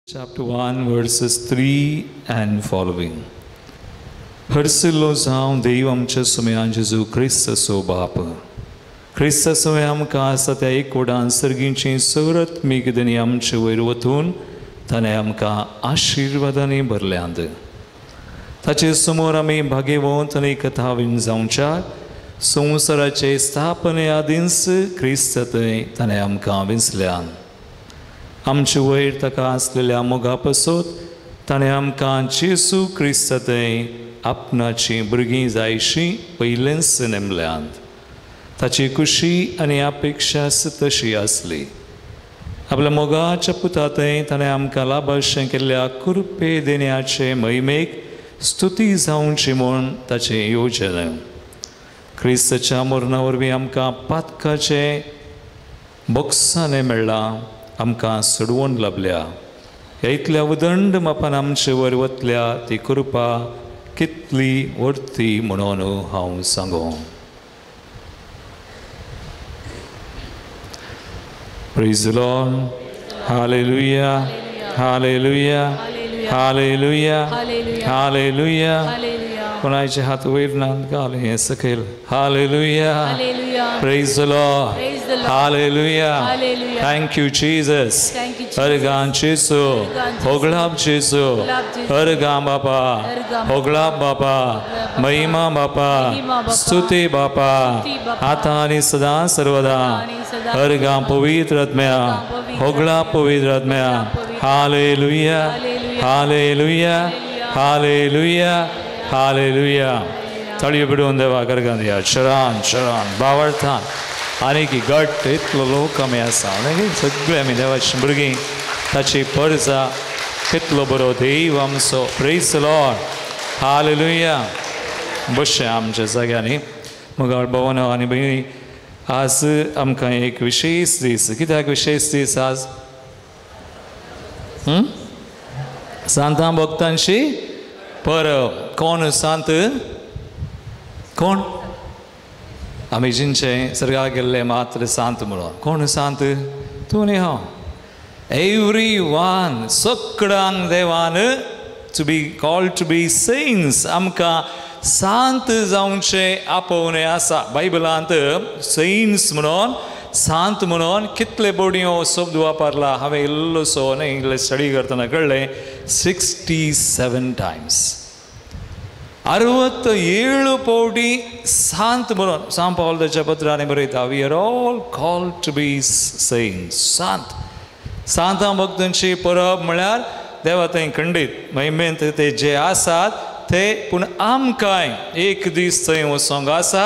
Chapter 1 verses 3 and following. हरसिल्लो जावं देव आमच्या सुमयान जेजू क्रिस्ताचो बाप. क्रिस्ता सुमय आमकां आसा त्या एकवटान सर्गींची सौरत्मीक देणी आमचे वयर वतून ताणें आमकां आशिर्वादांनी भरल्यांत. ताचे समोर आमी भागेवंत आनी कथावीन जावच्या संवसाराचे स्थापने आदींच क्रिस्त थंय ताणें आमकां विंचल्यान. आमचे वयर ताका आसलेल्या मोगा पासत ताणें आमकां जेजू क्रिस्त थंय आपणाची भुरगीं जायशी पयलेंच नेमल्यांत. ताची खुशी आनी अपेक्षा तशी आसली. आपल्या मोगाच्या पुता थंय ताणें आमकां लाभाशें केल्ल्या कृपे देण्याचे महिमेक स्तुती जावची म्हूण ताचें येवजण. क्रिस्ताच्या मरणा वरवीं आमकां पातकाचें बोक्साणें मेळ्ळां, आमकां सोडवण लाबल्या. ह्या इतल्या उदंड मापान आमचे वयर वतल्या ती कृपा कितली व्हडती म्हणून हांव सांगो. Praise the Lord. Hallelujah. Hallelujah. Hallelujah. Hallelujah. कोणाचे हात वयर ना घाल हें सकयल. Hallelujah. Praise the Lord. Hallelujah. Thank you Jesus. हरगां जेजू, होगळाप जेजू, हरगां बापा, होगळाप बापा, महिमा बापा, स्तुती बापा, आतां आनी सदां सर्वदा. हरगां पवित्र आत्म्या, होगळाप पवित्र आत्म्या. Hallelujah. Hallelujah. Hallelujah. Hallelujah. ताळयो पिडून देवा करगां दिया. शरण शरण बावळथान आनी की घट इतलो लोक आमी आसा न्ही, सगळे आमी देवाची भुरगीं, ताची परजा. कितलो बरो देव आमचो. Praise the Lord. Hallelujah. बसचें आमच्या जाग्यांनी. मुगाळ भोवनो आनी भयणी, आज आमकां एक विशेश दीस. कित्याक विशेश दीस आज? सांतां भक्तांची परब. कोण सांत? कोण? आमी जिंचे सर्गाक गेल्ले मात्र सांत म्हणून. कोण सांत? तूं न्ही हांव. एवरी वन, सगळ्यांक देवान to be called to be saints, आमकां सांत जावचें आपोवणें आसा. बायबलांत सेंट्स म्हणून, सांत म्हणून कितले बोडयो शब्द वापरला हांवें इल्लोसो न्ही इल्लें स्टडी करतना कळ्ळें, 67 टायम्स, 67 पावटी सांत म्हणून. सांत पावल ताच्या पत्रांनी बरयता, we are all called to be saints. सांत, सांतां भक्तांची परब म्हळ्यार देवा थंय खंडीत महिमेंत ते जे आसात ते, पूण आमकांय एक दीस थंय वचोंक आसा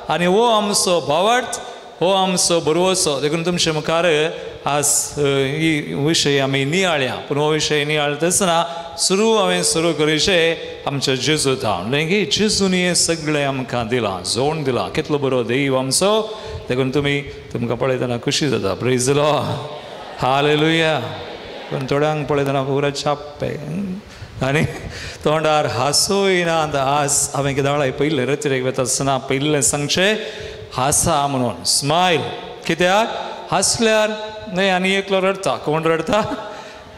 आनी हो आमचो भावार्थ, हो आमचो भरवसो. देखून तुमचे मुखार आज ही विशय आमी नियाळया. पूण हो विशय नियाळतना सुरू हांवें सुरू करीशे आमच्या जेजू थावन. न्ही, जेजून हें सगळें आमकां दिलां, जोण दिलां. कितलो बरो देव आमचो. देखून तुमी तुमकां पळयतना खुशी जाता. Praise the Lord. Hallelujah. पूण थोड्यांक पळयतना पुरा छाप्पे आनी तोंडार हांसूय ना. आज हांवें कितें पयलें रतिरेक वता आसतना पयलें सांगचें हासा म्हणून, स्मायल. कित्याक हांसल्यार न्ही आनी एकलो रडटा. कोण रडटा?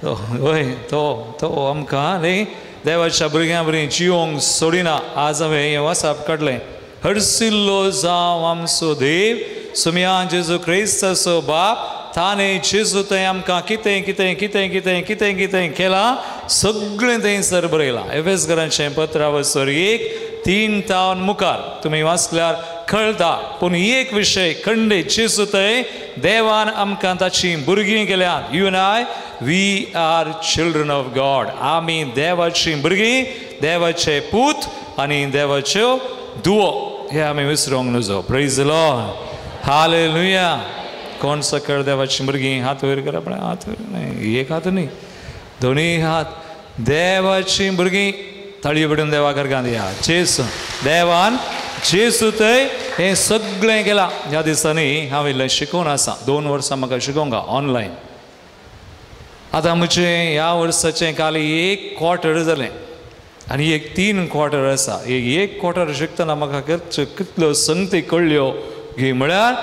हय, तो तो आमकां न्ही देवाच्या भुरग्यां बरी जिवंक सोडिना. आज हांवें हें वासाप काडलें. हरसिल्लो जावं आमचो देव सुमया जेजू क्रिस्ताचो बाप, ताणें जेजू थंय आमकां कितें कितें कितें कितें कितें कितें केलां सगळें थंयसर बरयलां. एफेसकरांचें पत्रावसर 1:3 तावन मुखार तुमी वाचल्यार कळटा. पूण एक विशय खंडीत, जेजू थंय देवान आमकां ताचीं भुरगीं केल्यात. You and I, we are children of God. आमी देवाचीं भुरगीं, देवाचे पूत आनी देवाच्यो दुवो. हें आमी विसरूंक नजो. Praise the Lord. Hallelujah. कोण सकळ देवाची भुरगीं? हात वयर करप. हात वयर न्ही, एक हात न्ही, दोनूय हात. देवाची भुरगीं ताळयो पिडून देवा करगां दिया. जेजू देवान जेजू थंय हें सगळें केलां. ह्या दिसांनी हांव इल्लें शिकोवन आसा. 2 वर्सां म्हाका शिकोवंक ऑनलायन. आतां म्हजें ह्या वर्साचें काल 1 क्वॉर्टर जालें आनी एक 3 क्वॉर्टर आसा. एक क्वॉर्टर शिकतना म्हाका कितल्यो संगती कळ्ळ्यो की म्हळ्यार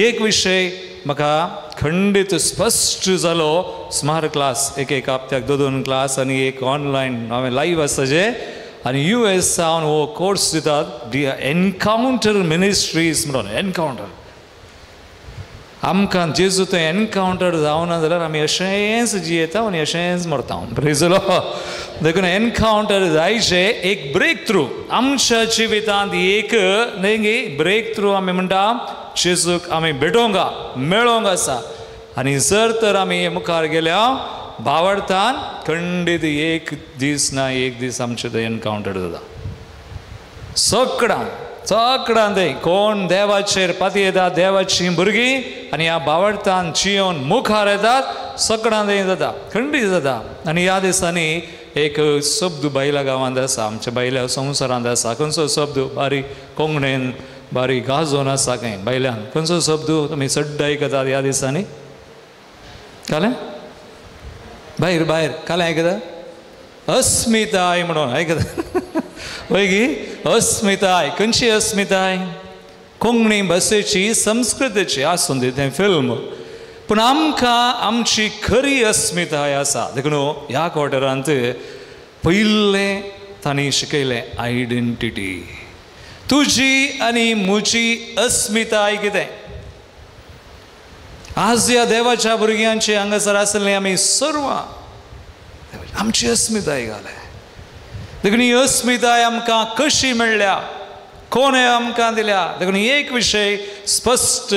एक विशय म्हाका खंडीत स्पश्ट जालो. सुमार क्लास एक एक हप्त्याक 2-2 क्लास आनी एक ऑनलायन हांवें लायव्ह आसा जे आनी यू एस सावन हो कोर्स दितात दी एनकावंटर मिनिस्ट्रीज म्हणून. एनकावंटर आमकां जेजू तें एनकावंटर जावना जाल्यार आमी अशेंच जियेता आनी अशेंच मरता. प्रेज the Lord. देखून एनकावंटर जायचे एक ब्रेक थ्रू आमच्या जिवितांत, एक न्ही गी ब्रेक थ्रू आमी म्हणटा जेजूक आमी भेटोवंक मेळोंक आसा. आनी जर तर आमी मुखार गेल्या बावडतान खंडीत एक दीस ना एक दीस आमचें तें एनकावंटर जाता. सगळ्यां सगळ्यां ते कोण देवाचेर पाती येतात, देवाचीं भुरगीं आनी ह्या बावडतान जियोन मुखार येतात, सगळ्यां तें जाता, खंडीत जाता. आनी ह्या दिसांनी एक शब्द बायला गांवांत आसा, आमच्या बायल्या संवसारांत आसा. खंयचो शब्द बारीक कोंकणीन बारीक गाजोवन आसा खंय बायल्यान, खंयचो शब्द तुमी सड्ड आयकतात ह्या दिसांनी? कालें भायर भायर कालें आयकता? अस्मिताय म्हणून आयकता वय गी? अस्मिताय. खंयची अस्मिताय? कोंकणी भाशेची, संस्कृतेची आसून दी तें फिल्म, पूण आमकां आमची खरी अस्मिताय आसा. देखून ह्या क्वॉर्टरांत पयलें तांणी शिकयलें आयडेंटिटी, तुजी आनी म्हजी अस्मिताय कितें. आज ह्या देवाच्या भुरग्यांचे हांगासर आसलें आमी सर्वां आमची अस्मिताय घालें. देखून ही अस्मिताय आमकां कशी मेळ्ळ्या, कोण आमकां दिल्या, देखून एक विशय स्पश्ट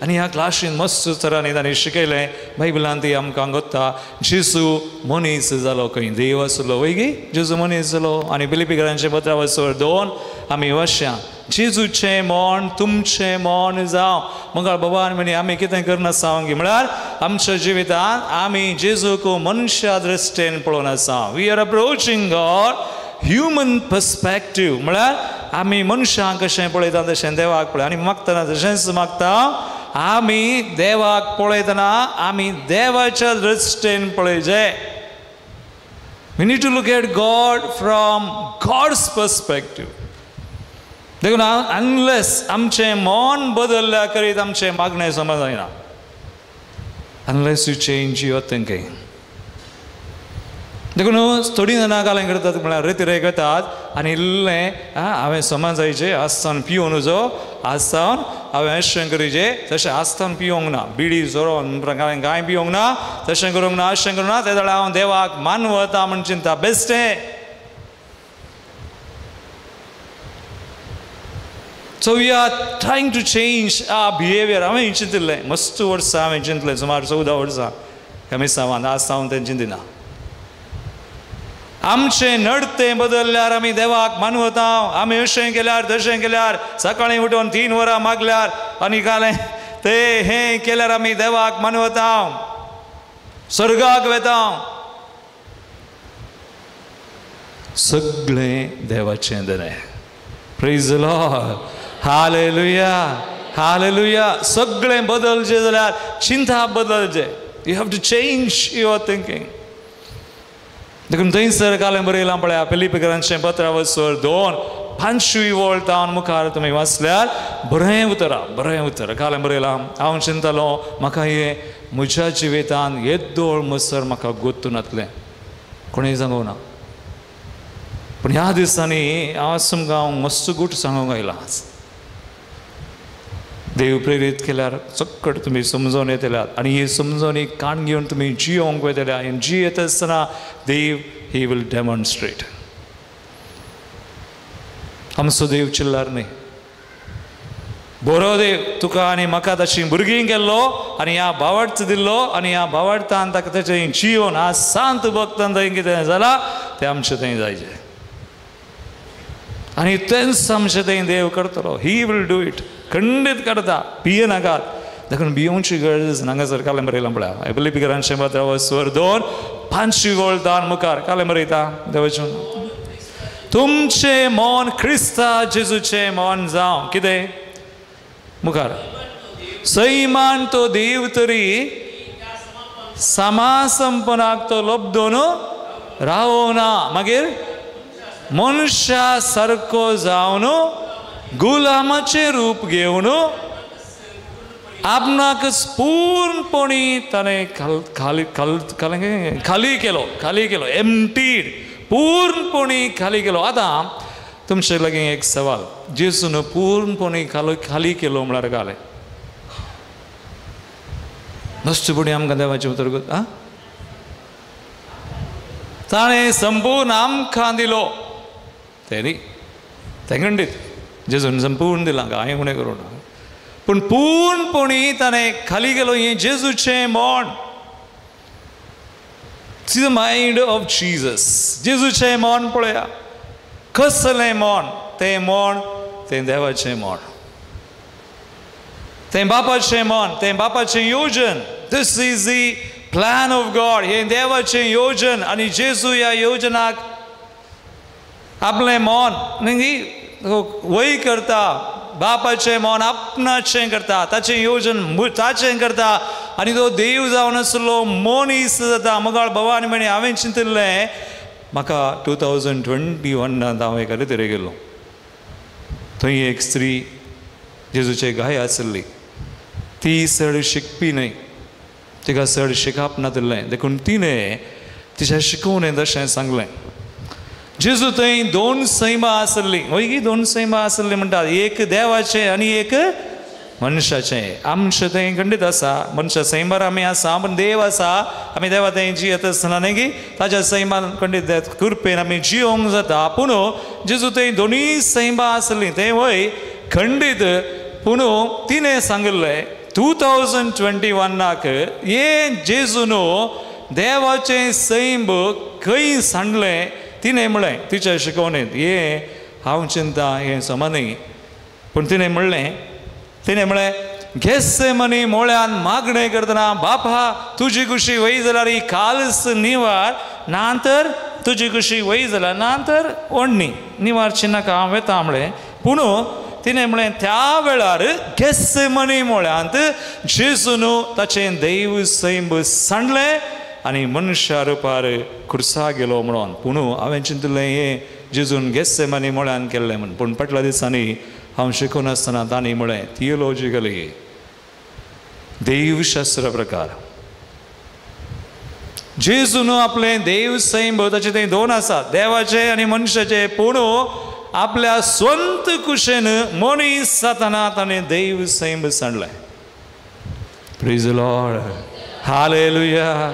आनी ह्या क्लासीन मस्त तरांनी तांणी शिकयलें. बायबलान ती आमकां गोत्ता जेजू मनीस जालो खंय, देव आसलो वय गी, जेजू मनीस जालो. आनी फिलिप्पीकरांचें पत्र वसर 2 आमी वाचया, जेजूचें मन तुमचें मन जावं. मंगळ बाबान म्हणी आमी कितें करनासा गी म्हळ्यार आमच्या जिवितांत आमी जेजूक मनशा दृश्टीन पळोवन आसा. We are approaching God human perspective, म्हळ्यार आमी मनशांक कशें पळयता तशें देवाक पळय, आनी मागतना तशेंच मागता. आमी देवाक पळयतना आमी देवाच्या दृश्टीन पळयचे. We need to look at God from God's perspective. देखून अनलेस आमचें मन बदलल्या करीत आमचें मागणें समज जायना. Unless you change your thinking. देखून थोडीं जाणां कालें करतात म्हळ्यार रेतिरेक वतात आनी इल्लें हांवें समाज जायचें आज सावन पिवून उजो, आज सावन हांवें अशें करीचें, तशें आज सावन पिवंक ना, बिडी सोरो हांवें कांय पिवंक ना, तशें करूंक ना, अशें करूंक ना, ते जाल्यार हांव देवाक मानवता म्हण चिंता बेश्टें. So we are trying to change our behaviour. हांवें चिंतिल्लें मस्त वर्सां, हांवें चिंतलें सुमार 14 वर्सां कमिसांवान, आज सावन तें चिंतिना. आमचें नडतें बदलल्यार आमी देवाक मानवता. आमी अशें केल्यार तशें केल्यार, सकाळीं उठून 3 वरां मागल्यार आनी कालें ते हें केल्यार आमी देवाक मानवता, स्वर्गाक वेता. सगळें देवाचें देणें. Praise the Lord. Hallelujah, hallelujah. सगळें बदलचें जाल्यार चिंता बदलचें. You have to change your thinking. देखून थंयसर कालें बरयलां पळया फिलिप्पीकरांचें पत्र वसर 2 5वी वळ तावन मुखार तुमी वाचल्यार बरें उतरां, बरें उतर कालें बरयलां. हांव चिंतालो म्हाका हें म्हज्या जिवितांत येदोळ मसर म्हाका गोत्तू नातलें, कोणें सांगूंक ना. पूण ह्या दिसांनी हांव तुमकां हांव मस्त गूट सांगूंक आयलां. देव प्रेरीत केल्यार चक्कट तुमी समजून येतल्यात आनी ही समजवणी कान घेवन तुमी जियोंक वयतल्या. आनी जियेत आसतना देव he will demonstrate. आमचो देव चिल्लार न्ही, बरो देव. तुका आनी म्हाका तशी भुरगीं केल्लो आनी ह्या भावार्थ दिल्लो आनी ह्या भावार्थान ताका तेचें जियोन आज सांत भक्तान थंय कितें जालां तें आमचें थंय जायचें आनी तेंच आमचें थंय देव करतलो. He will do it. खंडीत करता, भिये नाकात. देखून भियोवची गरज हांगासर कालें बरयलां पळया फिलिप्पीकरांचें पत्र वसर 2 5वी वळ तावन मुखार कालें बरयता देवाचें, तुमचें मन क्रिस्ता जेजूचें मन जावं. कितें मुखार? सैमान तो देव तरी समासंपनाक तो लब्दोन रावना, मागीर मनशा सारको जावन गुलामाचें रूप घेवन आपणाकच पूर्णपणी ताणें खाली खाली केलो, खाली केलो, एम्टीड, पूर्णपणी खाली केलो. आतां तुमचे लागीं एक सवाल, जेजून पूर्णपणी खाली केलो म्हळ्यार घालें नश्टपणी आमकां देवाचें उतर आ ताणें संपूर्ण आमकां दिलो. तें न्ही, तें खंडीत जेजून संपूर्ण दिलां, हांवें उणें करूं ना, पूण पूर्णपणी ताणें खाली केलो. हें जेजूचें मन, the mind of Jesus. जेजूचें मन पळया, कसलें मन? तें मन तें देवाचें मन, तें बापाचें मन, तें बापाचें योजन. This is the plan of God. हें देवाचें योजन आनी जेजू ह्या योजनाक आपलें मन न्ही वय करता, बापाचें मन आपणाचें करता, ताचें योजन ताचें करता आनी तो देव जावन आसलो मनीस जाता. मगाळ भवानी म्हणी हांवें चिंतिल्लें, म्हाका 2021 हांव एका तरे गेलो, थंय एक स्त्री जेजूचे गाय आसली, ती चड शिकपी न्हय, तिका चड शिकप नातिल्लें, देखून तिणें तिच्या शिकोवणें तशें सांगलें. जेजू थंय दोन सैमां आसलीं, हय की दोन सैमां आसलीं म्हणटात, एक देवाचें आनी एक मनशाचें. आमचें थंय खंडीत आसा, मनशा सैमार आमी आसा, पूण देव आसा, आमी देवा थंय जियेत आसतना न्ही की ताच्या सैमान खंडीत कृपेन आमी जियोंक जाता. पूण जेजू थंय दोनूय सैमां आसलीं, तें वय खंडीत. पूण तिणें सांगिल्लें 2021 हें जेजून देवाचें सैम खंय सांडलें तिणें म्हणलें तिच्या शिकवणेंत. हें हांव चिंता हें समा न्ही, पूण तिणें म्हणलें, तिणें म्हळें घेत्सेमनी मोळ्यान मागणें करतना, बापा तुजी कुशी वय जाल्यार ही कालस निवार, ना तर तुजी कुशी वय जाल्यार ना तर ओडणी निवारची नाका, हांव वेता म्हळें. पूण तिणें म्हळें त्या वेळार घेत्सेमनी मोळ्यांत जेजून ताचें दैव सैम सांडलें आनी मनशा रुपार खुर्सा गेलो म्हणून. पूण हांवें चिंतलें हें जेजून घेत्सेमनी मोळ्यान केल्लें म्हूण, पूण फाटल्या दिसांनी हांव शिकून आसतना तांणी म्हळें थियोलॉजिकली देवशास्त्र प्रकार जेजून आपलें देव सैम ताचे थंय दोन आसा, देवाचें आनी मनशाचें. पूण आपल्या स्वंत कुशेन मनीस जातना ताणें देव सैम सांडलें. Praise Lord, hallelujah.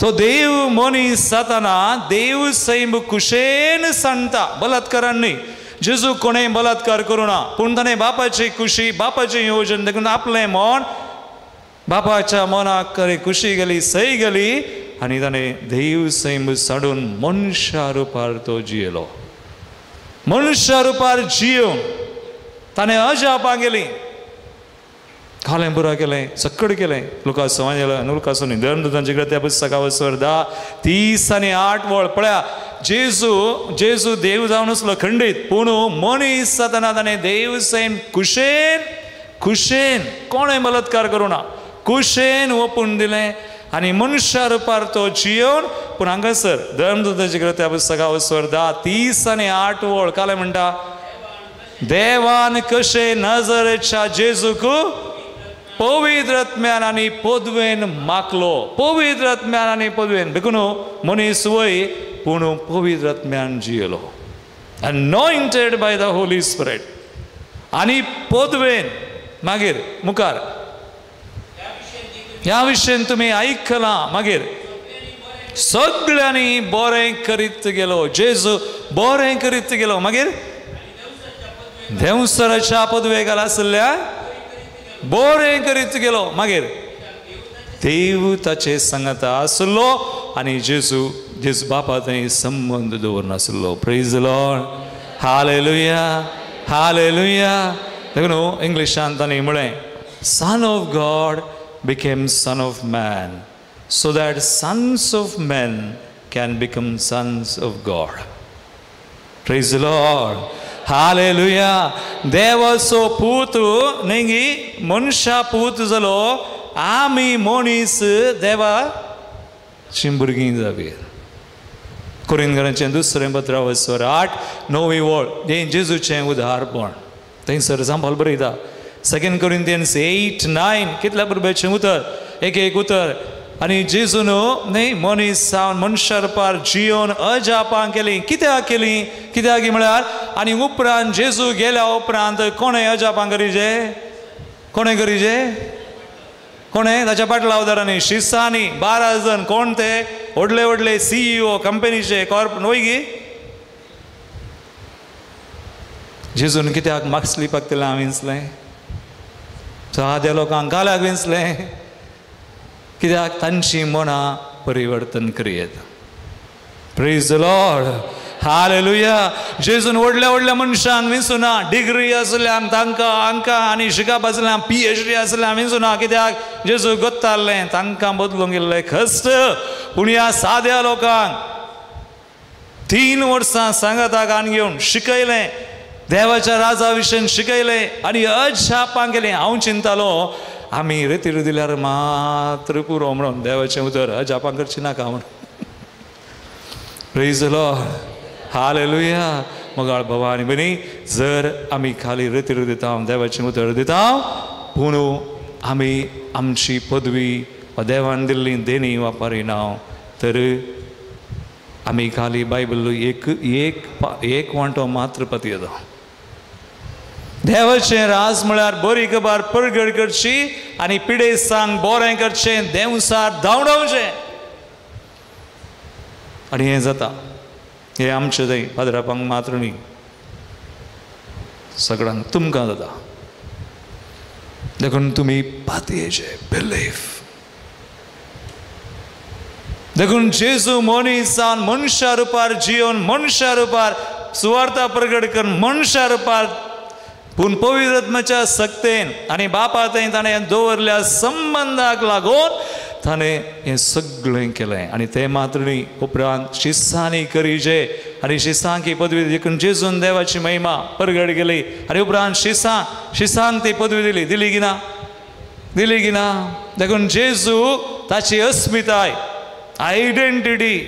तो देव मनीस जातना देव सैम कुशेन सांडटा, बलात्कारान न्ही. जेजू कोणें बलात्कार करूं ना, पूण ताणें बापाची कुशी, बापाचें योजन, देखून आपलें मन बापाच्या मनाक कुशी गेली, सय गेली आनी ताणें देव सैम सांडून मनशा रुपार तो जियेलो. मनशा रुपार जियोवन ताणें अजापां गेलीं, खालें पुरा केलें, सक्कड केलें. लुकास लुकास न्ही, धर्मदूतांचे ग्रंथ पुस्तका वसर 10, 30 आनी 8 वळ पळया. जेजू जेजू देव जावन आसलो खंडीत, पूण मनीस जातना ताणें देव सैम कुशेन कुशेन कोणें बलात्कार करूं ना, कुशेन ओपून दिलें आनी मनशा रुपार तो जियोवन. पूण हांगासर धर्मदूतांचे ग्रंथ पुस्तका वसर 10, 30 आनी 8 वळ कालें म्हणटा, देवान कशें नजरेच्या जेजूक पवित्र आत्म्यान आनी पदवेन माखलो. पवित्र आत्म्यान आनी पदवेन, देखून मनीस वय पूण पवित्र आत्म्यान जियेलो, anointed by the Holy Spirit आनी पदवेन. मागीर मुखार ह्या विशयन तुमी आयकलां. मागीर सगळ्यांनी बरें करीत गेलो, जेजू बरें करीत गेलो. मागीर देंवसराच्या पदवेक आसल्या बरें करीत गेलो. मागीर देव ताचे सांगाता आसलो आनी जेजू जेजू बापा थंय संबंद दवरून आसलो. प्रेज लॉर्ड, हालेलुया, हालेलुया. देखून इंग्लिशान तांणी म्हळें, son of God became son of man so that sons of men can become sons of God. Praise Lord, hallelujah. देवाचो पूत न्ही मनशा पूत जालो, आमी मनीस देवा भुरगीं जावी. कोरिंथकरांचें दुसरें पत्र 8, 9 वळ हें जेजूचें उदाहरणपण. थंयसर सांबाल बरयता, 2 Corinthians 8:9 कितल्या बरोबरचें उतर, एक एक उतर. आनी जेजून न्ही मनीस जावन मनशा रुपार जियोन अजापां केली. कित्याक केली? कित्याक म्हळ्यार आनी उपरांत जेजू गेल्या उपरांत कोणें अजापां करीजे? कोणें करीजे? कोणें? ताच्या पाटलावदारांनी, शिसांनी, 12 जण. कोण ते? व्हडले व्हडले CEO कंपनीचे, कॉर्प न्हय गी? जेजून कित्याक मागसली पाकतलें विंचलें? साद्या लोकांक गाल्याक विंचलें कित्याक? तांची मनां परिवर्तन करयेत. Praise the Lord, hallelujah. जेजून व्हडल्या व्हडल्या मनशांक विंचुना, डिग्री आसल्यांक तांकां हांकां आनी शिकप आसल्यांक PhD आसल्यांक विंचुना. कित्याक? जेजू गोत्तालें तांकां बदलूंक गेल्लें कश्ट. पूण ह्या साद्या लोकांक 3 वर्सां सांगाताक आन घेवन शिकयलें, देवाच्या राजा विशयन शिकयलें आनी अजापां केलें. हांव चिंतालो आमी रेतीर दिल्यार मात्र पुरो म्हणून देवाचें उतर अजापां करची नाका म्हणून. Praise the Lord, hallelujah. मोगाळ बाबा आनी भयणी, जर आमी खाली रेतीर दिता, देवाचें उतर दिता, पूण आमी आमची पदवी वा देवान दिल्ली देणी वापरिना तर आमी खाली बायबल एक एक एक वांटो मात्र पतयता. देवाचें राज म्हळ्यार बरी खबर परगट करची आनी पिडेस्तांक बरें करचें, देंवसार धांवडावचें. आनी हें जाता, हें आमचें थंय पाद्रापांक मात्र न्ही, सगळ्यांक तुमकां जाता. देखून तुमी पातयेचे बिलीफ. देखून जेजू मनीस जावन मनशा रुपार जियोन, मनशा रुपार सुवार्ता प्रगट करून, मनशा रुपार पूण पवित्र आत्म्याच्या सक्तेन आनी बापा थंय ताणें दवरल्या संबंदाक लागून ताणें हें सगळें केलें. आनी तें मात्र न्ही, उपरांत शिसांनी करीजे आनी शिसांक ही पदवी देखून जेजून देवाची महिमा परगट केली. आनी उपरांत शिसांक ती पदवी दिली. दिली की ना? दिली की ना? देखून जेजू ताची अस्मिताय, आयडेंटिटी,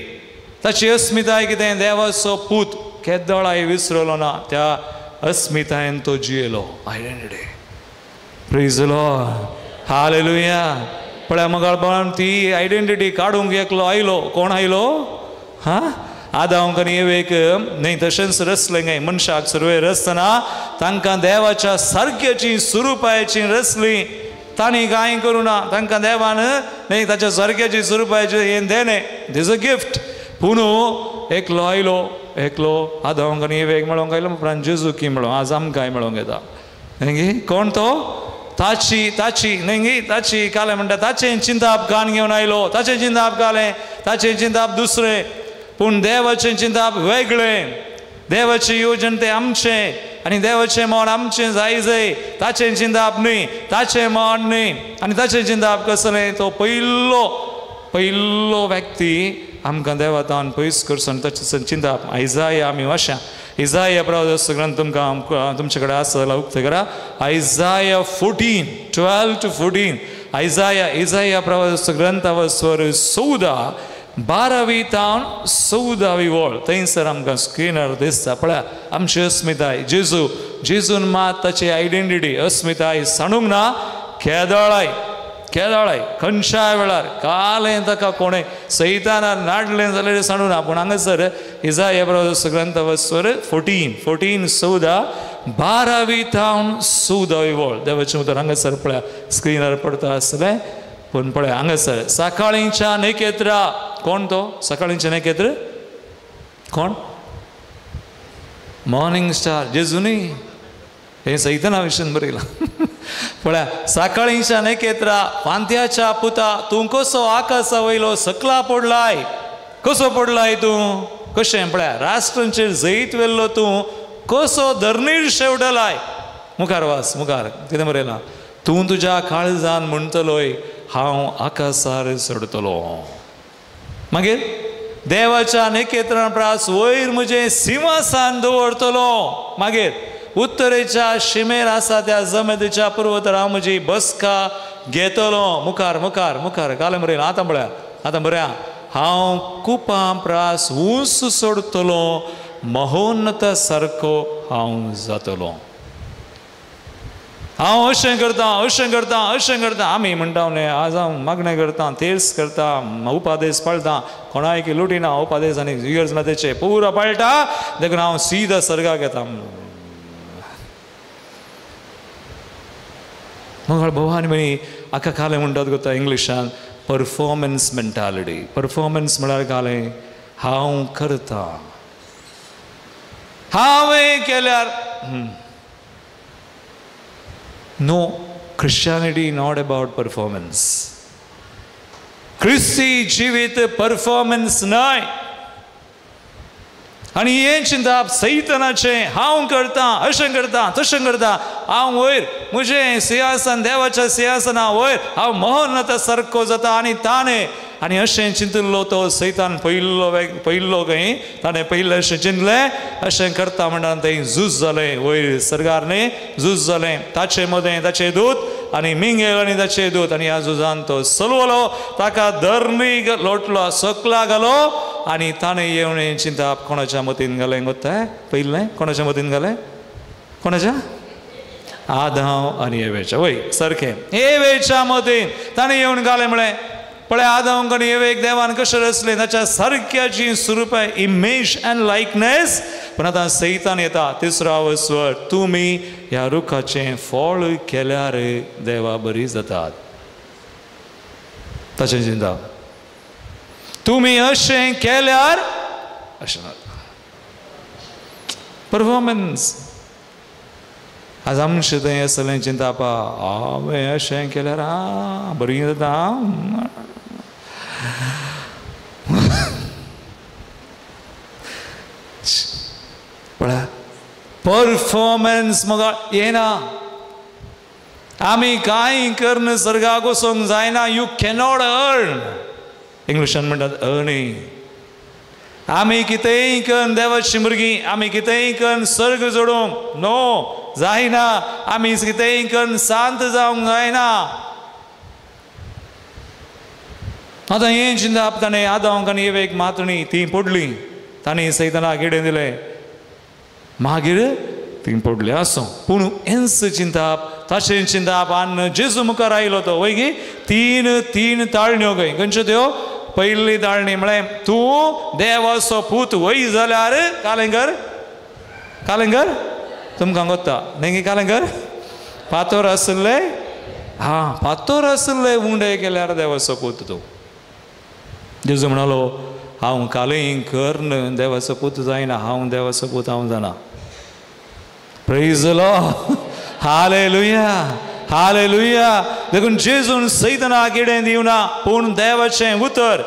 ताची अस्मिताय कितें? देवाचो पूत. केदोळाय विसरलो ना, त्या अस्मितायेन तो जियेलो. Identity. Praise the Lord, hallelujah. पळय मोगाळ बाळान, ती आयडेंटिटी काडूंक एकलो आयलो. कोण आयलो? हां, आदांक आनी एवेक न्ही तशेंच रसलें गे मनशाक सुरवे रचतना तांकां देवाच्या सारक्याची सुरुपायाची रचली. तांणी कांय करूं ना, तांकां देवान न्ही ताच्या सारक्याची सुरुपायाची हें देणें, these a gift. पूण एकलो आयलो, एकलो आदांक आनी एवेक मेळोंक आयलो, उपरांत जेजू की मेळोंक आज आमकांय मेळोंक येता. न्ही कोण तो? ताची ताची न्ही ताची कालें म्हणटा ताचें चिंताप कान घेवन आयलो, ताचें चिंताप कालें, ताचें चिंताप दुसरें, पूण देवाचें चिंताप वेगळें. देवाचें योजन तें आमचें आनी देवाचें मन आमचें जाय जाय. ताचें चिंताप न्ही, ताचें मन न्ही. आनी ताचें चिंताप कसलें? तो पयलो पयलो व्यक्ती आमकां देवातान पयस करचो आनी ताचें चिंताप. आयजाया आमी वाश्या इजाया प्रवास ग्रंथ तुमकां तुमचे कडेन आसा जाल्यार उक्तें करा. आयजाया 14:12 to 14. आयजाया इजाया प्रवास ग्रंथ स्वर 14 12वी तावन 14वी वळ थंयसर आमकां स्क्रिनार दिसता. पळया आमची अस्मिताय जेजू, जेजून मात ताची आयडेंटिटी अस्मिताय सांडूंक ना. केदळाय केदळाय खंयच्याय वेळार कालें ताका कोणें सैतानार नाडलें जाल्यार सांडूं ना. पूण हांगासर इजाया प्रवास ग्रंथ स्वर 14 14 12वी तावन 14वी वळ देवाचें उतर हांगासर पळया स्क्रिनार पडटा आसलें. पूण पळय हांगासर सकाळींच्या नखेत्रा. कोण तो सकाळींचे नखेत्र? कोण? मॉर्निंग स्टार जेजू न्ही, हें सैताना विशीं बरयलां. पळया सकाळींच्या नखेत्रा फांत्याच्या पुता तूं कसो आकाशा वयलो सकला पडलाय, कसो पडलाय तूं? कशें? पळया राष्ट्रांचेर जैत व्हेल्लो तूं कसो धरणीर शेवटलाय. मुखार वास, मुखार कितें बरयलां? तूं तुज्या काळजान म्हणटलोय हांव आकाशार चडटलो. मागीर देवाच्या नखेत्रां प्रास वयर म्हजें सिंहासन दवरतलो. मागीर उत्तरेच्या शिमेर आसा त्या जमेतीच्या पर्वतार हांव म्हजी बसका घेतलो. मुखार मुखार मुखार कालें बरयलां. आतां पळया, आतां बरया हांव कुपां प्रास ऊंच सोडटलो, महोन्नत सारको हांव जातलो. हांव अशें करता अशें करता अशें करता. आमी म्हणटा न्ही आज हांव मागणें करता, तेर्स करता, उपादेस पाळटा, कोणायकी लुटिना, उपादेस आनी इगर्ज मातेचे पुरो पाळटा, देखून हांव सीधा सर्गाक येता. मग भोवान म्हणी आका कालें म्हणटात गोता इंग्लिशान परफॉर्मन्स मेंटालिटी. परफॉर्मन्स म्हळ्यार कालें हांव करता, हांवें केल्यार. No, Christianity not about performance. क्रिस्ती जिवीत परफॉर्मन्स न्हय. आनी हें चिंतप सैतानाचें, हांव करता अशें करता तशें करता, हांव वयर म्हजें सिंहासन देवाच्या सिंहासना वयर हांव मोहन सारको जाता आनी ताणें आनी अशें चिंतिल्लो तो सैतान पयिल्लो पयिल्लो खंय ताणें पयिल्लें अशें चिंतलें, अशें करता म्हणटान थंय झूज जालें वयर सर्गार न्ही झूज जालें ताचे मदें ताचे दूत आनी मिंगेल आनी ताचे दूत. आनी ह्या झुजान तो सलवलो, ताका धरणी लोटलो, सकला घालो. आनी ताणें येवन चिंतप कोणाच्या मतीन घालें गोत्ता पयिल्लें कोणाच्या मतीन घालें? कोणाच्या? आदांव आनी एवेच्या. वय सारकें, एवेच्या मतीन ताणें येवन घालें. म्हळें पळय आदांव आनी एवेक देवान कशें रचलें, ताच्या सारक्याची स्वरुपां, इमेज अँड लायकनेस. पूण आतां सैतान येता तिसरो अवस्वर, तुमी ह्या रुखाचें फळ केल्यार देवा बरी जातात. ताचें चिंता तुमी अशें केल्यार अशें परफॉर्मन्स. आज आमचें थंय आसलें चिंतापा, हांवें अशें केल्यार आं बरी जाता. पळय परफॉर्मन्स मग येना. आमी कांय करून सर्गाक वचूंक जायना. You cannot earn, इंग्लिशान म्हणटात अर्निंग. आमी कितेंय करून देवाची भुरगीं, आमी कितेंय करून सर्ग जोडूंक नो जायना, आमी कितेंय करून शांत जावंक जायना. आतां हें चिंतप ताणें आदांक आनी एवेक मातणी ती पडली, ताणें सैतानाक कितें दिलें, मागीर ती पडली. आसूं, पूण हेंच चिंतप ताचें चिंतप आनी जेजू मुखार आयलो तो वय गी तीन तीन ताळण्यो खंय खंयच्यो त्यो? पयली ताळणी म्हळें तूं देवाचो पूत वय जाल्यार कालेंगर कालेंगर तुमकां गोत्ता न्ही कालेंगर पातोर आशिल्ले, हां पातोर आशिल्ले उंडे केल्यार देवाचो पूत तूं. जेजू म्हणालो हांव कालें करून देवाचो पूत जायना, हांव देवाचो पूत हांव जाणा. Praise the Lord, hallelujah, hallelujah. देखून जेजून सैतानाक कितें दिवना, पूण देवाचें उतर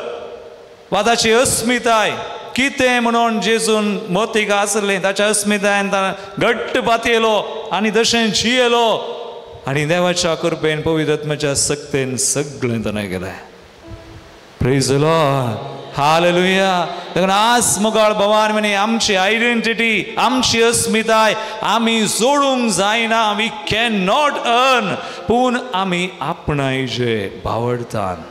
वा ताची अस्मिताय कितें म्हणून जेजून मतीक आसलें, ताच्या अस्मितायन घट्ट पातयेलो आनी तशें जियेलो आनी देवाच्या कृपेन पवित्र आत्म्याच्या सक्तेन सगळें ताणें केलें. Praise the Lord, hallelujah. देखून आज मुखार भवान म्हणी आमची आयडेंटिटी, आमची अस्मिताय आमी जोडूंक जायना, we can not earn, पूण आमी आपणायचे भावडतान.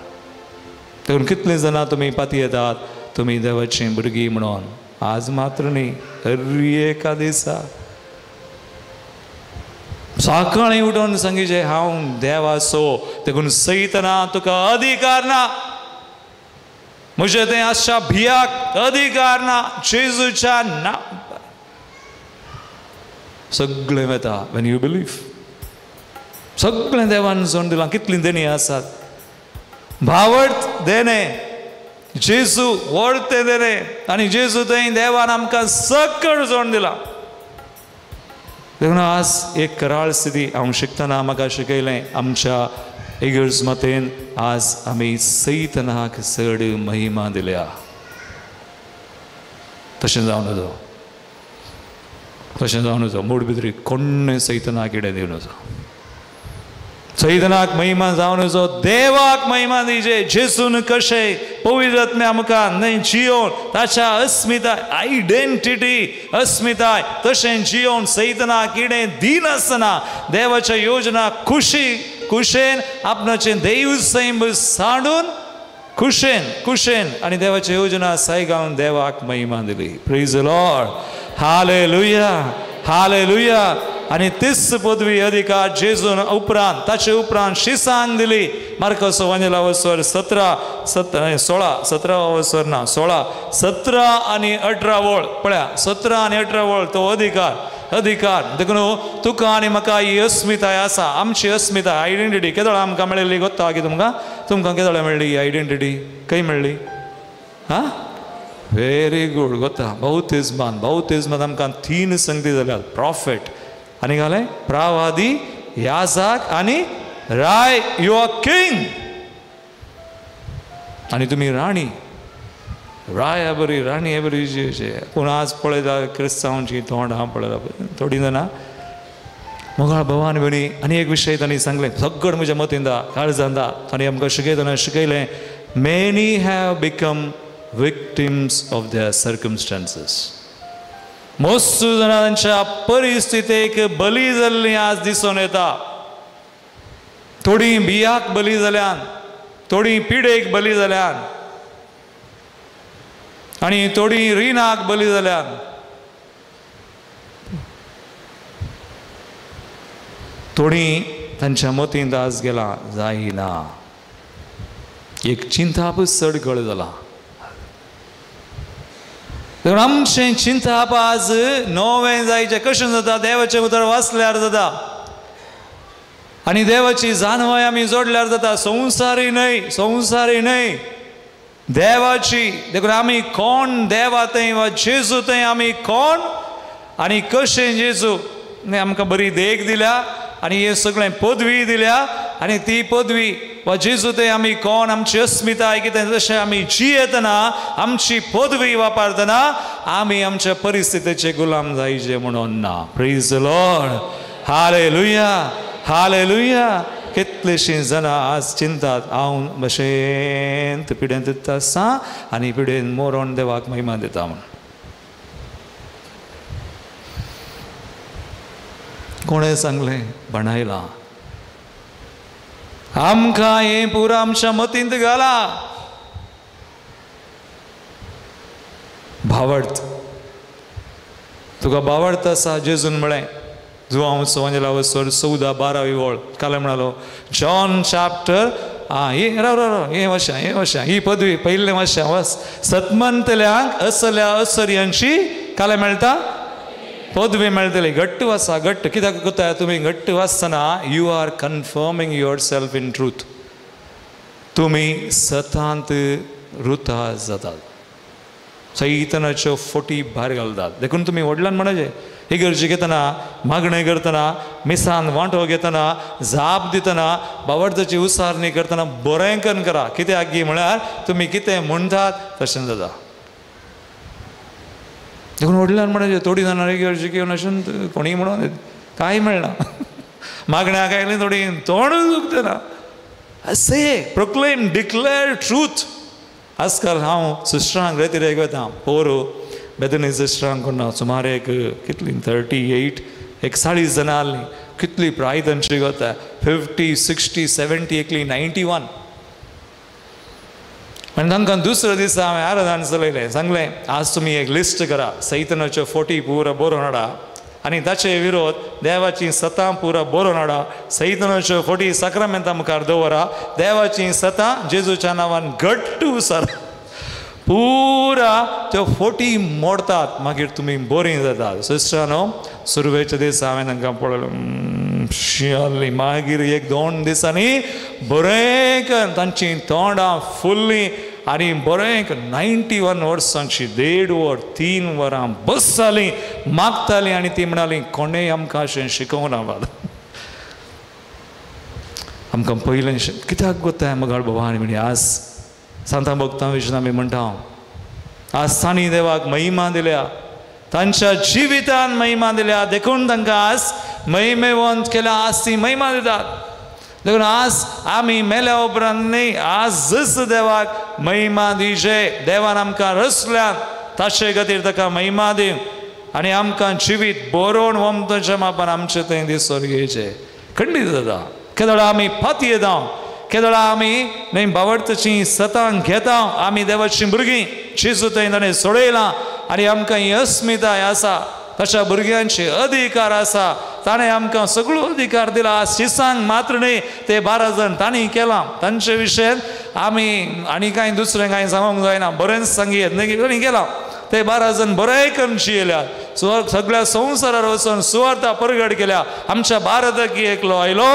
देखून कितले जाणां तुमी पातयेतात तुमी देवाची भुरगीं म्हणून, आज मात्र न्ही, हर एका दिसा सकाळीं उठून सांगीचे हांव देवाचो. देखून सैताना तुका अधिकार ना, म्हजें तें आसच्या भियाक अधिकार ना, जेजूच्या नांव सगळें वता. When you believe सगळें देवान जोडून दिलां. कितलीं देणी आसात, भावर्थ देणें, जेजू व्हडतें देणें, आनी जेजू थंय देवान आमकां सकळ जोडून दिलां. देखून आज एक कराळ स्थिती हांव शिकतना म्हाका शिकयलें आमच्या इगर्ज मतेन, आज आमी सैतानाक चड महिमा दिल्या. तशें जावं नजो, तशें जावं नजो. मूड भितरी कोण्णें सैतानाक कितें दिवं नजो, सैतानाक महिमा जावं नजो, देवाक महिमा दिजे. जेजून कशें पवित्र आत्म्या मुखार न्हय जियोवन ताच्या अस्मिताय, आयडेंटिटी अस्मिताय तशें जियोवन सैतानाक कितें दिनासतना देवाच्या योजना खुशी कुशेन आपणाचें देव सैम सांडून कुशेन कुशेन आनी देवाची योजना सायगावन देवाक महिमा दिली. Praise the Lord, hallelujah, hallelujah. आनी तीच पदवी अधिकार जेजून उपरांत ताचे उपरांत शिसांक दिली. मार्कस वंजेला वसर 17 16 17 वसर ना 16 17 आनी 18 वळ पळया, 17 आनी 18 वळ तो अधिकार अधिकार. देखून तुका आनी म्हाका ही अस्मिताय आसा, आमची अस्मिताय आयडेंटिटी केदोळा आमकां मेळिल्ली गोत्ता की तुमकां तुमकां केदोळा मेळ्ळी ही आयडेंटिटी? खंय मेळ्ळी? हां, व्हेरी गूड गोता. बाउतिज्मान बाउतिज्मान आमकां 3 संगती जाल्यात, प्रॉफेट आनी घालें प्रावादी, याजाक आनी राय. You are king आनी तुमी राणी. राय बरी राणी बरी. पूण आज पळयता क्रिस्तांवची तोंड हांव पळयता थोडीं जाणां मोगाळ भवान भयणी. आनी एक विशय तांणी सांगलें सगळें म्हज्या मतींत काळजांत, तांणी आमकां शिकयतना शिकयलें, many have become victims of their circumstances. मस्त जाणां तांच्या परिस्थितीक बली जाल्लीं आज दिसून येता. थोडीं बियाक बली जाल्यान, थोडीं पिडेक बली जाल्यान आनी थोडीं रिणाक बली जाल्यान. थोडीं तांच्या मतींत आज गेलां जायना, एक चिंतापच चड गळ जाला. तर आमचें चिंताप आज नवें जायचें कशें जाता? देवाचें उतर वाचल्यार जाता आनी देवाची जाणवाय आमी जोडल्यार जाता. संवसारी न्हय, संवसारी न्हय, देवाची. देखून आमी कोण देवा थंय वा जेजू थंय आमी कोण आनी कशें जेजू आमकां बरी देख दिल्या आनी हे सगळें पदवी दिल्या आनी ती पदवी वा जेजू थंय आमी कोण, आमची अस्मिताय कितें, जशें आमी जियेतना आमची पदवी वापरतना आमी आमच्या परिस्थितीचे गुलाम जायचे म्हणून ना. Praise the Lord, hallelujah, hallelujah. कितलीशीं जाणां आज चिंतात हांव भशेन पिडेन दिता आसा आनी पिडेन मोरोन देवाक महिमा दिता म्हूण. कोणें सांगलें? बाणायलां. आमकां हें पुरा आमच्या मतींत घाला. भावार्थ तुका भावार्थ आसा जेजून म्हळें, जुआंव सोंजेला वसर 14 12 वळ काल म्हणालो जॉन चॅप्टर आं हे राव राव राव हे वर्षां हे वर्षां ही पदवी पयिल्ले वर्षां वस सतमंतल्यांक असल्या असर्यांची काल मेळटा पदवी मेळटली. घट्ट वासा, घट्ट कित्याक करता तुमी? घट्ट वाचतना you are confirming yourself in truth. तुमी सतांत रुता जातात, सैतनाच्यो फोटी भायर घालतात. देखून तुमी व्हडल्यान म्हणचे इगर्जी घेतना, मागणें करतना, मिसान वांटो घेतना, जाप दितना, बावडताची उसारणी करतना बरें करून करा. कित्याक गी म्हळ्यार तुमी कितें म्हणटात तशें जाता. देखून व्हडल्यान म्हणचे थोडीं जाणां इगर्जी घेवन अशें कोणीय म्हणून कांय मेळना, मागण्याक आयलें थोडीं तोंडूच दुखतना. से प्रोक्लेम, डिक्लेअर ट्रूथ. आजकाल हांव सिस्टरांक रेतिरेक वता, पोरो बेदनी सिस्टरांक कोण सुमार एक कितली 38 41 जाणां आहलीं, कितली प्राय तांची वता 50 60 70 एकली 91. आनी तांकां दुसऱ्या दिसा हांवें आराधन चलयलें, सांगलें आज तुमी एक लिस्ट करा, सैतनाच्यो फोटी पुरा बरोवन हाडा आनी ताचे विरोध देवाची सतां पुरा बरोवन हाडा, सैतनाच्यो फोटी साक्रामेंता मुखार दवरा, देवाची सतां जेजूच्या नांवान घट्ट उसारा, पुरा त्यो फोटी मोडतात, मागीर तुमी बरीं जातात. सिस्टरानो सुरवेच्या दिसा हांवें तांकां पळयलें शियाली, मागीर 1-2 दिसांनी बरें करून तांचीं तोंडां फुल्लीं आनी बरें 91 वर्सांची 1.5 वर 3 वरां बसतालीं, मागतालीं आनी ती म्हणाली कोणेंय आमकां अशें शिकोवना बाबा, आमकां पयलें कित्याक गोताय मगाळ बाबा. आनी म्हणी आज सांतां भक्तां विशीं आमी म्हणटा, आज तांणी देवाक महिमा दिल्या, तांच्या जिवितान महिमा दिल्या, देखून तांकां आज महिमेवंत केल्या, आज ती महिमा दितात. देखून आज आमी मेल्या उपरांत न्ही, आजच देवाक महिमा दिवचे. देवान आमकां रचल्यात ताचे खातीर ताका महिमा दिव आनी आमकां जिवीत बरोवन वमताच्या मापान आमचें थंय दिसोर घेवचें. खंडीत जाता केदोळा आमी फातयेता, केदोळा आमी न्हय बावडताची सतां घेता, आमी देवाचीं भुरगीं जेजू थंय ताणें सोडयलां आनी आमकां ही अस्मिताय आसा, ताच्या भुरग्यांचे अधिकार आसा, ताणें आमकां सगळो अधिकार दिला. शिसांक मात्र न्हय, ते 12 जाण तांणी केलां. तांचे विशयान आमी आनी कांय दुसरें कांय सांगूंक जायना, बरेंच सांगयेत न्हय तांणी केलां. ते 12 जाण बरें करून जियेल्यात, सगळ्या संवसारार वचून सुवार्ता परगट केल्या. आमच्या भारताक एकलो आयलो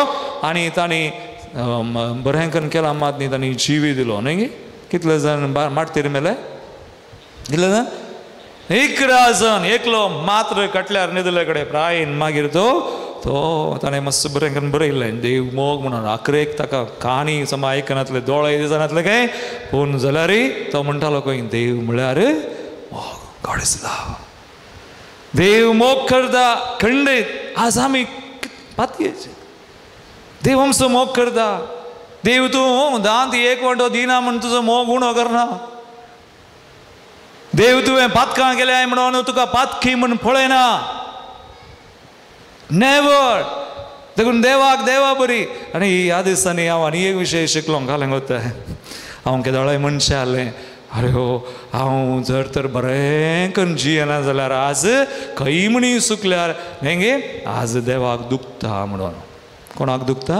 आनी तांणी बरें करून केलां मात न्ही, तांणी जिवी दिलो न्हय गे. कितले जाण माटतीर मेले? कितले जाण? 11 जाण. एकलो मात्र कटल्यार न्हिदले कडेन प्रायन. मागीर तो तो ताणें मातसो बरें करून बरयल्लें देव मोग म्हणून. आखरेक ताका काणी समा आयकनातले, दोळे दिसनातले काय, पूण जाल्यारय तो म्हणटालो खंय देव म्हळ्यार मोग, गॉड is love. देव मोग करता खंडीत. आज आमी पातयेचे देव आमचो मोग करता. देव तूं दांत एक वांटो दिना म्हूण तुजो मोग उणो करना. देव तुवें पातकां केल्याय म्हणून तुका पातकी म्हूण पळयना, नेवर. देखून देवाक देवा बरी. आनी ह्या दिसांनी हांव आनी एक विशय शिकलो घालें वता. हांव केदोळाय मनशां आहलें, अरे हो हांव जर तर बरें करून जियेना जाल्यार आज खंय म्हणी चुकल्यार न्हय गे, आज देवाक दुखता म्हणून. कोणाक दुखता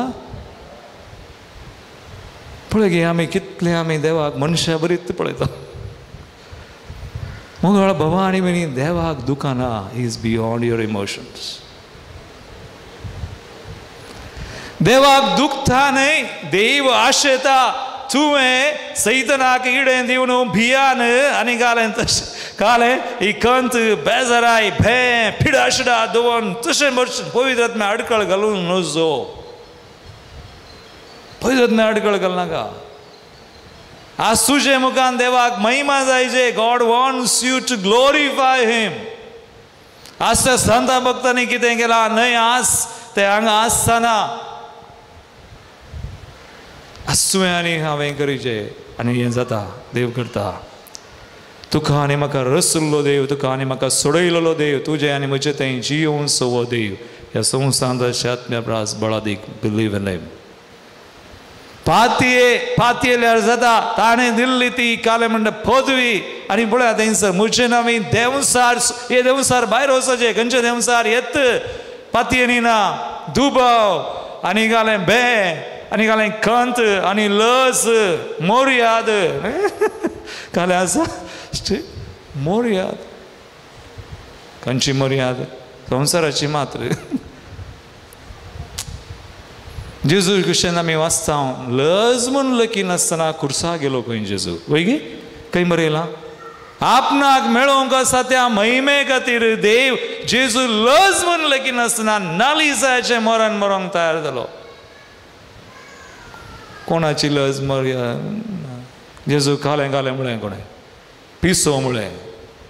पळय गे, आमी कितले आमी देवाक मनशां बरीच पळयता. मोगाळ बाबा आनी भयणी, देवाक दुखना is beyond your emotions. देवाक दुखता न्हय, देव आशेता तुवें सैतनाक इडें दिवन भियान आनी घालें तशें घालें ही कंत बेजाराय भें पिडाशिडा दवरून तशें मरचें पवित्र आत्म्या अडकळ घालून नजो, पवित्र आत्म्या अडकळ घालनाका. आज तुजे मुखान देवाक महिमा जायचे. God wants you to glorify him. आज त्या संता भक्तांनी कितें केलां न्हय, आज ते हांगा आसतना आज तुवें आनी हांवें करीचे आनी हें जाता. देव करता तुका आनी म्हाका रसुल्लो देव, तुका आनी म्हाका सोडयलेलो देव, तुजें आनी म्हजें थंय जियोवन सवो देव ह्या संवसारांत आत्म्या प्रास बळादीक बिलीव इन हिम. पातये पातयेल्यार जाता ताणें दिल्ली ती कालें म्हणटा पदवी. आनी पळया थंयसर म्हजें नांव देंवसार, हे देंवसार भायर वचचें. खंयचें देंवसार येत पातयेनी ना दुबाव आनी घालें बें आनी घालें खंत आनी लज मोरयाद घालें आसा मोरयाद. खंयची मोरयाद? संवसाराची मात्र. जेजू क्रिश्चन आमी वाचता लज म्हूण लकी नासतना खुर्सा गेलो खंय जेजू, वय गे खंय बरयलां आपणाक मेळोवंक आसा त्या महिमे खातीर देव जेजू लज म्हूण लकी नासतना नालिसाचें मरण मरोंक तयार जालो. कोणाची लज मरया? जेजू घालें घालें म्हळें, कोणें पिसो म्हळें,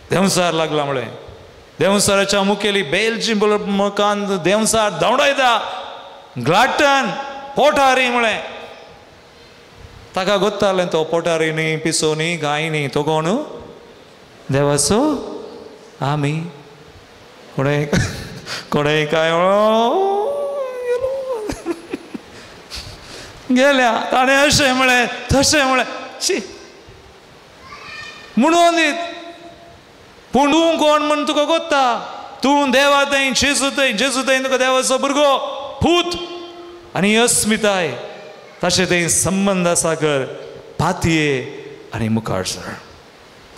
देंवसार लागला म्हळें. देंवसाराच्या मुखेली बेलची मुखान देंवसार धांवडायता, ग्लाटन पोटारी म्हळें. ताका गोत्तालें तो पोटारी न्ही, पिसो न्ही, गाय न्ही, तो कोण? देवाचो आमी. कोणें कोणें काय गेल्या ताणें अशें म्हळें तशें म्हळें, शी म्हणून दीत. पूण तूं कोण म्हूण तुका गोत्ता? तूं देवा थंय जेजू थंय, जेजू थंय तुका देवाचो भुरगो पूत आनी अस्मिताय ताचे थंय संबंद आसा कर पातये आनी मुखार सर.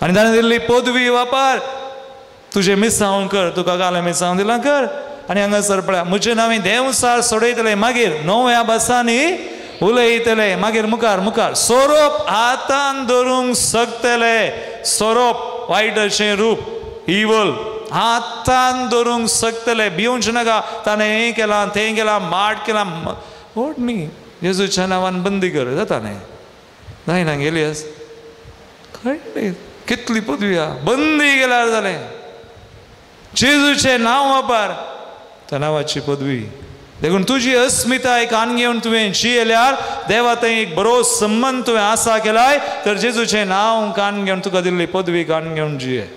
आनी ताणें दिल्ली पदवी वापर, तुजें मिसांव कर, तुका घालें मिसांव दिलां कर. आनी हांगासर पळया म्हजें नांव देंवसार सोडयतलें, मागीर नव्या भासांनी उलयतले, मागीर मुखार मुखार सोरोप हातान धरूंक शकतले. सोरोप वायट अशें रूप, इवल हातान धरूंक शकतले. भिवचे नाका ताणें हें केलां तें केलां माट केलां, व्हड न्ही जेजूच्या नांवान बंदी कर जाता न्ही, जायना गेली आस खंय कितली पदवी आहा, बंदी केल्यार जालें. जेजूचें नांव वापर, त्या नांवाची पदवी. देखून तुजी अस्मिताय कान घेवन तुवें जियेल्यार देवा थंय एक बरो संबंद तुवें आसा केलाय तर जेजूचें नांव कान घेवन तुका दिल्ली पदवी कान घेवन जिये.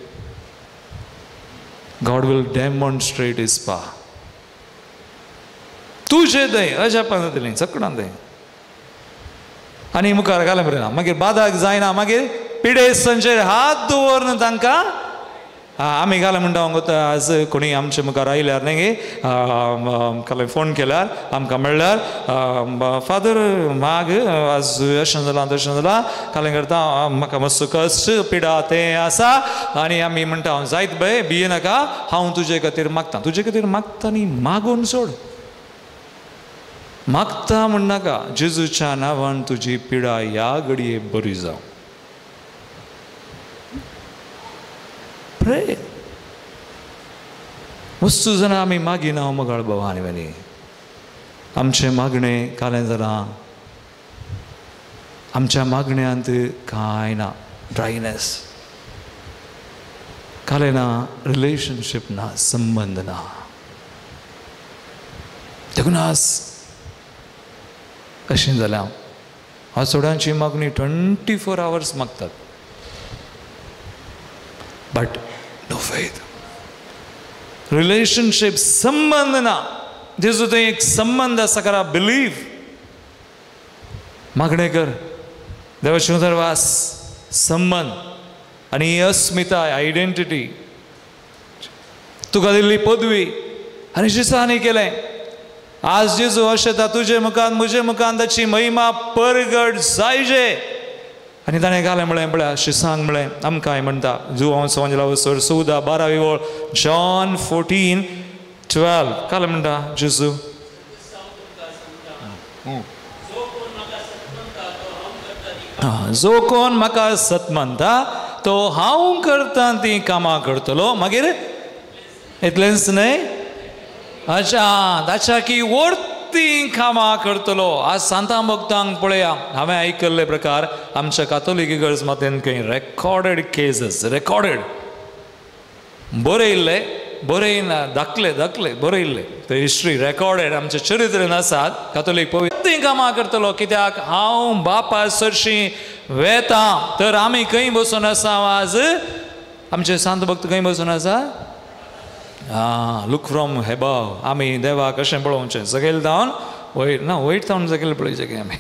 God will demonstrate his power. तुजे थंय अजापां जातलीं सगळ्यां थंय. आनी मुखार घालें बरें ना, मागीर बादाक जायना, मागीर पिडेस्तांचेर हात दवरून तांकां आमी घालें म्हणटा हांव आज कोणी आमचे मुखार आयल्यार न्ही गे, काल फोन केल्यार आमकां मेळ्ळ्यार, फादर माग आज अशें जालां तशें जालां, कालें करता म्हाका मातसो कश्ट पिडा तें आसा, आनी आमी म्हणटा हांव जायत बाय भिये नाका, हांव तुजे खातीर मागता. तुजे खातीर मागता न्ही, मागून सोड, मागता म्हणनाका. जेजूच्या नांवान तुजी पिडा ह्या घडये बरी जावं. प्रे वस्तू जाणां आमी मागिना मगाळ बाबा आनी आनी आमचें मागणें कालें जालां, आमच्या मागण्यांत कांय ना, ड्रायनेस कालें ना, रिलेशनशीप ना, संबंद ना. देखून आज अशें जाल्यार आज चडांची मागणी 24 आवर्स मागतात, बट नो फेथ, रिलेशनशीप, संबंद ना. जेजू थंय एक संबंद आसा करा, बिलीव. मागणें कर, देवाचें उतर वास, संबंद आनी ही अस्मिताय, आयडेंटिटी, तुका दिल्ली पदवी. आनी जेजून केलें. आज जेजू अशें तुजे मुखान म्हजे मुखान ताची महिमा परगट जायजे. आनी ताणें घालें म्हळें, पळया शिसांक म्हळें, आमकांय म्हणटा जुवांव सोंजला वसर 14 12वी वळ, जॉन 14:12 कालें म्हणटा जेजू, जो कोण म्हाका सत मानता तो हांव करता तीं कामां करतलो. मागीर इतलेंच न्हय, अच्छा ताच्या की वर्ती कामां करतलो. आज सांतां भक्तांक पळया, हांवें आयकल्ले प्रकार आमच्या कातोलीक इगर्ज मातेन खंय रेकॉर्डेड केसीस, रेकॉर्डेड बरयल्ले, बरयना दाखले दाखले बरयल्ले, ते हिस्ट्री रेकॉर्डेड आमच्या चरित्रेन आसात. कातोलीक पवित्र कामां करतलो, कित्याक हांव बापा सरशीं वेता. तर आमी खंय बसून आसा आज? आमचे सांत भक्त खंय बसून आसा? लूक फ्रॉम हेबाव. आमी देवाक कशें पळोवचें? सकयल जावन वयर ना, वयर जावन सकयल पळोवचें की आमी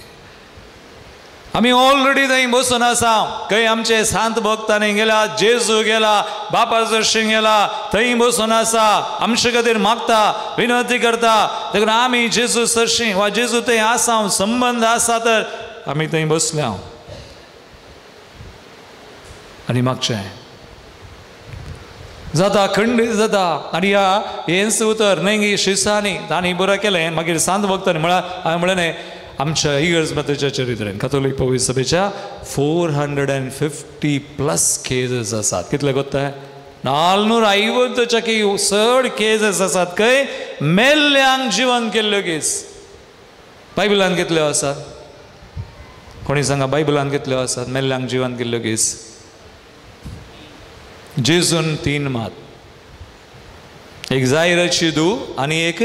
आमी ऑलरेडी थंय बसून आसा. खंय आमचे सांत भक्तांनी गेला, जेजू गेला, बापा सरशीं गेला, थंय बसून आसा, आमचे खातीर मागता, विनंती करता. देखून आमी जेजू सरशीं वा जेजू थंय आसा, संबंद आसा, तर आमी थंय बसल्या आनी मागचें जाता, खंडीत जाता. आनी ह्या हेंच उतर न्हय गी शिसांनी तांणी बरें केलें. मागीर सांत भक्तांनी म्हळ्यार हांवें म्हणलें न्हय, आमच्या इगर्ज मातेच्या चरित्रेन कातोलीक पवित्र सभेच्या 450 प्लस केसीस आसात. कितले कोत्ताय? 450 की चड केसीस आसात. खंय मेल्ल्यांक जिवन केल्ल्यो केस. बायबलान कितल्यो आसात? कोणी सांगा, बायबलान कितल्यो आसात मेल्ल्यांक जिवन केल्ल्यो केस? जेजून 3 मात, एक जायराची धूव आनी एक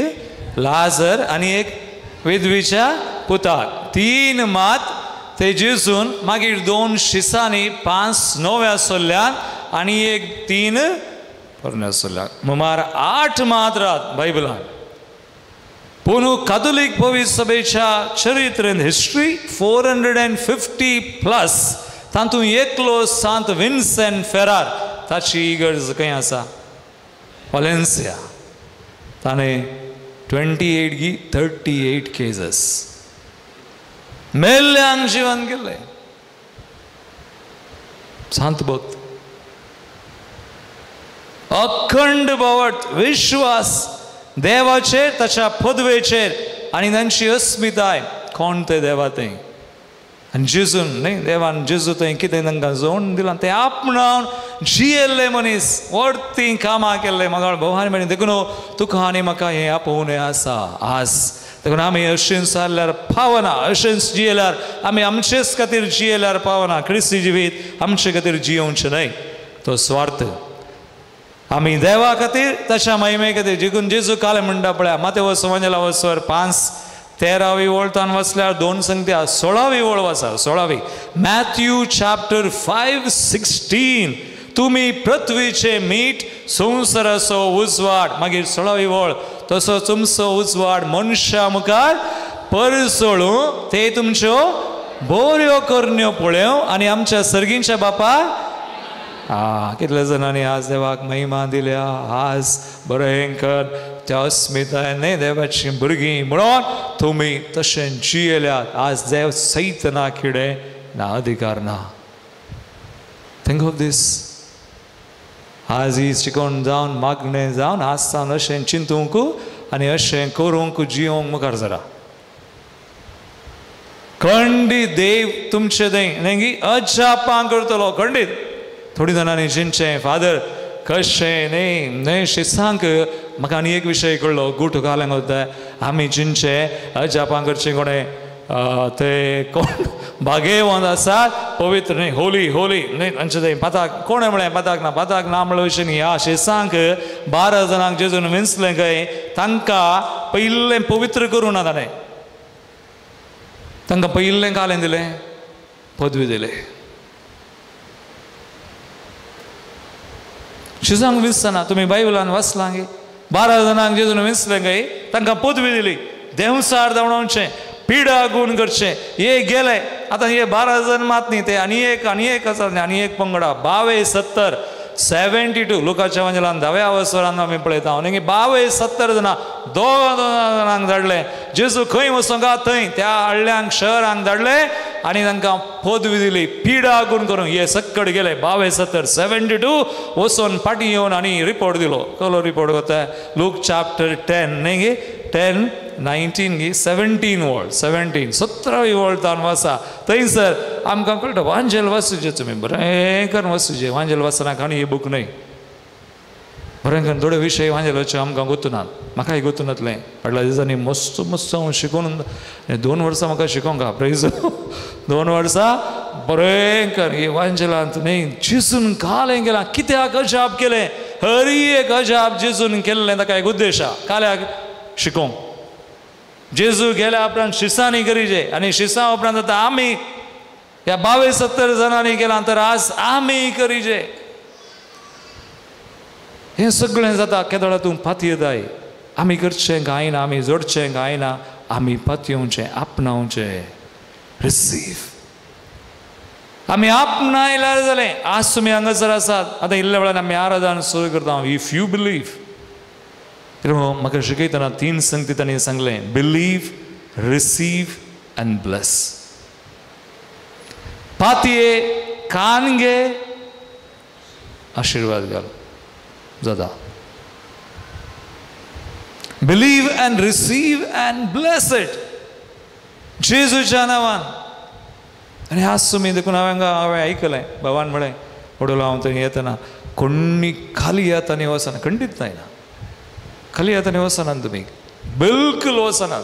लाजर आनी एक विधवीच्या पुताक, 3 मात ते जेजून. मागीर 2 शिसांनी, 5 नव्या सोल्ल्यान आनी एक 3 पोरण्या सोल्ल्यान, मुमार 8 मात रात बायबलान. पूण कातोलीक पवित्र सभेच्या चरित्रेन हिस्ट्री 450 प्लस, तातूंत एकलो सांत विन्सेंट फेरार, ताची इगर्ज खंय आसा? वालेन्सिया. ताणें 28 गी 38 केसीस मेल्ल्यांक जिवन केल्लें. सांत भक्त, अखंड बावट विश्वास देवाचेर, ताच्या पदवेचेर आनी तांची अस्मिताय. कोण ते देवा थंय? आनी जेजून न्हय, देवान जेजू थंय कितें तांकां जोडून दिलां तें आपणावन जियेल्ले मनीस, व्हडतीं कामां केल्ले मगाळ भोवान म्हणी. देखून तुका आनी म्हाका हें आपोवणें आसा आज. देखून आमी अशेंच जाल्यार पावना, अशेंच जियेल्यार आमी आमचेच खातीर जियेल्यार पावना. क्रिस्ती जिवीत आमचे खातीर जियोवचें न्हय, तो स्वार्थ. आमी देवा खातीर, ताच्या महिमे खातीर. जिकून जेजू कालें म्हणटा पळया, मातेव सुवांजेला वसवर 5:13 वळ तान वाचल्यार 2 संगत्या 16वी वळ वाचा, 16वी, मॅथ्यू चॅप्टर 5:16, तुमी पृथ्वीचे मीठ, संवसाराचो उजवाड. मागीर 16वी वळ, तसो तुमचो उजवाड मनशा मुखार परसळूं, ते तुमच्यो बऱ्यो करण्यो पळोवं आनी आमच्या सर्गींच्या बापा. कितल्या जाणांनी आज देवाक महिमा दिल्या. आज बरें कर त्या अस्मिताय न्ही देवाची भुरगीं म्हणून तुमी तशें जियेल्यात. आज देव सैत ना किडें ना अधिकार ना. Think of these. आज ही शिकोवन जावन मागणें जावन आज सावन अशें चिंतूंक आनी अशें करूंक जियोंक मुखार जरा. खंडीत देव तुमचें न्ही अजापां करतलो खंडीत. थोडी जाणांनी चिंतचें फादर कशें न्ही न्हय शिसांक म्हाका आनी एक विशय कळ्ळो गुट घालूंक वता आमी चिंतचें अजापां करचें कोणें ते कोण भागेवंत आसात पवित्र न्ही होली होली न्ही तांचे ते पाताक कोणें म्हळें पाताक ना पाताक ना म्हणलें अशें न्ही. ह्या शिसांक 12 जाणांक जेजून विंचलें खंय तांकां पयलें पवित्र करूं ना ताणें तांकां पयलें कालें दिलें पदवी दिले. शिसांक विंचतना तुमी बायबलान वाचलां गे 12 जाणांक जेजून विंचलें खंय तांकां पदवी दिली देंवसार धांवडावचें पिडा गुण करचें. हे गेले आतां हे 12 जाण मात न्ही ते आनी एक आनी एक आसा आनी एक पंगडा 72 72 लुकाच्या वांजेलान 10व्या वसरान आमी पळयता आनी 72 जाणां 2 जाणांक धाडले. जेजू खंय वचोंक थंय त्या हळ्ळ्यांक शहरांक धाडले आनी तांकां पदवी दिली पिडा गुण करून. हे सक्कड गेले 72 72 वचोन फाटीं येवन आनी रिपोर्ट दिलो. कसलो रिपोर्ट वता लूक चॅप्टर 10 न्ही गे 10 19 गी 17 वळ 17 17वी वळ तान वासा थंयसर आमकां कळटा वांजेल वाचुचें तुमी बरें करून वाचुचें. वांजेल वाचना काणी ही बूक न्हय बरें करून थोडे विशय वांजेलाचे आमकां गोतुनात म्हाकाय गोतुनातलें. फाटल्या दिसांनी मस्त मस्त हांव शिकोवन 2 वर्सां म्हाका शिकोवंक प्रेज 2 वर्सां बरें कर हे वांजेलांत न्ही जेजून कालें केलां कित्याक अजाप केलें हरी एक अजाप जेजून केल्लें ताका एक उद्देश आहा काल्याक शिकोवंक. जेजू गेल्या उपरांत शिसांनी करीचे आनी शिसां उपरांत आतां आमी ह्या 72 जाणांनी केलां तर आज आमी करीचे. हें सगळें जाता केदोळा तूं पातयेताय. आमी करचें कांय ना आमी जोडचें कांय ना आमी पातयेवचें आपणावचें रिसीव आमी आपणायल्यार जालें. आज तुमी हांगासर आसात आतां इल्ल्या वेळान आमी आराधन सुरू करता. If you believe म्हाका शिकयतना 3 संगती तांणी सांगलें बिलीव रिसीव अँड ब्लेस. पातये कान घे आशिर्वाद घाल जाता. Believe and receive and bless it जेजूच्या नांवान. आनी आज तुमी देखून हांवें आयकलें बाबान म्हळें वडलो हांव थंय येतना कोणी खाली येता वचना खंडीत जायना खाली येतना वचनात तुमी बिलकुल वचनात.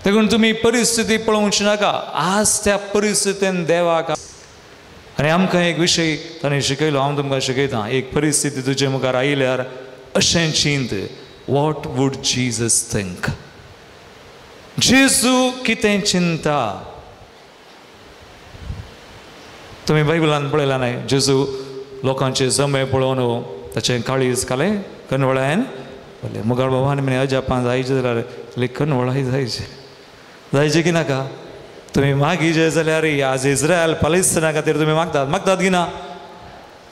देखून तुमी परिस्थिती पळोवची नाका. आज त्या परिस्थितीन देवाक आनी आमकां एक विशय ताणें शिकयलो हांव तुमकां शिकयतां. एक परिस्थिती तुजे मुखार आयल्यार अशें चिंत what would Jesus think. जेजू कितें चिंता. तुमी बायबलान पळयलां न्हय जेजू लोकांचे जमे पळोवन ताचें काळीज कालें कनवळायन बरें मुखार बाबान म्हणे अजापां जायचें जाल्यार कनवळाय जायचें जायचें की नाका. तुमी मागीचे जाल्यार आज इस्रायल पालेस्तिना खातीर तुमी मागतात मागतात की ना.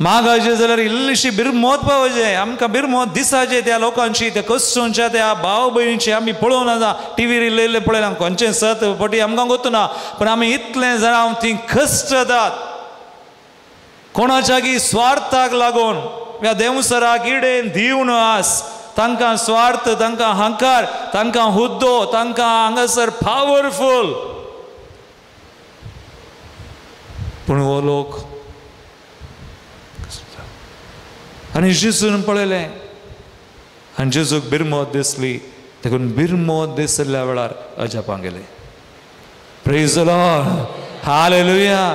मागायचें जाल्यार इल्लीशी बिरमोत पावचें आमकां बिरमोत दिसाचें त्या लोकांची त्या कश्टोंच्या त्या भाव भयणीची आमी पळोवंक नाका. टिवीर इल्लें इल्लें पळयलां खंयचें सत फटी आमकां गोतुना पूण आमी इतलें जाणां तीं कश्टतात कोणाच्या की स्वार्थाक लागून ह्या देंवसराक इडेन दिवन आस तांकां स्वार्थ तांकां हंकार तांकां हुद्दो तांकां हांगासर पावरफूल. पूण हो लोक आनी जेजून पळयलें आनी जेजूक बिरमोत दिसली देखून बिरमोत दिसल्या वेळार अजापां गेले. Praise the Lord hallelujah.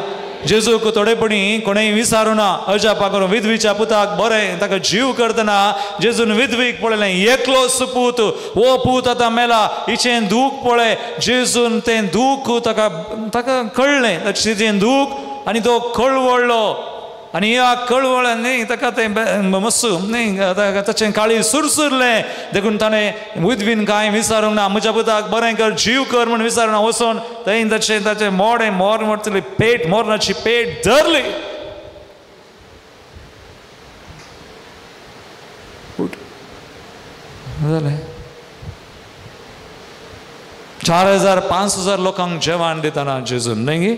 जेजूक थोडेपणी कोणेय विचारूं ना अजापां करून विधवीच्या पुताक बरें ताका जीव करतना जेजून विधवीक पळयलें एकलो सुपूत हो पूत आतां मेला हिचें दूख पळय. जेजून तें दूख ताका ताका कळ्ळें तिचें दूख आनी तो कळवळ्ळो आनी ह्या कळवळ्यान न्ही ताका तें मस्सू न्ही ताचें काळीज सुरसुरलें. देखून ताणें विधवीन कांय विचारूंक ना म्हज्या पुताक बरें कर जीव कर म्हूण विचारूंक ना वचोन थंय ताचें ताचें मोडें मोर मोडतली पेट मोरनाची पेट धरली उठ जालें. 4000 5000 लोकांक जेवण दितना जेजून न्हय गे,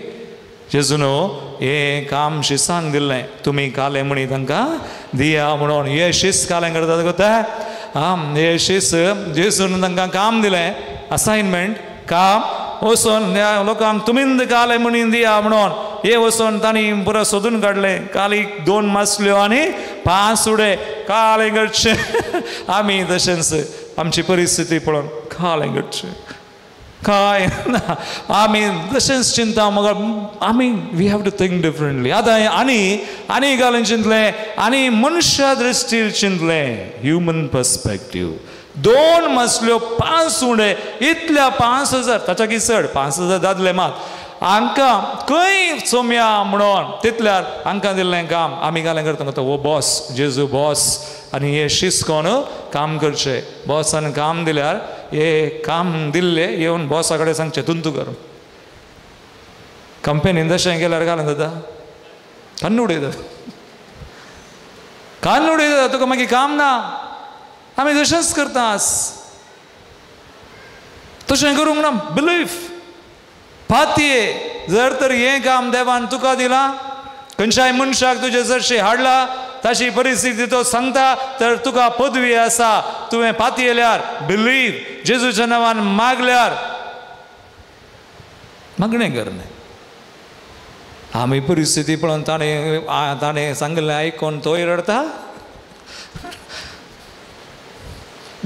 जेजून हें काम शिसांक दिल्लें, तुमी काले म्हणी तांकां दिया म्हणून. हे शीस कालें करतात कोता आम, हे शीस जेजून तांकां काम दिलें, असायनमेंट काम, वचोन ह्या लोकांक तुमीन काले म्हणी दिया म्हणून. हे वचोन तांणी पुरो सोदून काडलें, काली 2 मासल्यो आनी 5 उडे कालें करचें. आमी तशेंच आमची परिस्थिती पळोवन कालें करचें काय ना, आमी तशेंच चिंता मगर आमी we have to think differently. आतां आनी आनी घालून चिंतलें आनी मनशा दृश्टीर चिंतलें, ह्युमन पर्सपेक्टीव. 2 मासल्यो 5 उंडे इतल्या 5000, ताच्याकी चड 5000 दादले मात हांकां खंय सोमया म्हणून तितल्यार हांकां दिल्लें काम आमी घालें करता. हो बॉस जेजू बॉस आनी हे शिस्कोन काम करचें. बॉसान काम दिल्यार हे काम दिल्ले येवन बॉसा कडेन सांगचें तुंतू कर. कंपनीन तशें केल्यार घालून जाता, कान उडयता, कान उडयता, तुका मागीर काम ना. आमी तशेंच करता, तशें करूंक ना. बिलीफ पातये, जर तर हें काम देवान तुका दिलां, खंयच्याय मनशाक तुजे जरशी हाडला, ताची परिस्थिती तो सांगता, तर तुका पदवी आसा, तुवें पातयेल्यार बिलीव जेजूच्या नांवान मागल्यार मागणें करलें. आमी परिस्थिती पळोवन ताणें ताणें सांगलें आयकोन तोय रडता.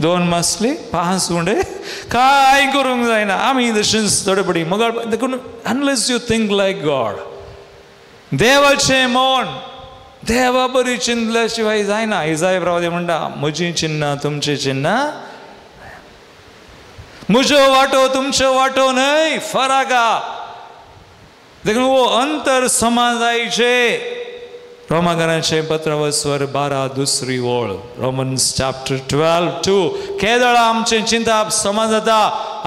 2 मासली 5 उंडे काय करूंक जायना. आमी तशेंच थोडे पडी मगर देखून unless you think like God, देवाचें मन देवा बरी चिंतल्या शिवाय जायना. इजाय प्रवादी म्हणटा, म्हजी चिन्नां तुमची चिन्नां, म्हज्यो वाटो तुमच्यो वाटो न्हय, फराक. देखून हो अंतर समा जायचे. रोमाकारांचें पत्र वस्वर 12 दुसरी ओळ, रोमन्स चॅप्टर 12:2. केदळा आमचें चिंताप समा जाता,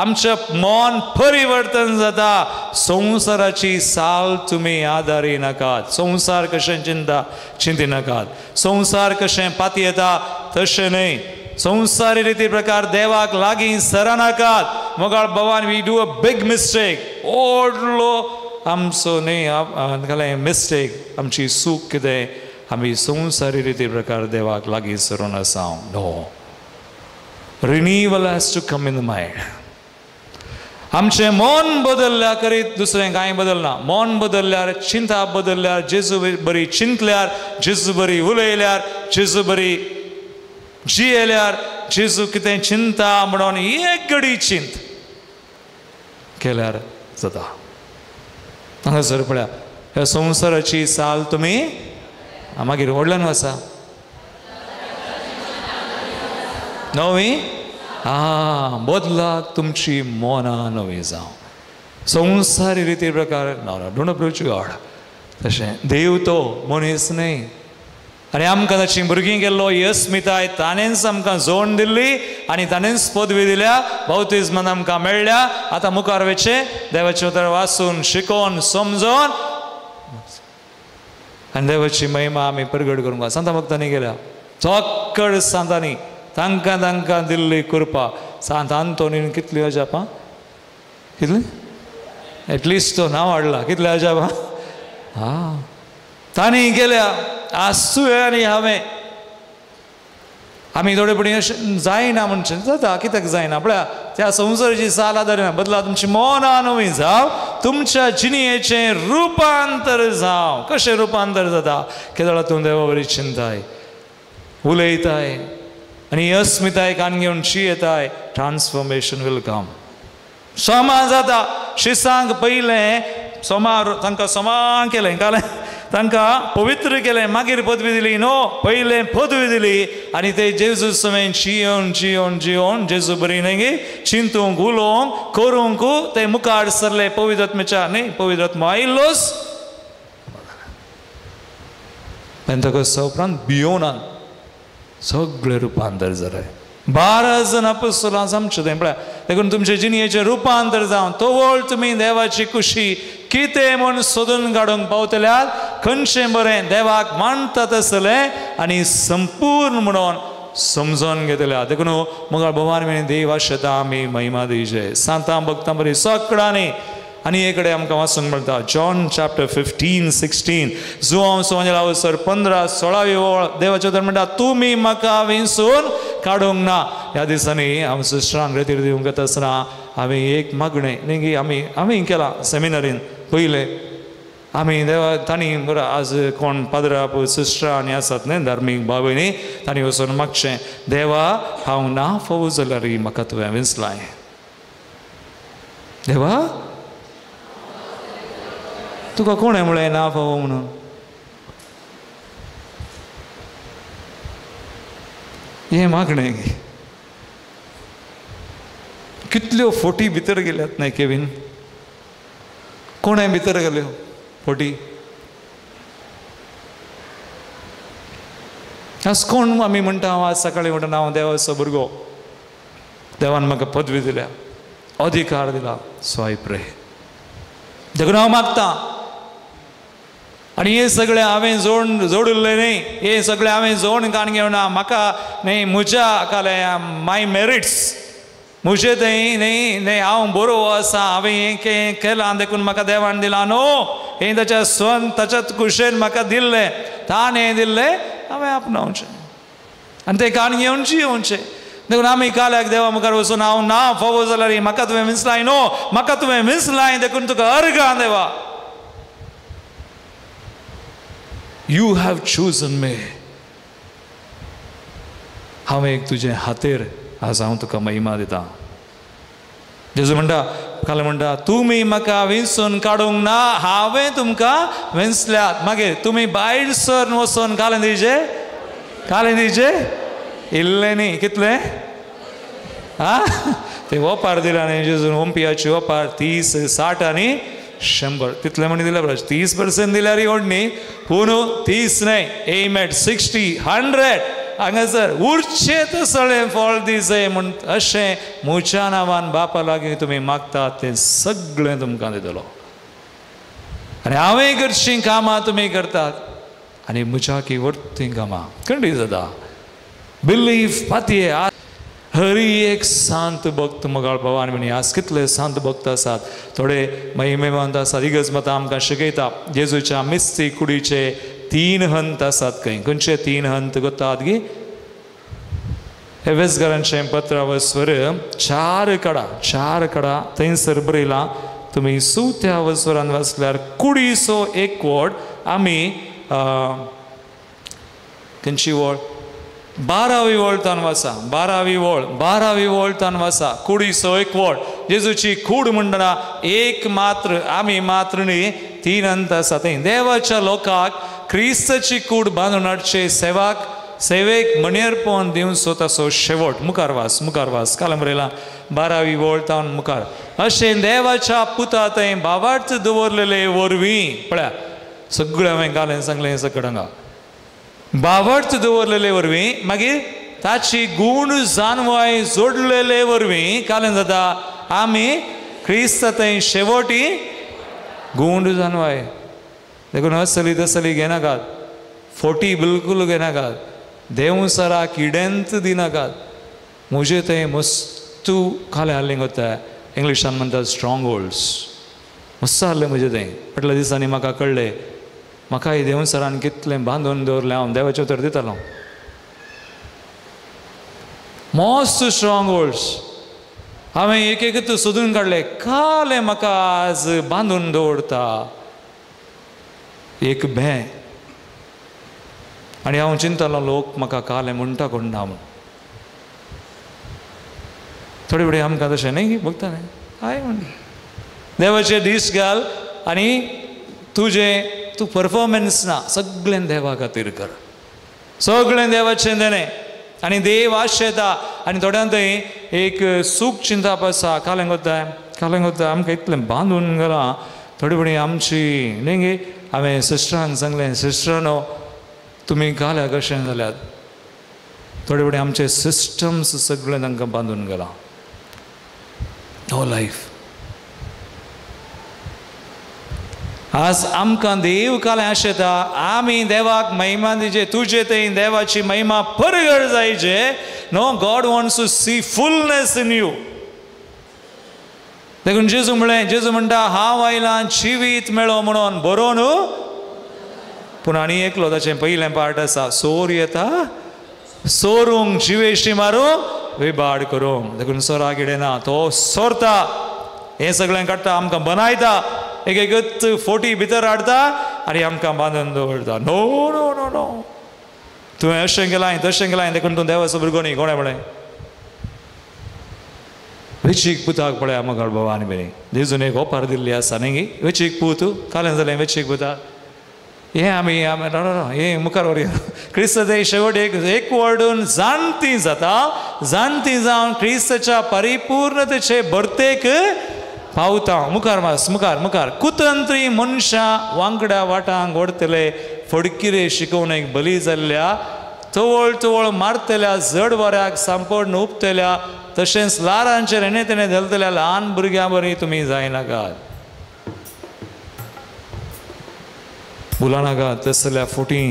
आमचें मन परिवर्तन जाता. संवसाराची साल तुमी आदारी नाकात, संवसार कशें चिंता चिंती नाकात, संवसार कशें पातयेता तशें न्हय, संवसारी रिती प्रकार देवाक लागीं सरानाकात. मोगाळ भवान we do a big mistake, व्हडलो आमचो न्हय मिस्टेक, आमची चूक कितें, आमी संवसारी रिती प्रकार देवाक लागीं सरून आसा. No, renewal has to come in the mind. आमचें मन बदलल्यार करीत दुसरें कांय बदलना. मन बदलल्यार, चिंता बदलल्यार, जेजू बरी चिंतल्यार, जेजू बरी उलयल्यार, जेजू बरी जियेल्यार, जेजू कितें चिंता म्हणून एक घडी चिंत केल्यार जाता. हांगासर पळया ह्या संवसाराची साल तुमी मागीर व्हडल्यान आसा नवी आं बदलाक तुमची मनां नवी जावं. संवसारी रिती प्रकार ना, don't approach God. तशें देव तो मनीस न्हय. आनी आमकां ताची भुरगीं केल्लो अस्मिताय ताणेंच आमकां जोड दिल्ली आनी ताणेंच पदवी दिल्या, बाप्तिज्मान आमकां मेळ्ळ्या. आतां मुखार वचचें देवाचें उतर वाचून शिकोवन समजोन आनी देवाची महिमा आमी परगट करूंक. सांता भक्तांनी गेल्या चोक्कड सांतांनी तांकां तांकां दिल्ली कृपा. सांत आंतोनीन कितली अजापां, कितली एटलिस्ट तो नांव हाडला, कितले अजापां हां तांणी गेल्या. आसूं आनी हांवें आमी थोडे पडी अशें जायना म्हणचें जाता, कित्याक जायना पळया त्या संवसाराची साल आदारिना. बदला तुमची मनां नवी जावं, तुमच्या जिणयेचें रुपांतर जावं. कशें रुपांतर जाता? केदळा तूं देवा बरी चिंताय उलयताय आनी अस्मिताय कान घेवन जियेताय, ट्रान्सफॉर्मेशन will come. समा जाता. शिसांक पयलें सोमार तांकां समान केलें, कालें तांकां पवित्र केलें, मागीर पदवी दिली. नो, पयलें पदवी दिली आनी ते जेजू समेन जियोन जियोन जियोन जेजू बरी न्हय गे चिंतूंक उलोवंक करूंक ते मुखार सरले पवित्रात्म्याच्या न्हय, पवित्रात्मो आयिल्लोच. पेंतकोस्ता उपरांत भियोनात सगळें रुपांतर जालें. 12 जाण आपोस्तलां आमचें तें पळया. देखून तुमचे जिणयेचें रुपांतर जावन तवळ तुमी देवाची कुशी कितें म्हूण सोदून काडूंक पावतल्यार, खंयचें बरें देवाक मानता तसलें आनी संपूर्ण म्हणून समजून घेतल्या. देखून मुखार भोवान मेरेन देव आशेता आमी महिमा दिवचे सांतां भक्तां बरी सगळ्यांनी. आनी हे कडेन आमकां वाचूंक मेळटा जॉन चॅप्टर 15 16 जुवांव सोंजेला सर 15 16वी ओळ देवाचें उतर म्हणटा तुमी म्हाका विंचून काडूंक ना. ह्या दिसांनी हांव सिस्टरांक रेतीर दिवंक येता आसतना हांवें एक मागणें न्ही की आमी आमी केलां सेमिनारीन पयलें आमी देवा तांणी बरो आज कोण पाद्रा सिस्टरां आनी आसात न्ही धार्मीक भाव भयणी तांणी वचून मागचें देवा हांव ना फोव जाल्यार म्हाका तुवें विंचलाय देवा तुका कोणें म्हळें ना फावो म्हणून. हें मागणें कितल्यो फोटी भितर गेल्यात न्हय केवीन, कोणें भितर गेल्यो फोटी? आज कोण आमी म्हणटा हांव आज सकाळीं म्हणटा हांव देवाचो भुरगो, देवान म्हाका पदवी दिल्या, अधिकार दिला, सो I pray. देखून हांव मागता. आनी हें सगळें हांवें जोड जोडिल्लें न्ही, हें सगळें हांवें जोड काण घेवना म्हाका न्ही म्हज्या कालें माय मेरिट्स म्हजे थंय न्ही न्ही हांव बरो आसा हांवें हें केलां देखून म्हाका देवान दिलां न्हू, हें ताच्या स्वन ताच्याच कुशेन म्हाका दिल्लें, ताणें हें दिल्लें हांवें आपणावचें आनी तें काण घेवन जियोवचें. देखून आमी काल्याक देवा मुखार वचून हांव ना फावो जाल्यार म्हाका तुवें विंचलाय न्हू, म्हाका तुवें विंचलाय देखून तुका अर्गां देवा. You have chosen me. हांवें एक तुजें हातेर आज हांव तुका महिमा दिता. जेजू म्हणटा काल म्हणटा तुमी म्हाका विंचून काडूंक ना, हांवें तुमकां विंचल्यात. मागीर तुमी भायर सर वचून कालें दिवचें, कालें दिवचें इल्लें न्ही, कितलें आं ते ओपार दिला न्ही जेजून ओंपियाची ओपार 30 60 आनी 100 तितलें म्हण दिल्यार 30% दिल्यार व्हड न्ही, पूण 30 न्हय एम एट 60 100 हांगासर उरचें तसलें फळ दिसय म्हण अशें म्हज्या नांवान बापा लागीं तुमी मागतात तें सगळें तुमकां दितलो. आनी हांवें करचीं कामां तुमी करतात आनी म्हज्या की व्हडतीं कामां खंडीत जाता. बिलीफ पातये. हरी एक शांत भक्त मोगाळ भवान म्हणी आज कितले शांत भक्त आसात, थोडे महिमेवंत आसात. इगर्ज माता आमकां शिकयता जेजूच्या मिस्ती कुडीचे 3 हंत आसात. खंय खंयचे 3 हंत गोतात गी? एवेसगारांचें पत्रावस्वर 4 कडा 4 कडा थंयसर बरयलां. तुमी सुत्या वस्वरान वाचल्यार कुडीचो एक वोड आमी खंयची वळ 12वी वळ तान वाचा, 12वी वळ, 12वी वळ तान वाचा. कुडीचो एक वळ जेजूची कूड म्हणटना एक मात्र आमी मात्र न्ही 3 अंत आसा. थंय देवाच्या लोकांक क्रिस्ताची कूड बांदून हाडचे सेवाक सेवेक मनेरपण दिवचो ताचो शेवट. मुखार वास, मुखार वास काल बरयलां 12वी वळ तावन मुखार. अशें देवाच्या पुता थंय भावार्थ दवरलेले वरवीं पळया सगळें हांवें घालें सांगलें सगळें हांगा भावार्थ दवरलेले वरवीं मागीर ताची गूण जानवाय जोडलेले वरवीं कालें जाता आमी क्रिस्त थंय शेवटी गूण जानवाय. देखून असली तसली घेनाकात, फोटी बिलकूल घेनाकात, देवसराक इडेंत दिनाकात. म्हजे थंय मस्तू खालें हाडलें कोत्ता इंग्लिशान म्हणटात स्ट्रॉंग होल्ड्स मस्त हाडलें म्हजें थंय. फाटल्या दिसांनी म्हाका कळ्ळें म्हाकाय देवसरान कितलें बांदून दवरलें. हांव देवाचें उतर दितालो मस्त स्ट्रॉंग होल्ड्स हांवें एक एकच सोदून काडलें. कालें म्हाका आज बांदून दवरता एक भें. आनी हांव चिंतलो लोक म्हाका कालें म्हणटा कोण ना म्हूण. थोडे फुडें आमकां तशें न्ही बघता न्ही हय म्हण देवाचे दीस घाल आनी तुजें तूं परफॉर्मन्स ना सगळें देवा खातीर कर, सगळें देवाचें देणें. आनी देव आशेता. आनी थोड्यां थंय एक सूख चिंताप आसा कालें कोत्ता कालें कोत्ता आमकां इतलें बांदून गेलां. थोडे फुडें आमची न्ही गे हांवें सिस्टरांक सांगलें सिस्टरानो तुमी काल्या कशें जाल्यात. थोडे फुडें आमचे सिस्टम्स सगळें तांकां बांदून गेलां. No life. आज आमकां देव कालें आशेता आमी देवाक महिमा दिजे, तुजे थंय देवाची महिमा परगट जायचे. No, God wants to see fullness in you. देखून जेजू म्हणलें, जेजू म्हणटा हांव आयलां जिवीत मेळो म्हणून, बरो न्हू. पूण आनी एकलो ताचें पयलें पार्ट आसा, सोर येता सोरूंक, जिवेशी मारूंक, विबाड करूंक. देखून सोराक ना, तो सोरता, हें सगळें काडटा, आमकां बनायता, एक एकच फोटी भितर हाडटा आनी आमकां बांदून दवरता. नो नो नो नो, तुवें अशें केलां तशें केलां, देखून तूं देवाचो भुरगो न्ही. कोणें म्हळें? वेचीक पुताक पळया मगळ बाबा आनी बरें जेजून एक ओपार दिल्ली आसा न्ही गी, वेचीक पूत कालें जालें वेचीक पुताक. हें आमी आमी हें मुखार व्हरया. क्रिस्त ते शेवट एक एक वर्डून जाणती जाता, जाणती जावन क्रिस्ताच्या परिपूर्णतेचे भरतेक पावता. मुखार मास, मुखार मुखार. कुतंत्री मनशां वांगडा वाटांक ओडतले, फडकिरे शिकोवणेक बली जाल्ल्या, तवळ तवळ मारतल्या, जड वाऱ्याक सांपड उपतल्या, तशेंच ल्हारांचेर हेणे तेणे धलतल्या ल्हान भुरग्यां बरी तुमी जायनाकात. भुलानाका तसल्या फोटी,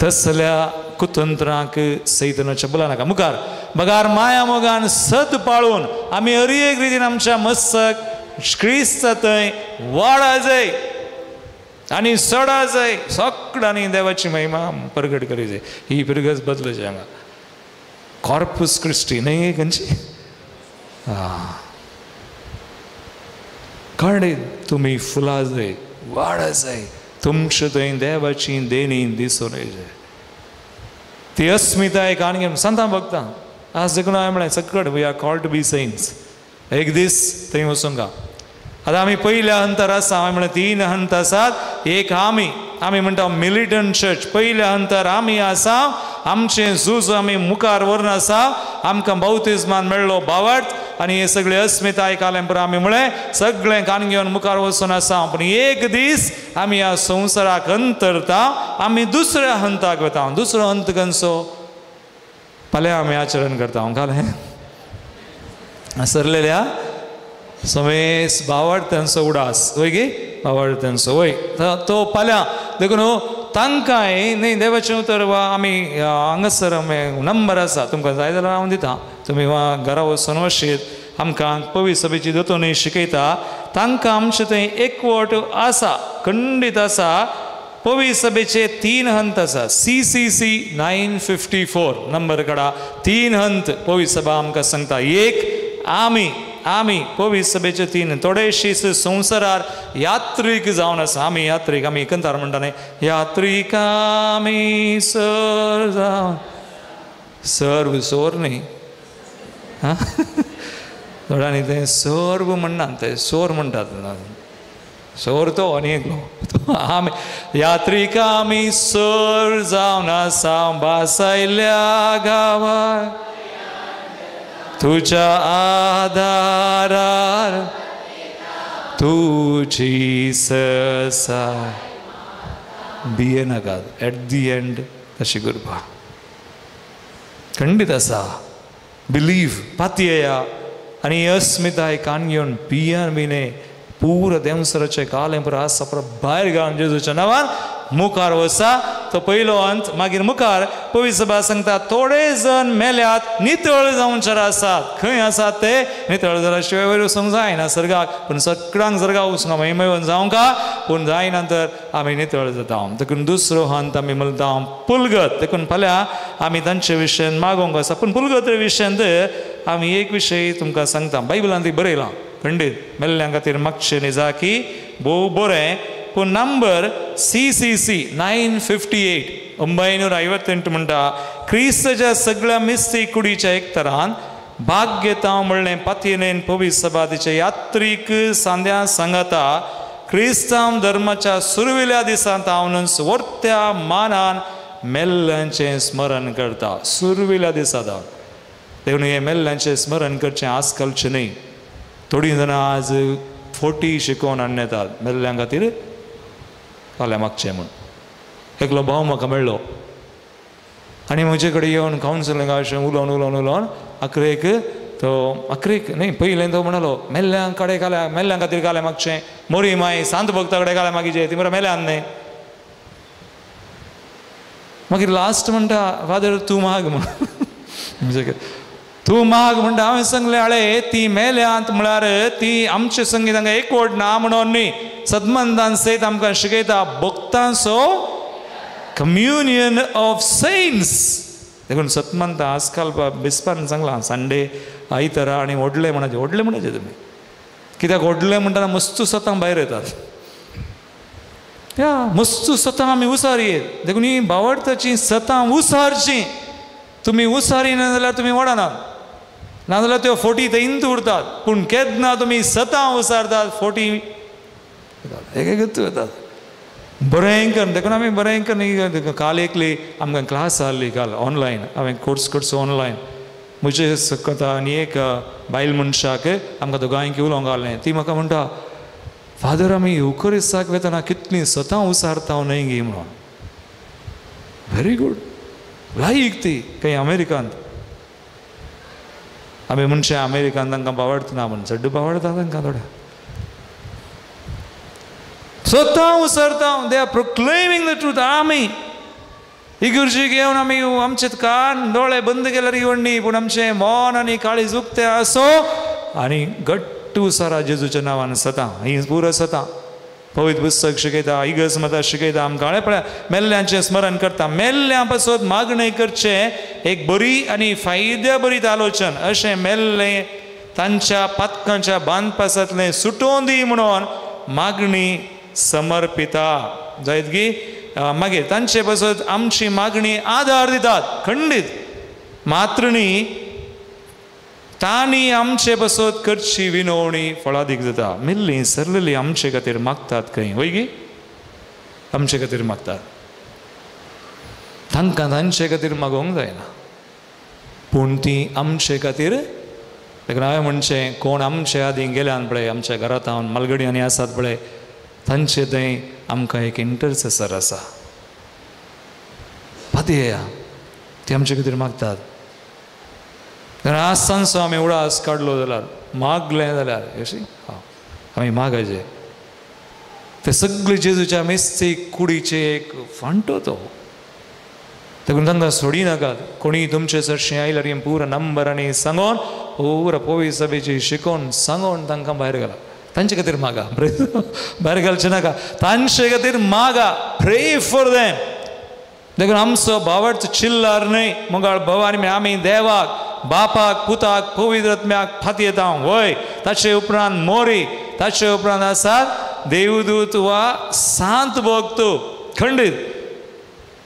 तसल्या कुतंत्रांक सैतनाच्या भुलानाका. मुखार बगार माया मोगान सत पाळून आमी हर एक रितीन आमच्या मस्तक क्रिस्त थंय वाडा जाय आनी सडा जाय. सगळ्यांनी देवाची महिमा परगट करी जाय. ही पिरगज बदलची हांगा कॉर्पस क्रिस्टी न्ही खंयची कळ्ळें. तुमी फुलां जाय, वाडा जाय, तुमचे थंय देवाची देणी दिसून येय. ती अस्मिताय काणी सांता भक्तां आज देखून हांवें म्हळें सकट we are called to be saints. एक दीस थंय वचूंक. आतां आमी पयल्या हंतार आसा. हांवें म्हळें तीन हंत आसात. एक आमी, आमी म्हणटा मिलिटंट चर्च. पयल्या हंतार आमी आसा, आमचें झूज आमी मुखार व्हरून आसा. आमकां बाउतिज्मान मेळ्ळो बावट आनी हे सगळे अस्मिताय कालें पुरो आमी म्हळें सगळें कान घेवन मुखार वचून आसा. पूण एक दीस आमी ह्या संवसाराक अंतरता, आमी दुसऱ्या हंताक वता. दुसरो हंत खंयचो? फाल्यां आमी आचरण करता. घालें सरलेल्या समेस बावडत्यांचो उडास, वय गे बावडत्यांचो वय तो फाल्यां. देखून तांकांय न्ही देवाचें उतर वा आमी हांगासर आमी नंबर आसा, तुमकां जाय जाल्यार हांव दिता, तुमी वा घरा वचून वशीत. आमकां पवी सभेची दोतोनी शिकयता, तांकां आमचें थंय एकवट आसा, खंडीत आसा. पवी सभेचे तीन हंत आसा. CCC 954 number काडा. तीन हंत पवी सभा आमकां सांगता. एक आमी, आमी पवी सभेचे तीन थोडेशी संवसारार यात्रीक जावन आसा. आमी यात्रीक, आमी एकंतार म्हणटा न्ही, यात्रीक आमी सर जावन, सर्व सोर न्ही, थोड्यांनी तें सर्व म्हणनात, ते सोर म्हणटात. सोर तो आनी एकलो. आमी यात्रीक आमी सर जावन आसा बासायल्या गांवाक तुझ्या आधारार तुजी ससा. बिये नाकात एट the and तशी करपा खंडीत आसा. बिलीव पातयेया आनी अस्मिताय कान घेवन पियान बिने पूर देंवसराचें कालें पुरो आसा पुरो भायर घालून जेजूच्या नांवान मुखार वसा. तो पयलो अंत. मागीर मुखार पवी सभा सांगता थोडे जण मेल्यात नितळ जावंचेर आसात. खंय आसात ते? नितळ जाल्या शिवाय वयर वचूंक जायना सर्गाक. पूण सगळ्यांक सर्गाक वचूंक महिमेवन जावंक, पूण जायना तर आमी नितळ जाता. देखून दुसरो हंत आमी म्हणटा पुलगत. देखून फाल्यां आमी तांचे विशयान मागोवंक आसा. पूण पुलगत विशयांत आमी एक विशय तुमकां सांगता. बायबलान ती बरयलां खंडीत मेल्ल्यां खातीर मागचें न्ही जाकी भोव बरें. पूण नंबर CCC 958 958 म्हणटा क्रिस्तच्या सगळ्या मिस्ती कुडीच्या एकतरान भाग घेता म्हणलें पातयेन पवी सभा तिच्या यात्रीक सांद्या सांगाता क्रिस्तांव धर्माच्या सुरविल्या दिसांत हांव वर्त्या मानान मेल्ल्यांचें स्मरण करता. सुरविल्या दिसा देखून हें मेल्ल्यांचें स्मरण करचें आज कालचें न्ही. थोडीं जाणां आज फोटी शिकोवन हाडून येतात मेल्ल्यां खातीर फाल्यां मागचें म्हूण. एकलो भाव म्हाका मेळ्ळो आनी म्हजे कडेन येवन कावन्सिलिंगा अशें उलोवन उलोवन उलोवन आखरेक तो अकरेक न्ही पयलें तो म्हणालो मेल्ल्यां कडेन घाल्या मेल्ल्यां खातीर घाल्या मागचें मोरी माय सांत भक्ता कडेन घाल्या मागीर ती मरे मेल्यान न्ही. मागीर लास्ट म्हणटा फादर तूं माग म्हण तूं माग म्हणटा. हांवें सांगलें आळे ती मेल्यांत म्हळ्यार ती आमचे संगीत हांगा एकवट ना म्हणून न्ही. सदमंदान सयत आमकां शिकयता भक्तांचो कम्युनियन ऑफ सेंट्स. देखून सतमंत आजकाल बिस्पान सांगलां संडे आयतारा आनी व्हडलें म्हणाचें व्हडलें म्हणाचें तुमी कित्याक व्हडलें म्हणटना मस्तू सतां भायर येतात. या मस्तू सतां आमी उसार येत. देखून ही बावडताची सतां उसारची. तुमी उसारी ना जाल्यार तुमी वडनात, नाजाल्यार त्यो फोटी थंयच उरतात. पूण केन्ना तुमी सतां उसारतात फोटी एक एकच येतात. बरें कर. देखून आमी बरें कर. काल एकली आमकां क्लास आहली काल ऑनलायन हांवें कोर्स करचो ऑनलायन म्हजे सकता आनी एक बायल मनशाक आमकां दोगांयक उलोवंक घालें. ती म्हाका म्हणटा फादर आमी युकरिस्ताक वेतना कितलीं सतां उसारता न्हय गी म्हणून. व्हेरी गूड लायक ती खंय अमेरिकांत. आमी म्हणचे अमेरिकांत तांकां बावडटा ना म्हण चड बावडटा तांकां थोड्या स्वता उसरता. They are proclaiming the truth. आमी इगुर्जी घेवन आमी आमचे कान दोळे बंद केल्यार येवणी पूण आमचें मन आनी काळीज उक्तें आसो आनी घट्ट उसारा जेजूच्या नांवान सतां ही पुरो सतां. पवित्र पुस्तक शिकयता इगर्ज मतां शिकयता आमकां कळ्ळें पळय मेल्ल्यांचें स्मरण करता. मेल्ल्यां पासत मागणें करचें एक बरी आनी फायद्या बरीत आलोचन अशें मेल्लें तांच्या पातकांच्या बांदपासांतलें सुटोवन दी म्हणून मागणी समर्पिता जायत गी. मागीर तांचे पासत आमची मागणी आदार दितात खंडीत. मात्र न्ही तांणी आमचे पासत करची विनवणी फळादीक जाता. मेल्ली सरलेली आमचे खातीर मागतात खंय वय गी आमचे खातीर मागतात. तांकां तांचे खातीर मागोवंक जायना पूण ती आमचे खातीर. देखून हांवें म्हणचें कोण आमचे आदीं गेल्यान पळय आमच्या घरांत हांव मालगडी आनी आसात पळय तांचे थंय आमकां एक इंटरसेसर आसा पातयेया ती आमचे खातीर मागतात. आज सांजचो आमी उडास काडलो जाल्यार मागलें जाल्यार अशी आमी मागायचे ते सगळे जेजूच्या मिस्तीक कुडीचे एक फांटो तो. देखून तांकां सोडी नाकात. कोणी तुमचे सरशें आयल्यार पुरा नंबर आनी सांगोन पुरा पोवी सभेची शिकोवन सांगोन तांकां भायर घाला. तांचे खातीर मागा भायर घालचें नाका तांचे खातीर मागा. Pray for them. देखून आमचो भावार्थ चिल्लार न्हय मुगाळ भवानी आमी देवाक बापाक पुताक पवित्र आत्म्याक फातयेता वय. ताचे उपरांत मोरी ताचे उपरांत आसात देवदूत वा सांत भक्त खंडीत.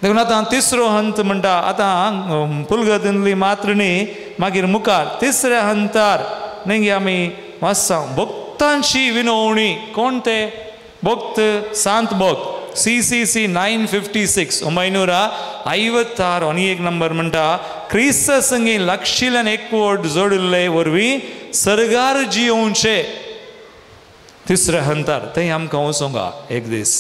देखून आतां तिसरो हंत म्हणटा आतां पुलगतींतली मात्र न्ही मागीर मुखार तिसऱ्या हंतार न्ही आमी वाचता भक्तांची विनवणी. कोण ते भक्त? सांत भक्त. CCC 956 956 आनी एक नंबर म्हणटा क्रिस्त संगी लागशिल्ल्यान एकवट जोडिल्ले वरवीं सर्गार जियोवचे. तिसऱ्या हंतार थंय आमकां वचोंक एक दीस.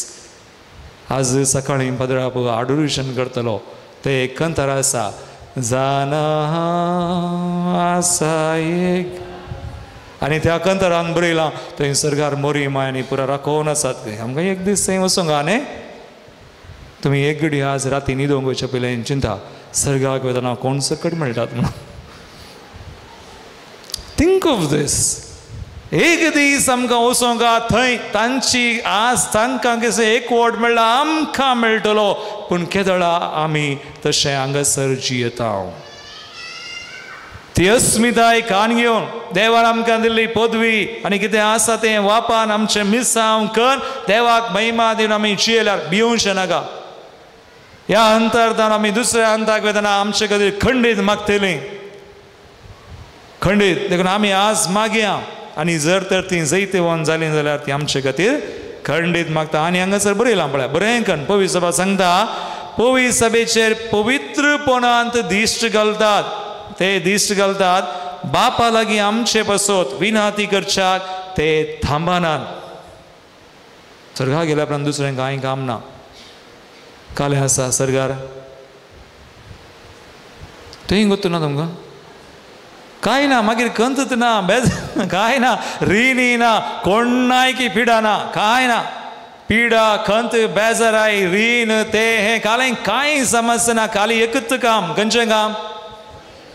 आज सकाळीं पदराप आडोरेशन करतलो ते एक कंतार आसा जाना आसा एक आनी त्या कंतरान बरयलां थंय सरकार मोरी माय आनी पुरा राखोवन आसात खंय. आमकां एक दीस थंय वचोंक न्ही. तुमी एक घडी आज राती न्हिदोंक वयचे पयलीं चिंता सर्गाक वतना कोण सकट मेळटात म्हणून. Think of this. एक दीस आमकां वचोंक थंय तांची आज तांकां कशें एकवट मेळ्ळा आमकां मेळटलो पूण केदळा आमी तशें हांगासर जियेता. ती अस्मिताय कान घेवन देवान आमकां दिल्ली पदवी आनी कितें आसा तें वापान आमचें मिसांव कर देवाक महिमा दिवन आमी जियेल्यार भियोवचें नाका. ह्या अंतरान आमी दुसऱ्या अंताक वतना आमचे खातीर खंडीत मागतलीं खंडीत. देखून आमी आज मागया आनी जर तर ती जैतवंत जालीं जाल्यार ती आमचे खातीर खंडीत मागता. आनी हांगासर बरयलां पळय बरें कन्न पवित्र सभा सांगता पवित्र सभेचेर पवित्रपणांत दिश्ट घालतात. ते दिश्ट घालतात बापा लागीं आमचे पासत विनाती करच्याक ते थांबनात. सर्गा गेल्या उपरांत दुसरें कांय काम ना. कालें आसा सर्गार थंय गोत्तू ना तुमकां. कांय ना, मागीर कंतच ना, बेज कांय ना, रिणी ना, कोणायकी पिडा ना, कांय ना, पिडा खंत बेजाराय रीण ते हें कालें कांय समस्या ना. खाली एकच काम, खंयचें काम?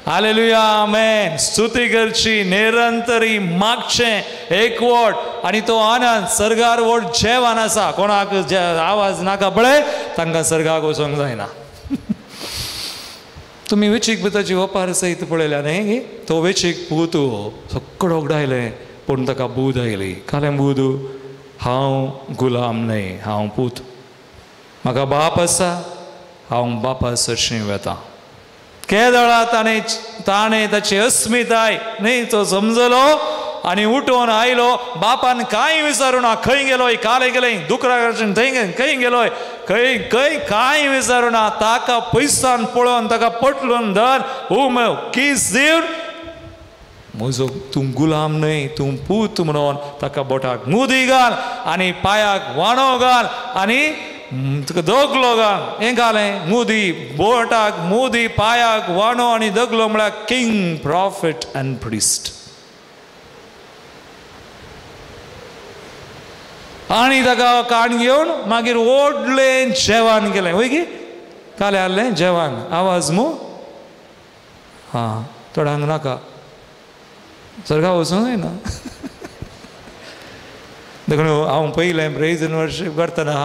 Hallelujah amen. स्तुती करची, निरंतरी मागचें एकवट, आनी तो आनंद सर्गार व्हड जेवण आसा. कोणाक आवाज नाका पळय तांकां सर्गाक वचोंक जायना. तुमी वेचीक पुताची ओपार सयत पळयल्या न्ही? तो वेचीक पूत सगळो उगडायलें, पूण ताका बूद आयली. कालें बूद? हांव गुलाम न्हय, हांव पूत, म्हाका बाप आसा, हांव बापा सरशीं वेता. केदळा ताणें ताणें ताची अस्मिताय न्ही तो समजलो आनी उठोवन आयलो. बापान कांय विचारूं ना, खंय गेलोय, काले गेले दुकरा थंय खंय गेलोय, खंय खंय कांय विचारूं ना. ताका पयसान पळोवन ताका पटलून धर उम कीस दिवन म्हजो तूं गुलाम न्हय, तूं पूत म्हणून ताका बोटाक मुदी घाल आनी पांयाक वाणो घाल आनी तुका दगलो घाल. हें घालें मुदी, बोटाक मुदी, पांयाक वाणो आनी दगलो म्हळ्यार किंग, प्रॉफिट अँड प्रिस्ट. आनी ताका काण घेवन मागीर ओडलें जेवण केलें. वय की कालें आहलें जेवण, आवाज मू हां थोड्यांक नाका, सर्गा वचूंक जायना. देखून हांव पयलें प्रेज एंड वर्शीप करतना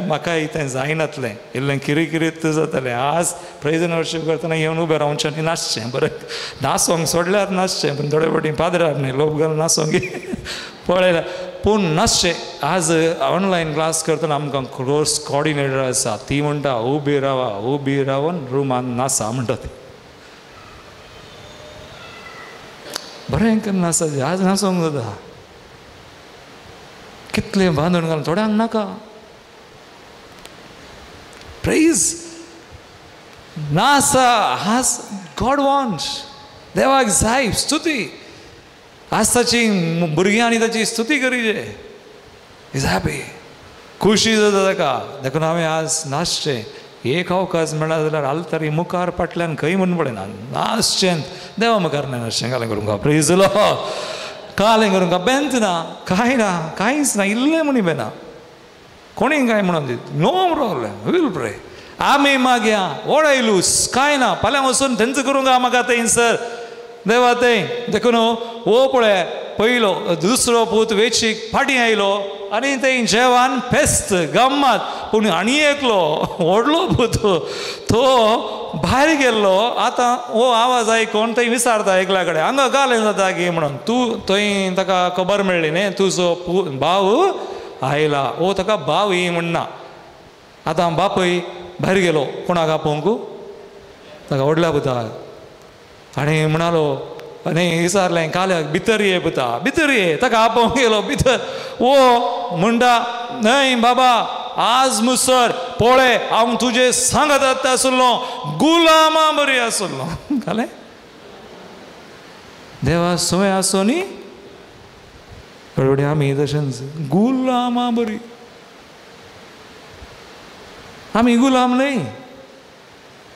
म्हाकाय तें जायनातलें, इल्लें किरिकिरीत जातालें. आज प्रेज एंड वर्शीप करतना येवन उबें रावचें आनी नाचचें, बरें नाचोंक सोडल्यार नाचचें, पूण थोडे फावटी पाद्रार न्ही लोक घालून नाचोंक पळयल्यार, पूण नाचचें. आज ऑनलायन क्लास करतना आमकां कोर्स कॉर्डिनेटर आसा, ती म्हणटा उबी रावा, उबी रावन रुमान नासा म्हणटा ती. बरें करून नासा, आज नाचोंक जाता. कितलें बांदून घालून थोड्यांक नाका. प्रेज नासा, हास गॉड वॉन्ट्स, देवाक जाय स्तुती. आज ताची भुरग्यांनी ताची स्तुती करीजे, is happy, खुशी जाता ताका. देखून हांवें आज नाचचें, एक अवकाश मेळ्ळा जाल्यार आलतारी मुखार फाटल्यान खंय म्हूण पळयना, नाचचें देवा मुखार न्हय नाचचें. कालें करूंक प्रेज लॉर्ड, कालें करूंक बेंत ना, कांय ना, कांयच ना, इल्लें म्हणी बेना, कोणीय कांय म्हणून दी, नो प्रॉब्लेम, will pray. आमी मागया ओडायलूस कांय ना, फाल्यां वचून थंयच करूंक म्हाका थंयसर देवा थंय. देखून हो पळय पयलो दुसरो पूत वेचीक फाटीं आयलो आनी थंय जेवण फेस्त गम्मत. पूण आनी एकलो व्हडलो पूत तो भायर गेल्लो. आतां हो आवाज आयकून थंय विचारता एकल्या कडेन, हांगा गालें जाता की म्हणून, तूं थंय ताका खबर मेळ्ळी न्ही तुजो भाव आयला. हो ताका भाव ही म्हणना. आतां बापूय भायर गेलो कोणाक आपोवंक, ताका व्हडल्या पुताक, आनी म्हणालो आनी विचारलें काल्याक भितर ये पुता, भितर ये. ताका आपोवंक गेलो भितर. ओ म्हणटा न्हय बाबा, आज मुसर पळय हांव तुजे सांगत आसलो, गुलामा बरी आसलो. कालें देवा सुवें आसो न्ही, थोडे आमी तशेंच गुलामा बरी. आमी गुलाम न्हय,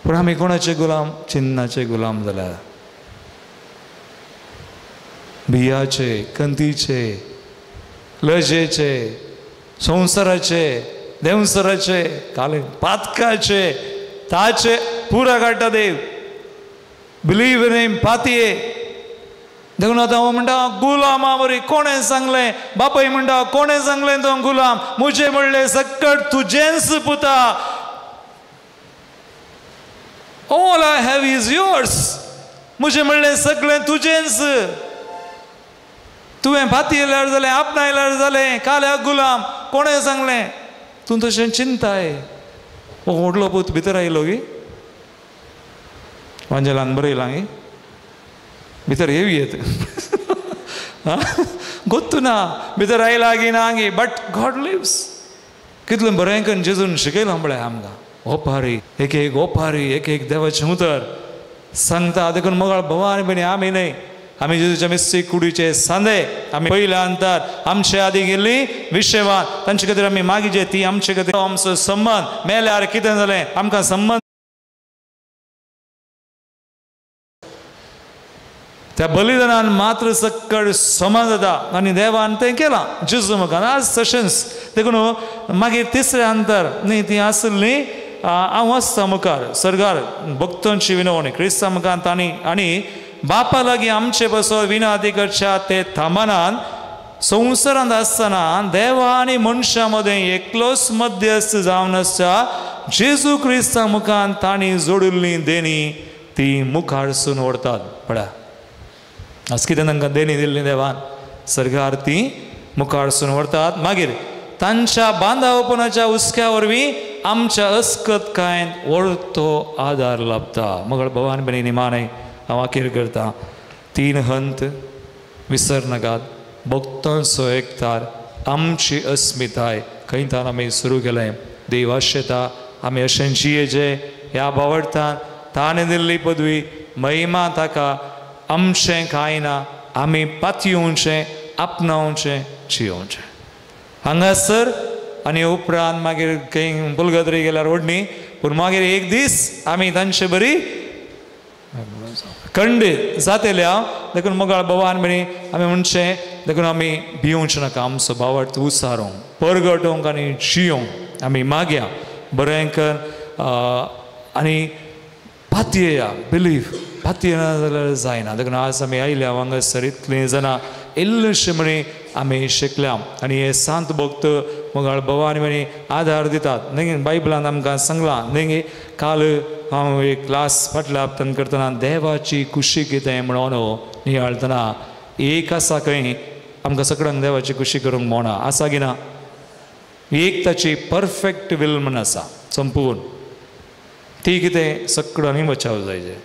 पूण आमी कोणाचे गुलाम? चिन्नाचे गुलाम जाल्यार, बियाचे, कंतीचे, लजेचे, संवसाराचे, देंवसराचे, काले पातकाचे, ताचे पुरा काडटा देव. Believe in him, पातये. देखून आतां हांव म्हणटा गुलामा बरी. कोणें सांगलें? बापूय म्हणटा कोणें सांगलें तो गुलाम? म्हजें म्हणलें सकट तुजेंच पुता, all I have is yours. म्हजें म्हणलें सगळें तुजेंच, तुवें पातयेल्यार जालें, आपणायल्यार जालें. काल्या गुलाम कोणें सांगलें? तूं तशें चिंताय. हो व्हडलो पूत भितर आयलो गी, वांजेलान बरयलां गी, भितर येवी येत गोत्तू ना, भितर आयला गी ना गी, बट गॉड लिव्स. कितलें बरें करून जेजून शिकयलां पळय आमकां. ओपारी एक एक ओपारी, एक एक देवाचें उतर सांगता. देखून मोगाळ भोवा आनी भयणी आमी न्हय, आमी जेजूच्या मिस्तीक कुडीचे सांदे. आमी पयल्या अंतर आमचे आदी गेल्ली विशेवान, तांचे खातीर आमी मागीचे, ती आमचे खातीर आमचो संबंद मेल्यार कितें जालें? आमकां संबंद त्या बलिदानान मात्र सक्कड समा जाता आनी देवान तें केलां जेजू मुखार. आज तशेंच देखून मागीर तिसरें अंतर न्ही ती आसली हांव वचता मुखार सर्गार भक्तांची विनवणी क्रिस्ता मुखार तांणी आनी बापा लागीं आमचे पासत विनादी करच्या ते थांबनान संवसारांत आसतना देवा आनी मनशां मदें एकलोच मध्यस्थ जावन आसच्या जेजू क्रिस्ता मुखार तांणी जोडिल्ली देणी ती मुखारसून व्हरतात. पळया आज कितें तांकां देणी दिल्ली देवान सर्गार ती मुखारसून व्हरतात. मागीर तांच्या बांदावपणाच्या हुस्क्या वरवीं आमच्या अस्कत कांय वळतो आदार लाभता. मगळ भवान बनी निमाणे हांव अखेर करता. तीन हंत विसर नाकात. भक्तांचो एकतार आमची अस्मिताय खंयतान आमी सुरू केलें. देव आशेता आमी अशें जियेचे ह्या भावार्थान ताणें दिल्ली पदवी महिमा ताका आमचें कांय ना. आमी पातयेवचें आपणावचें जियोवचें हांगासर आनी उपरांत मागीर खंय पुलगत्री गेल्यार ओडणी पूण मागीर एक दीस आमी तांचे बरी खंडीत जातले. देखून मोगाळ भवान बरी आमी म्हणचें देखून आमी भिवचें नाका. आमचो भावार्थ उसारूंक परगटोवंक आनी जियोंक आमी मागया बरें कर आनी पातयेया बिलीव पातयेना जाल्यार जायना. देखून आज आमी आयल्या हांगासर इतलीं जाणां इल्लेशें म्हणी आमी शिकल्या आनी हे सांत भक्त मोगाळ भवानी म्हणी आदार दितात. न्ही बायबलान आमकां सांगलां न्ही काल हांव एक क्लास फाटल्या हप्तान करतना देवाची खुशी कितें म्हणून नियाळतना एक आसा खंय आमकां सगळ्यांक देवाची खुशी करूंक मोना आसा की ना. एक ताची परफेक्ट will म्हण आसा संपूर्ण ती कितें सगळ्यांनी बचाव जायचे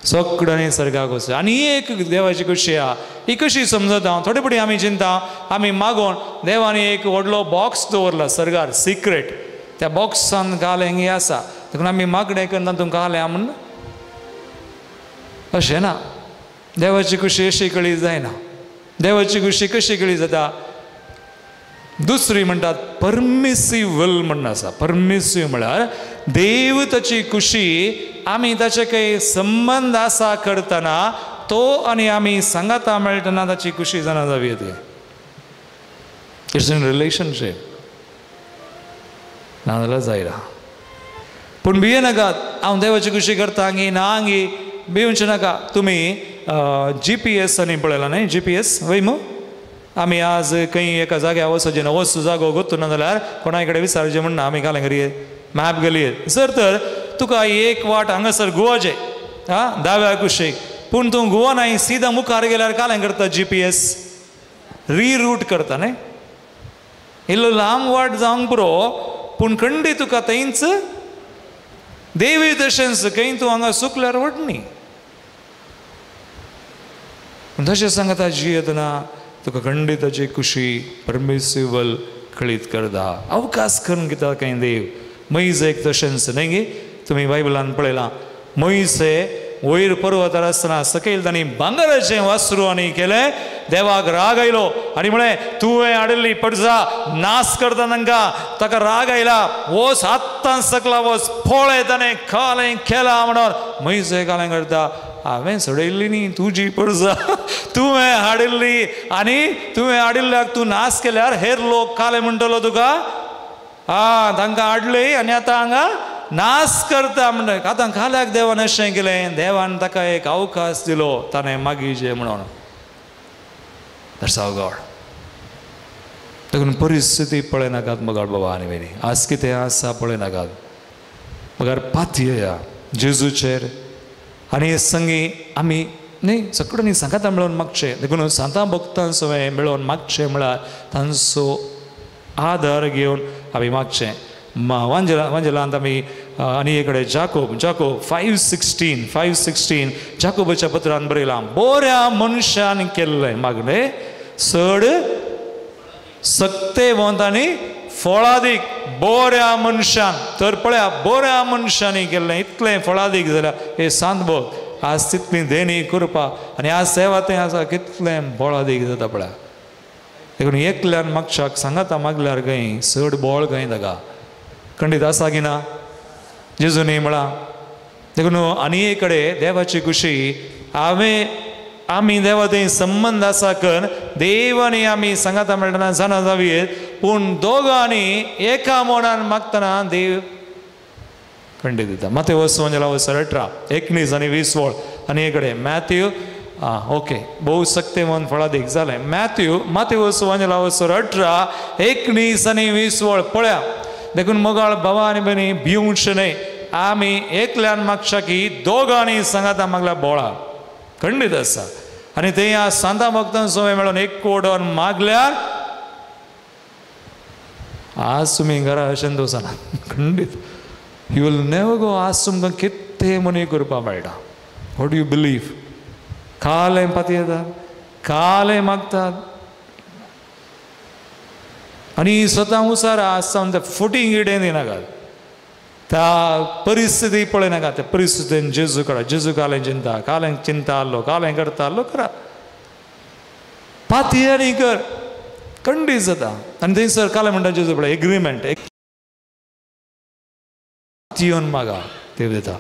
सगळ्यांनी सर्गाक वचचें. आनी एक देवाची खुशी आहा ही कशी समजता हांव थोडे फावटी आमी चिंता आमी मागोन देवान एक व्हडलो बॉक्स दवरला सर्गार सिक्रेट त्या बॉक्सान काल हें आसा देखून आमी मागणें करना तुमकां आलें म्हूण अशें ना. देवाची खुशी अशी कळी जायना. देवाची खुशी कशी कळी जाता दुसरी म्हणटात परमिसीव will म्हण आसा. परमिसीव म्हळ्यार देव ताची खुशी आमी ताचे काही संबंद आसा करतना तो आनी आमी सांगाता मेळटना ताची खुशी जाणा जावं येते. It's in relationship ना जाल्यार जायना. पूण भिये नाकात हांव देवाची खुशी करता गी ना गी भिवचें नाका. तुमी जी पी एस आनी पळयला न्ही जी पी एस वय मू आमी आज खंय एका जाग्यार वचचें ना वचूं जागो गोत्तू ना जाल्यार कोणाय कडेन विचारचें म्हण ना आमी घालें घरी मॅप गेली जर तर तुका एक वाट हांगासर गोवाचें आं दाव्या कुशीक पूण तूं गोवा नाय सिदा मुखार गेल्यार कालें करता जी पी एस रिरूट करता न्ही इल्लो लांब वाट जावंक पुरो पूण खंडी तुका थंयच देवी तशेंच खंय तूं हांगा सुकल्यार वट न्ही. तशें सांगता जियेतना तुका खंडिताची खुशी परमेश्वर कळीत करता अवकाश करून घेता खंय देव. मोयजेक तशेंच न्ही गे तुमी बायबलान पळयलां मोयजे वयर पर्वतार आसतना सकयल तांणी भांगराचें वासरू आनी केलें. देवाक राग आयलो आनी म्हळें तुवें हाडिल्ली पडजा नाश करता तांकां. ताका राग आयला वच आत्तां सकला वच पळय ताणें कालें केलां म्हणून मोयजे कालें करता हांवें सोडयल्ली न्ही तुजी पडजा तुवें हाडिल्ली आनी तुवें हाडिल्ल्याक तूं नाश केल्यार हेर लोक कालें म्हणटलो तुका आं तांकां हाडली आनी आतां हांगा नाश करता म्हणटा. आतां काल्याक देवान अशें केलें देवान ताका एक अवकाश दिलो ताणें मागीचे म्हणून. That's our God. देखून परिस्थिती पळयनाकात मगाळ बाबा आनी वेरी आज कितें आसा पळयनाकात मगर पातयेया जेजूचेर आनी संगी आमी न्ही सगळ्यांनी सांगाता मेळोवन मागचें. देखून सांतां भक्तांचो मेळोवन मागचें म्हळ्यार तांचो आदार घेवन आमी मागचें. वांजेलांत आमी आनी एक कडेन जाकोब जाकोब 5:16 जाकोबाच्या पत्रान बरयलां बऱ्या मनशान केल्लें मागणें चड सक्तेवंत आनी फळादीक. बऱ्या मनशान तर पळया बऱ्या मनशांनी केल्लें इतलें फळादीक जाल्यार हे सांत भक्त आज तितली देणी करपा आनी आज सेवा तें आसा कितलें बळादीक जाता पळया. देखून एकल्यान मागच्याक सांगाता मागल्यार खंय चड बळ खंय ताका खंडीत आसा की ना जेजूनी म्हळां. देखून आनी एक कडेन देवाची खुशी हांवें आमी देवा थंय संबंद आसा कर देव आनी आमी सांगाता मेळटना जाणा जावये, पूण दोगांनी एका मनान मागतना देव खंडीत दिता. माथेव सुवांजेला 18 19 आनी 20 वळ आनी हे कडेन मॅथ्यू आं ओके भोव सक्तेवन फळादीक जालें. मॅथ्यू माथेव सुवांजेला 18 19 आनी 20 वळ पळया. देखून मोगाळ भावा आनी भयणी भिवचें न्हय, आमी एकल्यान मागच्या की दोगांनी सांगाता मागल्या बोळा खंडीत आसा. आनी थंय ह्या सांता भक्तां सोय मेळोन एक कोडोन मागल्यार आज तुमी घरा अशें वचना खंडीत. You will never go. आज तुमकां कितें मनी करपाक मेळटा. What you believe? कालें पातयेतात, कालें मागतात आनी स्वता उसार आज सावन ते फुटींग इडेन दिनाकात, त्या परिस्थिती पळयनाका, त्या परिस्थितीन जेजू करा, जेजू कालें चिंता, कालें चिंता आहलो, कालें करता आहलो करा, पातये आनी कर, खंडीत जाता. आनी थंयसर कालें म्हणटा जेजू पळय एग्रीमेंट येवन मागा देव दिता.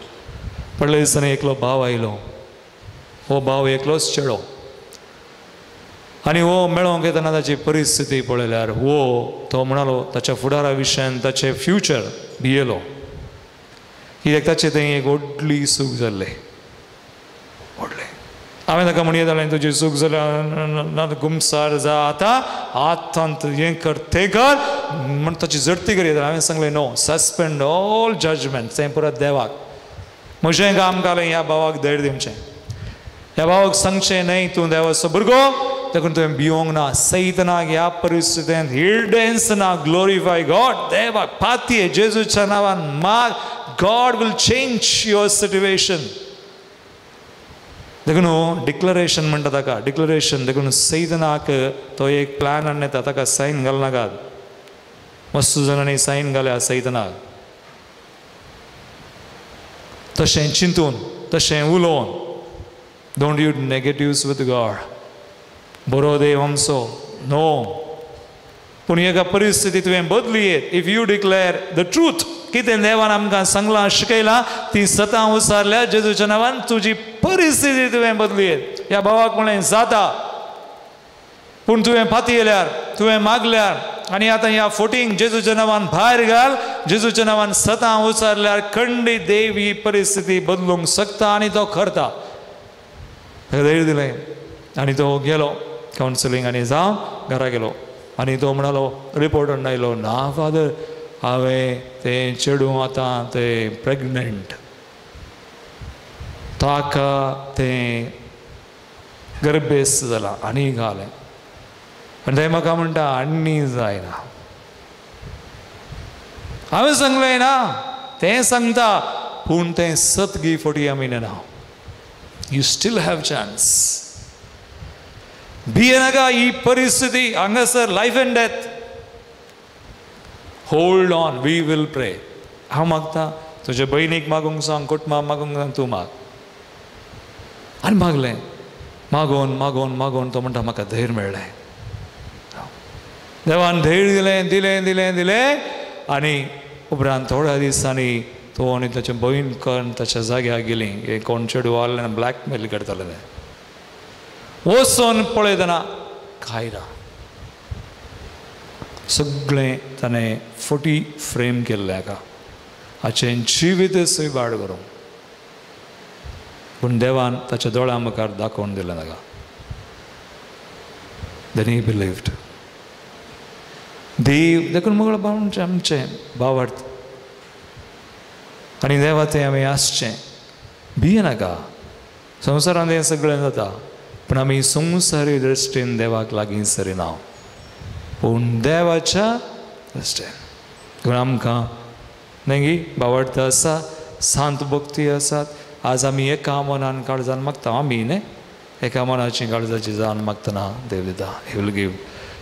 पडले दिसांनी एकलो भाव आयलो, हो भाव एकलोच चेडो आनी हो मेळोंक येतना ताची परिस्थिती पळयल्यार हो तो म्हणालो ताच्या फुडारा विशयान ताचें फ्युचर भियेलो, कित्याक ताचें थंय एक व्हडली सूख जाल्लें व्हडलें. हांवें ताका म्हणये जालें तुजी चूक जाल्या गुमसार जा आतां आतां हें कर तें कर म्हण ताची जडती करी. हांवें सांगलें नो, सस्पेंड ऑल जजमेंट, तें परत देवाक. म्हजें काम कालें ह्या भावाक धैर्य दिवचें, ह्या भावाक सांगचें न्हय तूं देवाचो भुरगो देखून तुवें भिवंक ना, सैतनाक ह्या परिस्थितींत हिडेन्स ना, ग्लोरीफाय गॉड, देवाक पातये जेजूच्या नांवान माग, God will change your situation. देखून डिक्लरेशन म्हणटा ताका, डिक्लरेशन. देखून सैतनाक तो एक प्लॅन हाडून येता, ताका सायन घालनाकात. मस्त जाणांनी सायन घाल्या सैतनाक, तशें चिंतून तशें उलोवन. Don't you negatives with God. बरो देव आमचो नो, पूण एका परिस्थिती तुवें बदली येत if you declare the truth. कितें देवान आमकां सांगलां शिकयलां ती सतां उसारल्या जेजूच्या नांवान तुजी परिस्थिती तुवें बदली येत. ह्या भावाक म्हणलें जाता, पूण तुवें पातयेल्यार तुवें मागल्यार आनी आतां ह्या फोटींग जेजूच्या नांवान भायर घाल, जेजूच्या नांवान सतां उसारल्यार खंडीत देव ही परिस्थिती बदलूंक शकता आनी तो करता. ताका धैर्य दिलें आनी तो गेलो कावन्सिलींग आनी जावन घरा गेलो आनी तो म्हणालो रिपोर्ट आयलो ना फादर हांवें तें चेडूं आतां तें प्रेग्नंट, ताका तें गर्भेस्त जालां आनी घालें. आनी तें म्हाका म्हणटा आनी जायना. हांवें सांगलें ना, तें सांगता पूण तें सत गी फटी आमी ना. You still have chance. भियेनाका, ही परिस्थिती हांगासर life and death. Hold on, we will pray. हांव मागता तुजे भयणीक मागूंक सांग, कुटुंबाक मागूंक सांग, तूं माग. आनी मागलें, मागोवन मागोवन मागोवन तो म्हणटा म्हाका धैर्य मेळ्ळें. देवान धैर्य दिलें दिलें दिलें दिलें आनी उपरांत थोड्या दिसांनी तो आनी ताचे भयण करून ताच्या जाग्यार गेली. हे कोण चेडूं आहलें ब्लॅकमेल करतालें तें. वचोन पळयतना कांय ना, सगळें ताणें फोटी फ्रेम केल्लें हाका, हाचें जिवीत इबाड करूंक. पूण देवान ताच्या दोळ्यां मुखार दाखोवन दिलें ताका. Then he believed. देव देखून मगळ भाव आमचें भावार्थ आनी देवा तें आमी आसचें, भियेनाका. संवसारांत हें सगळें जाता, पूण आमी संवसारी दृश्टीन देवाक लागीं सरिना, पूण देवाच्या दृश्टीन. देखून आमकां न्ही भावार्थ आसा, शांत भक्ती आसात. आज आमी एका मनान काळजान मागता, आमी न्ही एका मनाची काळजाची जाण मागतना देव दिता. He will give.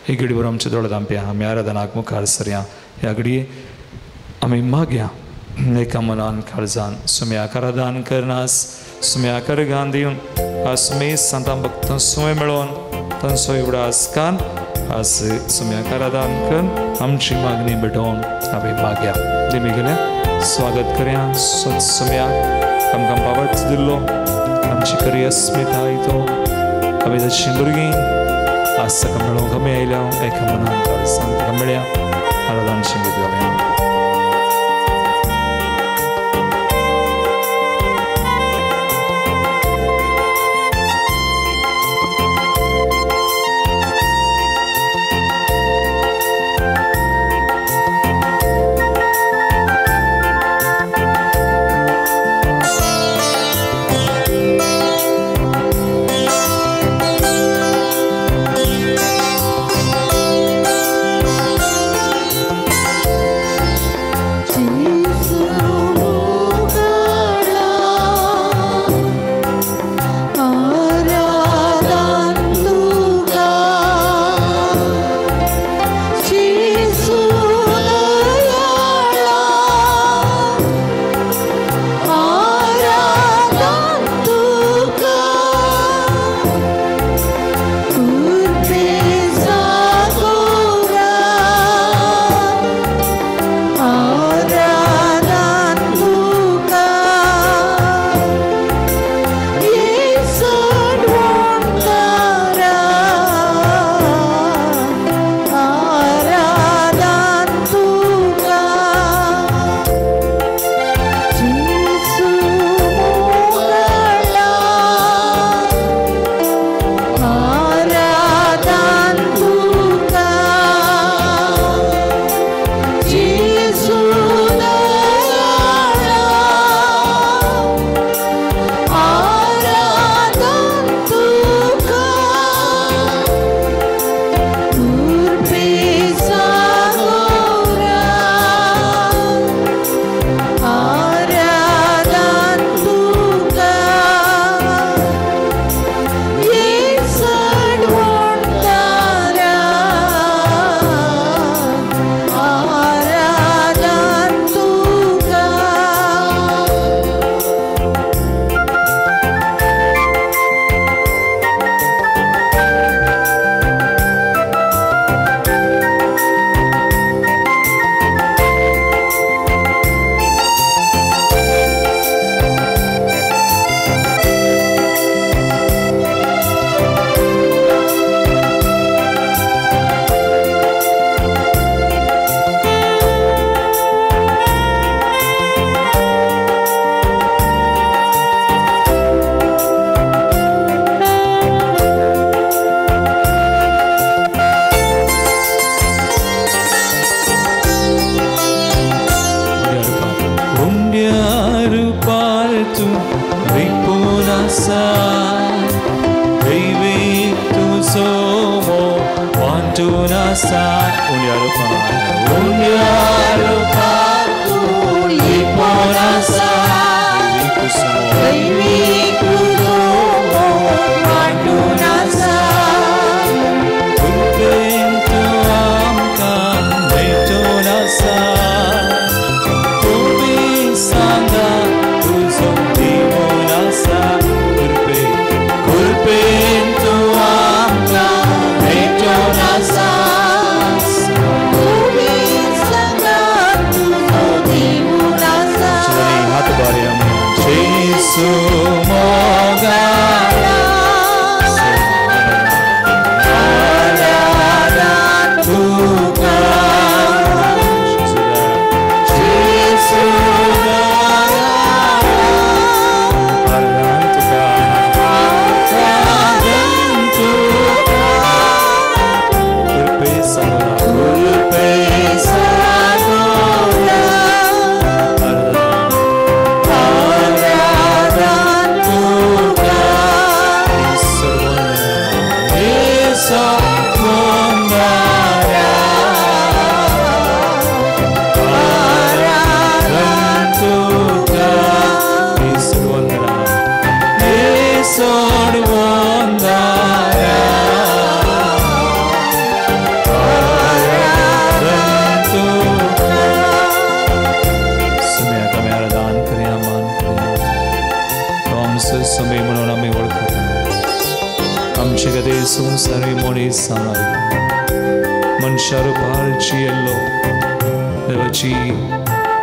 ही घडी बरोबर आमचे दोळे धांपया, आमी आराधनाक मुखार सरया. ह्या घडये आमी मागया एका मनान काळजान सुम्याक आराधन करनास, सुम्याक अर्घान दिवन आज सांतां भक्तां सुमें मेळोवन तांचो उगडास कान आज सुम्याक आराधन करून आमची मागणी भेटोवन आमी मागया. देमी गेल्या स्वागत करया सुम्याक, आमकां पावत दिल्लो आमची करी अस्मिताय तो आमी ताची भुरगीं आज ताका मेळोवंक आमी आयल्या. एका मनान ताका मेळया आराधनचें गीत घालया.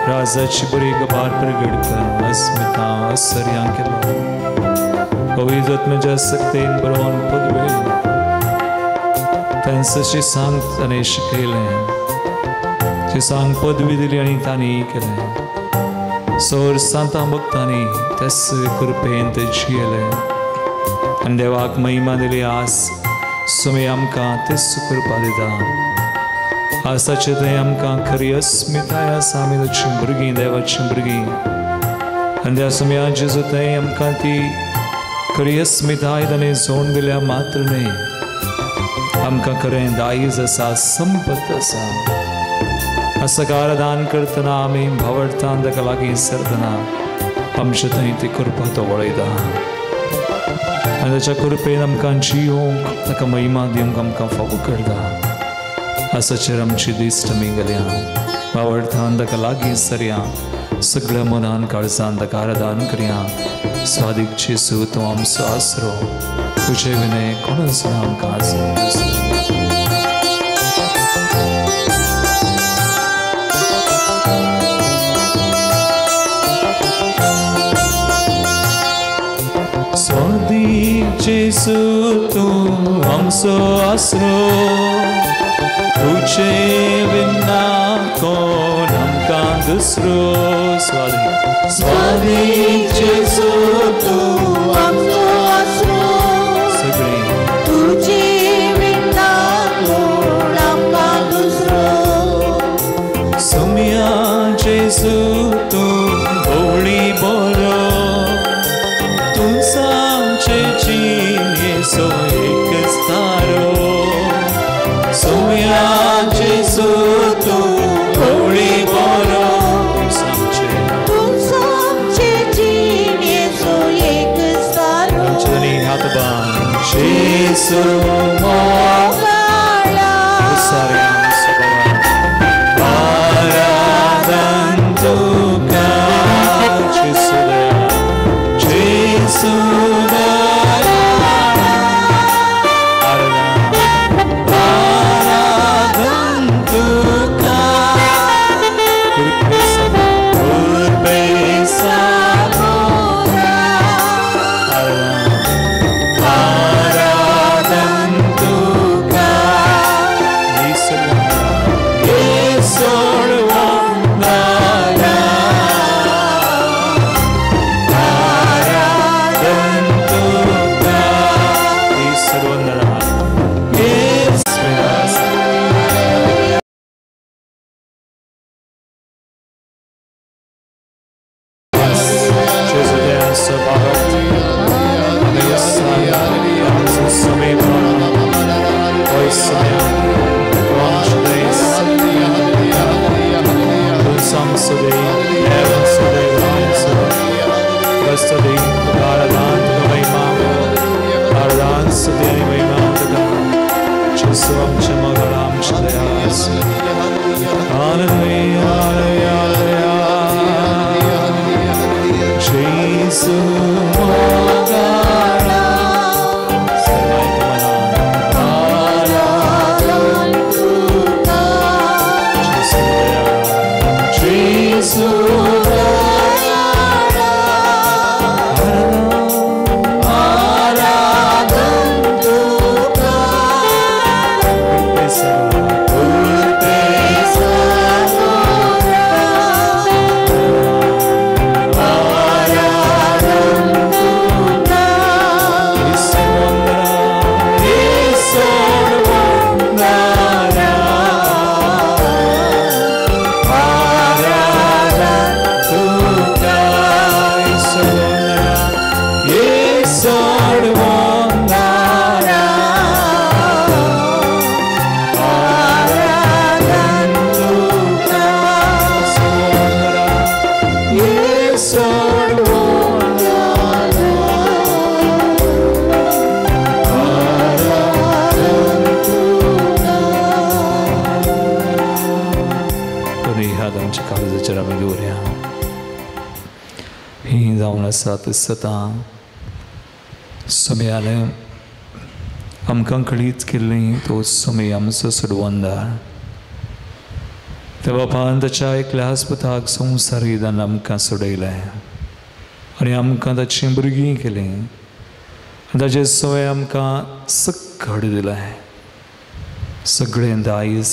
राजाची बरी गबार प्रगट कर अस्मिता असर्या केलो. पवित्र आत्म्याच्या सक्तेन बरोवन पदवी तांचे सांग ताणें शिकयलें, शिसांक पदवी दिली आनी तांणी केलें. सोर सांतां भक्तांनी त्याच कृपेन ते जियेले आनी देवाक महिमा दिली. आज सुमी आमकां तेच कृपा दिता. आज ताचे थंय आमकां खरी अस्मिताय आसा. आमी ताची भुरगीं, देवाचीं भुरगीं. आनी त्या सुमया जेजू थंय आमकां ती खरी अस्मिताय ताणें जोड दिल्या मात्र न्हय, आमकां खरें दायज आसा, संपत आसा. असकार दान करतना आमी भावडतान ताका लागीं सरतना आमचे थंय ती कृपा तो वळयता आनी ताच्या कृपेन आमकां जियोंक ताका महिमा दिवंक आमकां फावो करता. आसाचेर आमची दिश्ट आमी गेल्या भावडतान ताका लागीं सरया, सगळ्या मनान काळजान ताका आराधन करया. स्वादीक जेजू तूं आमचो आसरो, तुजे विनय कोणूच ना आमकां आसरो. स्वादीक जेजू तूं आमचो आसरो, तुजे विना कोण आमकां दुसरो. स्वादीक स्वादीक जेजू तूं आमचो आसरो, सगळीं तुजे विना कोण आमकां दुसरो. सोम्या जेजू तूं भोवळी बरो, तूं आमचे जिणेचो एकच तारो. सोम्या जेजू तूं भोवळी बरो, तूं आमचे जिणेचो एकच तारो. आमचे हात बांद जेजू मोगाळा आराधन तुका जेजू दया, जेजू दया, आराधन तुका. कृपे सागोरा आराधन तुका. आराधन तुका. सतां सोम्यालें आमकां कळीत केल्ली तो सोमे आमचो सोडवंदार. त्या बापान ताच्या एकल्याच पुताक संवसार दान आमकां सोडयलें आनी आमकां ताचीं भुरगीं केलीं. आनी ताजें सवय आमकां सक्कड दिलें. सगळें दायज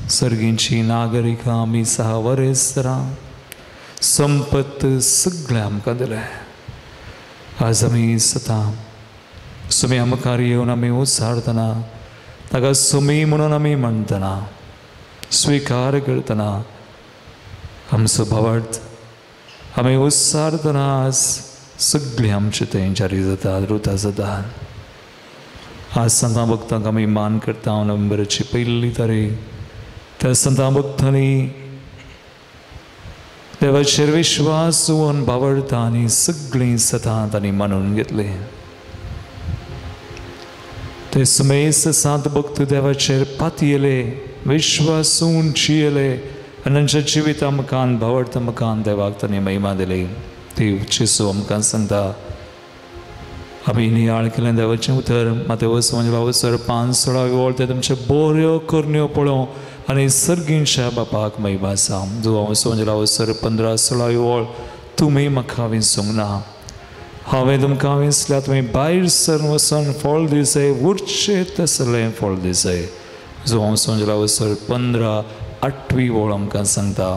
सर्गींची नागरिकां आमी सहा वरेसरां संपत्त सगळें आमकां दिलें. आज आमी सतां सुम्या मुखार येवन आमी उचारतना ताका सुमी म्हणून आमी म्हणटना स्विकार करतना आमचो भावार्थ आमी उच्चारतना आज सगळीं आमचे थंय जारी जाता रुता जाता. आज संतां भक्तांक आमी मान करता. नोव्हेंबराची पयली तारीख त्या संतां भक्तांनी देवाचेर विश्वास दवरून भावार्थ आनी सगळीं सतां तांणी मानून घेतलीं. ते समेस्त सांत भक्त देवाचेर पातयेले विश्वासून जियेले आनी तांच्या जिविता मुखान भावार्थ मुखान देवाक तांणी महिमा दिली. ती जेजू आमकां सांगता आमी नियाळ केलें देवाचें उतर मातेवस वसर 5:16 वळ ते तुमच्यो बऱ्यो करण्यो पळोवं आनी सर्गींच्या बापाक महिमा सांग. जुवांव वसर 15:16 वळ तुमी म्हाका विसूंक ना, हांवें तुमकां विसल्या तुमी भायर सरून वचून फळ दिसय उरचें तसलें फळ दिसय. जुवांव वसर 15:8 वळ आमकां सांगता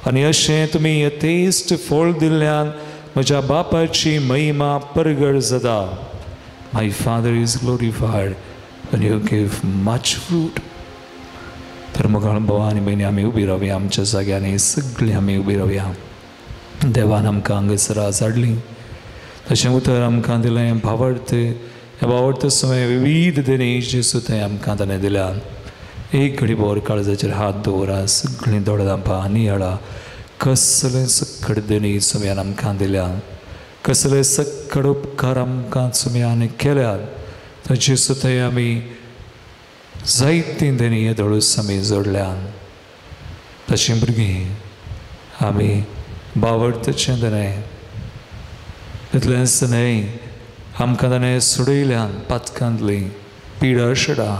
आनी अशें तुमी यथेश्ट फळ दिल्ल्यान म्हज्या बापाची महिमा परगट जाता. My father is glorified when you give much fruit. तर मोगाळ भाव आनी भयणी आमी उबी रावया आमच्या जाग्यांनी सगळीं आमी उबी रावया. देवान आमकां हांगासर आज हाडली तशें उतर आमकां दिलें भावार्थ. ह्या भावार्थ समय विविध देणे जेजू थंय आमकां ताणें दिल्या. एक घडी भर काळजाचेर हात दवरा सगळीं दोळे धांपा नियाळा कसलें सक्कड देणी सुम्यान आमकां दिल्या, कसले सक्कड उपकार आमकां सुम्यान केल्यात. ताचे सुद्दां आमी जायतीं देणी हे दोळूस आमी जोडल्यान. तशीं भुरगीं आमी बावडतचें देणें तितलेंच न्हय आमकां ताणें सोडयल्यान पातकांतली पिडा शडा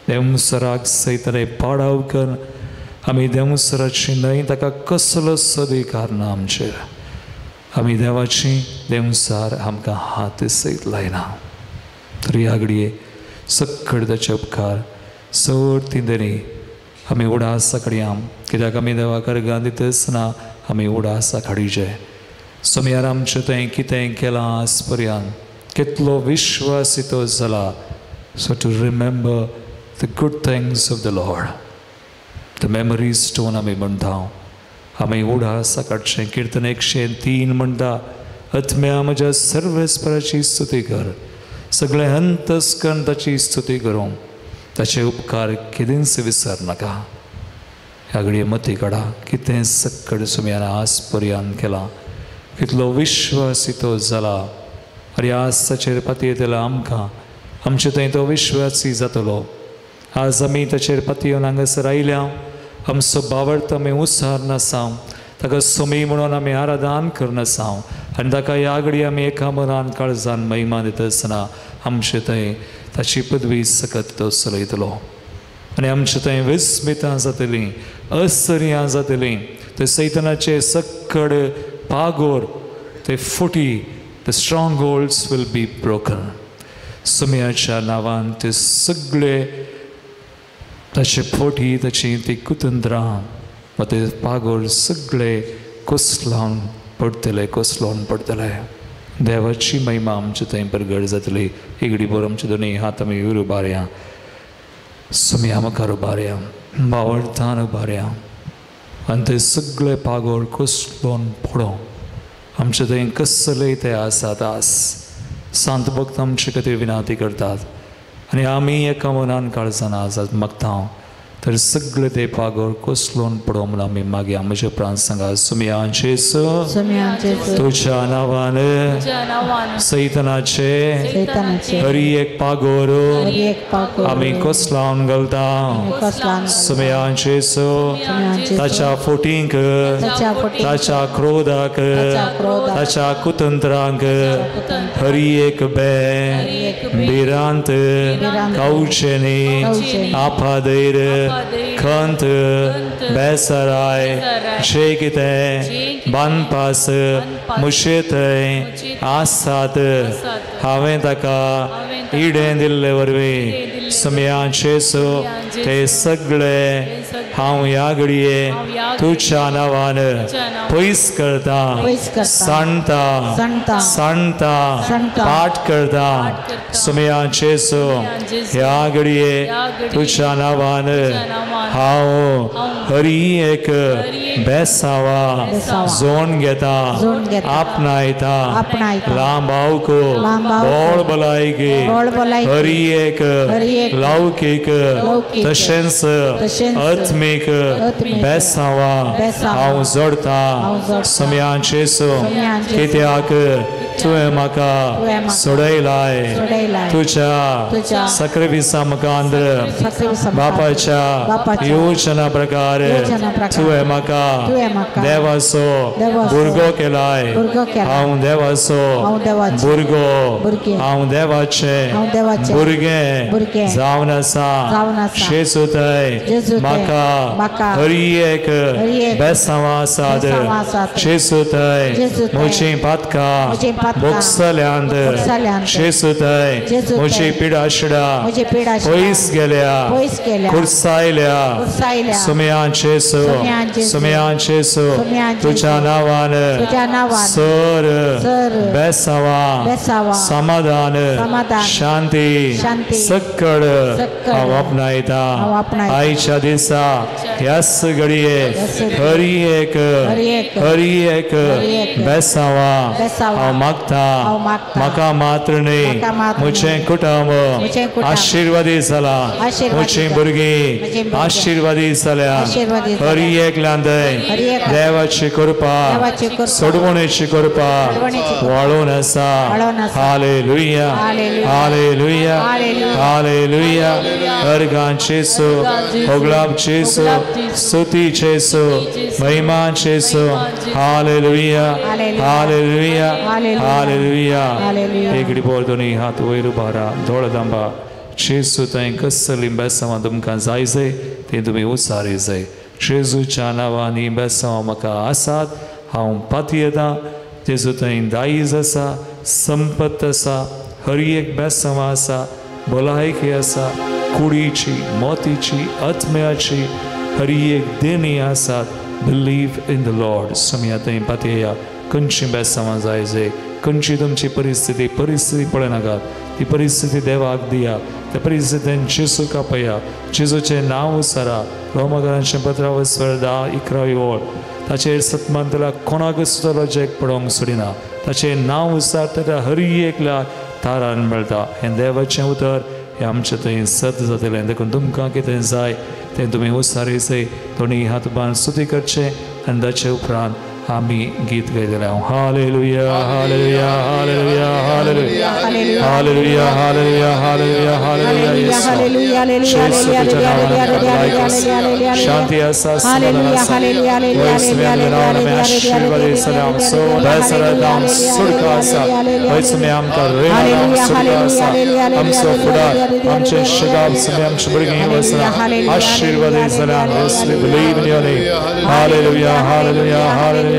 देंवसराक सयत ताणें पाडाव करून आमी देंवसराची न्हय ताका कसलोच अधिकार ना आमचेर. आमी देवाची देंवसार आमकां हात सयत लायना. तर ह्या घडये सक्कड ताचे उपकार चड ती देणी आमी उडासा काडया कित्याक आमी देवाक अर्गां दितच ना आमी उडासा काडीचे. सोमयार आमचें थंय कितें केलां आज पर्यंत कितलो विश्वास तो जाला. So to remember the good things of the Lord the memory stone आमी म्हणटा. आमी उडासा काडचें. किर्तन 103 म्हणटा आत्म्या म्हज्या सर्वेस्पराची स्तुती कर, सगळें अंतस्करण ताची स्तुती करूं, ताचे उपकार केदींच विसर नाका. ह्या घडये मती काडा कितें सक्कड सुम्यान आज पर्यंत केलां, कितलो विश्वासी तो जाला. आनी आज ताचेर पातयेतलो आमकां आमचे थंय तो विश्वासी जातलो. आज आमी ताचेर पातयेवन हांगासर आयल्या आमचो भावार्थ आमी उसार नासांव, ताका सोमी म्हणून आमी आराधन करनासांव आनी ताका ह्या घडये आमी एका मनान काळजान महिमा दिता आसतना आमचे थंय ताची पदवी सकत तो चलयतलो आनी आमचे थंय विस्मितां जातलीं, असर्यां जातलीं. ते सैतनाचे सक्कड पागोर ते फुटी the strongholds will be broken. सुम्याच्या नांवान ते सगळे ताचे फोटी ताची ती कुतंत्रां वा ते पागोर सगळे कोसलावन पडटले, कोसलावन पडटले. देवाची महिमा आमचे थंय परगट जातली. एगडी भर आमचे दोनूय हात आमी वयर उबारया, सुम्या मुखार उबारया, भावार्थान उबारया आनी ते सगळे पागोर कोसलोन पडों. आमचे थंय कसले ते आसात आज सांत भक्त आमचे खातीर विनंती करतात आनी आमी एका मनान काळजान आज मागता. तर सगळे ते पागोर कोसलोन पडों म्हणून आमी मागया. म्हजे प्राण सांगा सुम्या जेजू तुज्या नांवान सैतनाचे हरी एक पागोर आमी कोसलावन घालता. सुम्या जेजू ताच्या फोटींक, ताच्या क्रोधाक, ताच्या कुतंत्रांक हरी एक बे भिरांत कावचेनी आपादैर खंत बेसराय जे कितें बांदपास मुशे थंय आसात हांवें ताका इडें दिल्ले वरवीं सुम्या जेजू ते सगळे हांव ह्या घडये तुज्या नांवान पयस करता, सांडता, सांडता, पाठ करता. सुम्या जेजू ह्या घडये तुज्या नांवान हांव हरी एक बेसावा जोन घेता, आपणायता, लांबावको बोळ भलायकी हरी एक लौकीक तशेंच आत्मीक बेसावा हांव जोडता. सुम्या जेजू कित्याक तुवें म्हाका सोडयलाय तुज्या सक्रिफिसा मुखांतर बापाच्या योजना प्रकार तुवें म्हाका देवाचो भुरगो केलाय. हांव देवाचो भुरगो, हांव देवाचें भुरगें जावन आसा. जेजू थंय म्हाका हरी एक बेसांवां आसात. जेजू थंय म्हजीं पातकां भोगसल्यांत. जेजू थंय म्हजी पिडाशिडा पयस गेल्या, खुर्सायल्या. सुम्या जेजू, सुम्या जेजू तुज्या नांवान सर बेसांवां समाधान शांती सक्कड हांव आपणायता. आयच्या दिसा ह्याच घडये हरी एक हरी एक बेसांवां हांव मागता. म्हाका मात्र न्हय म्हजें कुटुंब आशिर्वादी जाला, म्हजीं भुरगीं आशिर्वादी जाल्या. हरी एकल्यान देवाची कृपा, सोडवणेची कृपा वाळून आसा. Hallelujah, hallelujah, hallelujah. अर्गां जेजू, होगलाब जेजू, स्तुती जेजू, महिमा जेजू. Hallelujah, hallelujah, hallelujah. एक बोल दोनी हात वयर उबारा, दोळ दांबा. जेजू थंय कसलीं बेसांवां तुमकां जाय जाय तीं तुमी उचारी जाय. जेजूच्या नांवान हीं बेसांवां म्हाका आसात, हांव पातयेतां. जेजू थंय दायज आसा, संपत आसा, हर एक बेसांवां आसा, भलायकी आसा, कुडीची, मोतीची, आत्म्याची हर एक देणी आसात. Believe in the Lord. सुम्या थंय पातयेया. खंयची बेसांवां जाय जाय, खंयची तुमची परिस्थिती, परिस्थिती पळयनाकात, ती परिस्थिती देवाक दिया. त्या परिस्थितीन जेजूक आपया, जेजूचें नांव उचारा. रोमकरांचें पत्रावस्वर 10-11 ओळ ताचेर सतमानतल्या कोणाकूच सुद्दां लजेक पडोवंक सोडिना. ताचें नांव उचारता त्या हर एकल्याक तारान मेळटा. हें देवाचें उतर हें आमचें थंय सत जातलें. देखून तुमकां कितें जाय तें तुमी उचारी जाय. दोनी हात बांद स्तुती करचें आनी ताचे उपरांत आमी गीत गायतले. Hallelujah, hallelujah, hallelujah, hallelujah, hallelujah, hallelujah, hallelujah, hallelujah. शांती आसा, समाधान आसा. सुडका आसा, वैसुमी आमकां रेणां सुडका आसा. आमचो फुडार, आमचें शिगाप, सुमी आमचीं भुरगीं वसना आशिर्वादी जाल्यान. Believe in your name. Hallelujah, hallelujah, hallelujah.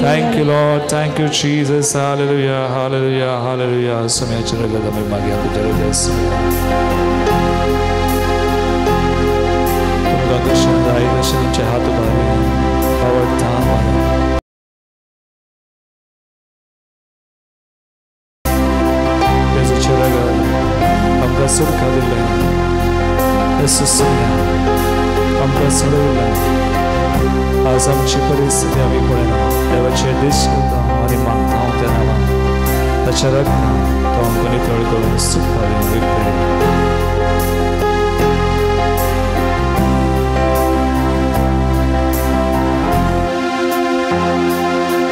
Thank you, Lord. Thank you, Jesus. Hallelujah, hallelujah, hallelujah. सुम्या चरगद आमी मागया तुज्या सुम्या तुमकां कशें जाय तशें तुमचे हात उबारी आवडटा. जेजूचें रगत आमकां सुटका दिल्लें. येसू सुम्या आमकां सोडयलें. आज आमची परिस्थिती आमी पळयना. देवाचेर दिश्ट करता आनी मागता हांव त्या नांवान ताच्या रगतान तो आमकां नितळ करून सुटका दिवन.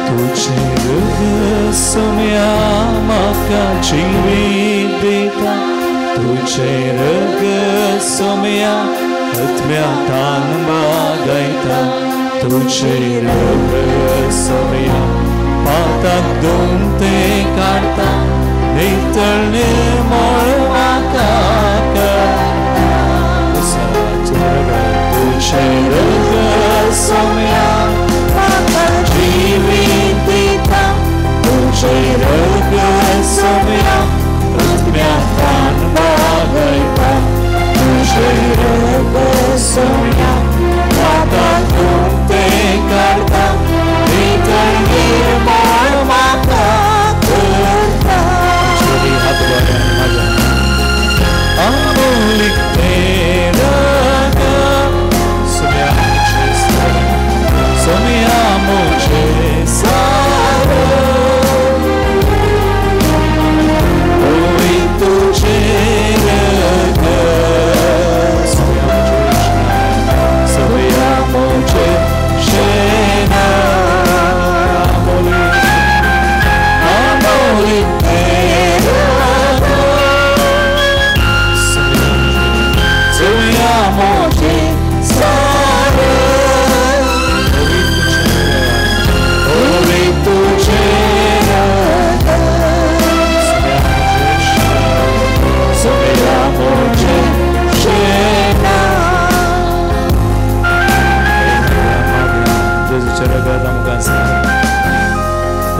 तुजें रगत सुम्या म्हाका जिवीत दिता. तुजें रगत सुम्या आत्म्यातान बागयता. तुजें रगत सुम्या पाताक धुवन तें काडटा, नितळ निर्मळ म्हाका करता. तुजें रगत सुम्या म्हाका जिवीत दिता. तुजें रगत सुम्या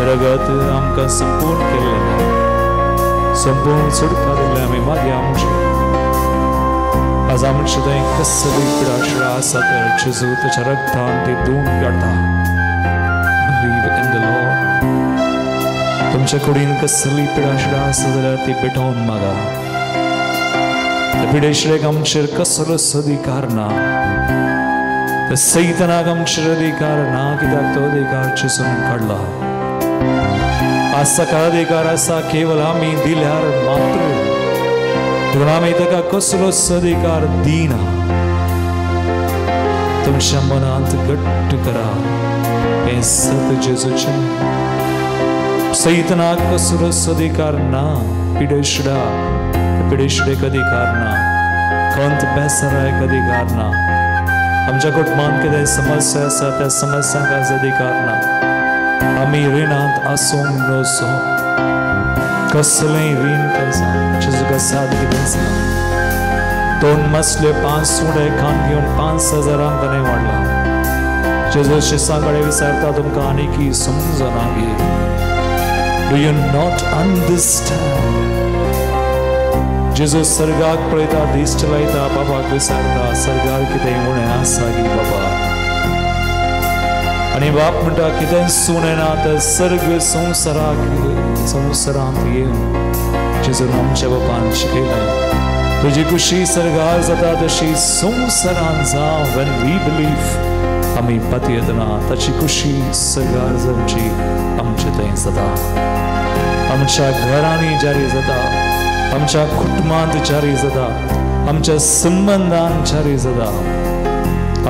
रगत आमकां संपूर्ण केल्लें, संपूर्ण सुटका दिल्लें. आमी मागीर आमचें आज आमचे थंय कसली पिडाशिडा आसा तर जेजू ताच्या रगतान ती धुवून काडटा. Believe in the Lord. तुमच्या कुडीन कसली पिडाशिडा आसा जाल्यार ती पेटोवन मागा. त्या पिडेशिडेक आमचेर कसलोच अधिकार ना, त्या सैतनाक आमचेर अधिकार ना, कित्याक तो अधिकार जेजून काडला. आज ताका अधिकार आसा केवल आमी दिल्यार मात्र, देखून आमी ताका कसलोच अधिकार दिना. तुमच्या मनांत घट्ट करा हें सत जेजूचें. सैतनाक कसलोच अधिकार ना, पिडेशिडा पिडेशिडेक अधिकार ना, खंत बेसरायक अधिकार ना, आमच्या कुटुंबांत कितें समस्या आसा त्या समस्यांक आज अधिकार ना. आमी रिणांत आसूंक नजो, कसलेंय रीण तें जेजूका साद कितें आसा. 2 मसले 5 उडे खान घेवन 5,000 ताणें वाडला. जेजू शिसां कडेन विचारता, तुमकां आनी की समजना गे? Do you not understand? जेजू सर्गाक पळयता, दिश्ट लायता, बाबाक विचारता, सर्गार कितें उणें आसा गी बाबा? आनी बाप म्हणटा, कितेंच उणें ना तर सर्ग संवसाराक संवसारांत येवन जेजून आमच्या बापान शिकयलें, तुजी खुशी सर्गार जाता तशी संवसारांत जावं. When we believe, आमी पातयेतना ताची खुशी सर्गार जावची आमचे थंय जाता, आमच्या घरांनी जारी जाता, आमच्या कुटुंबांत जारी जाता, आमच्या संबंदान जारी जाता.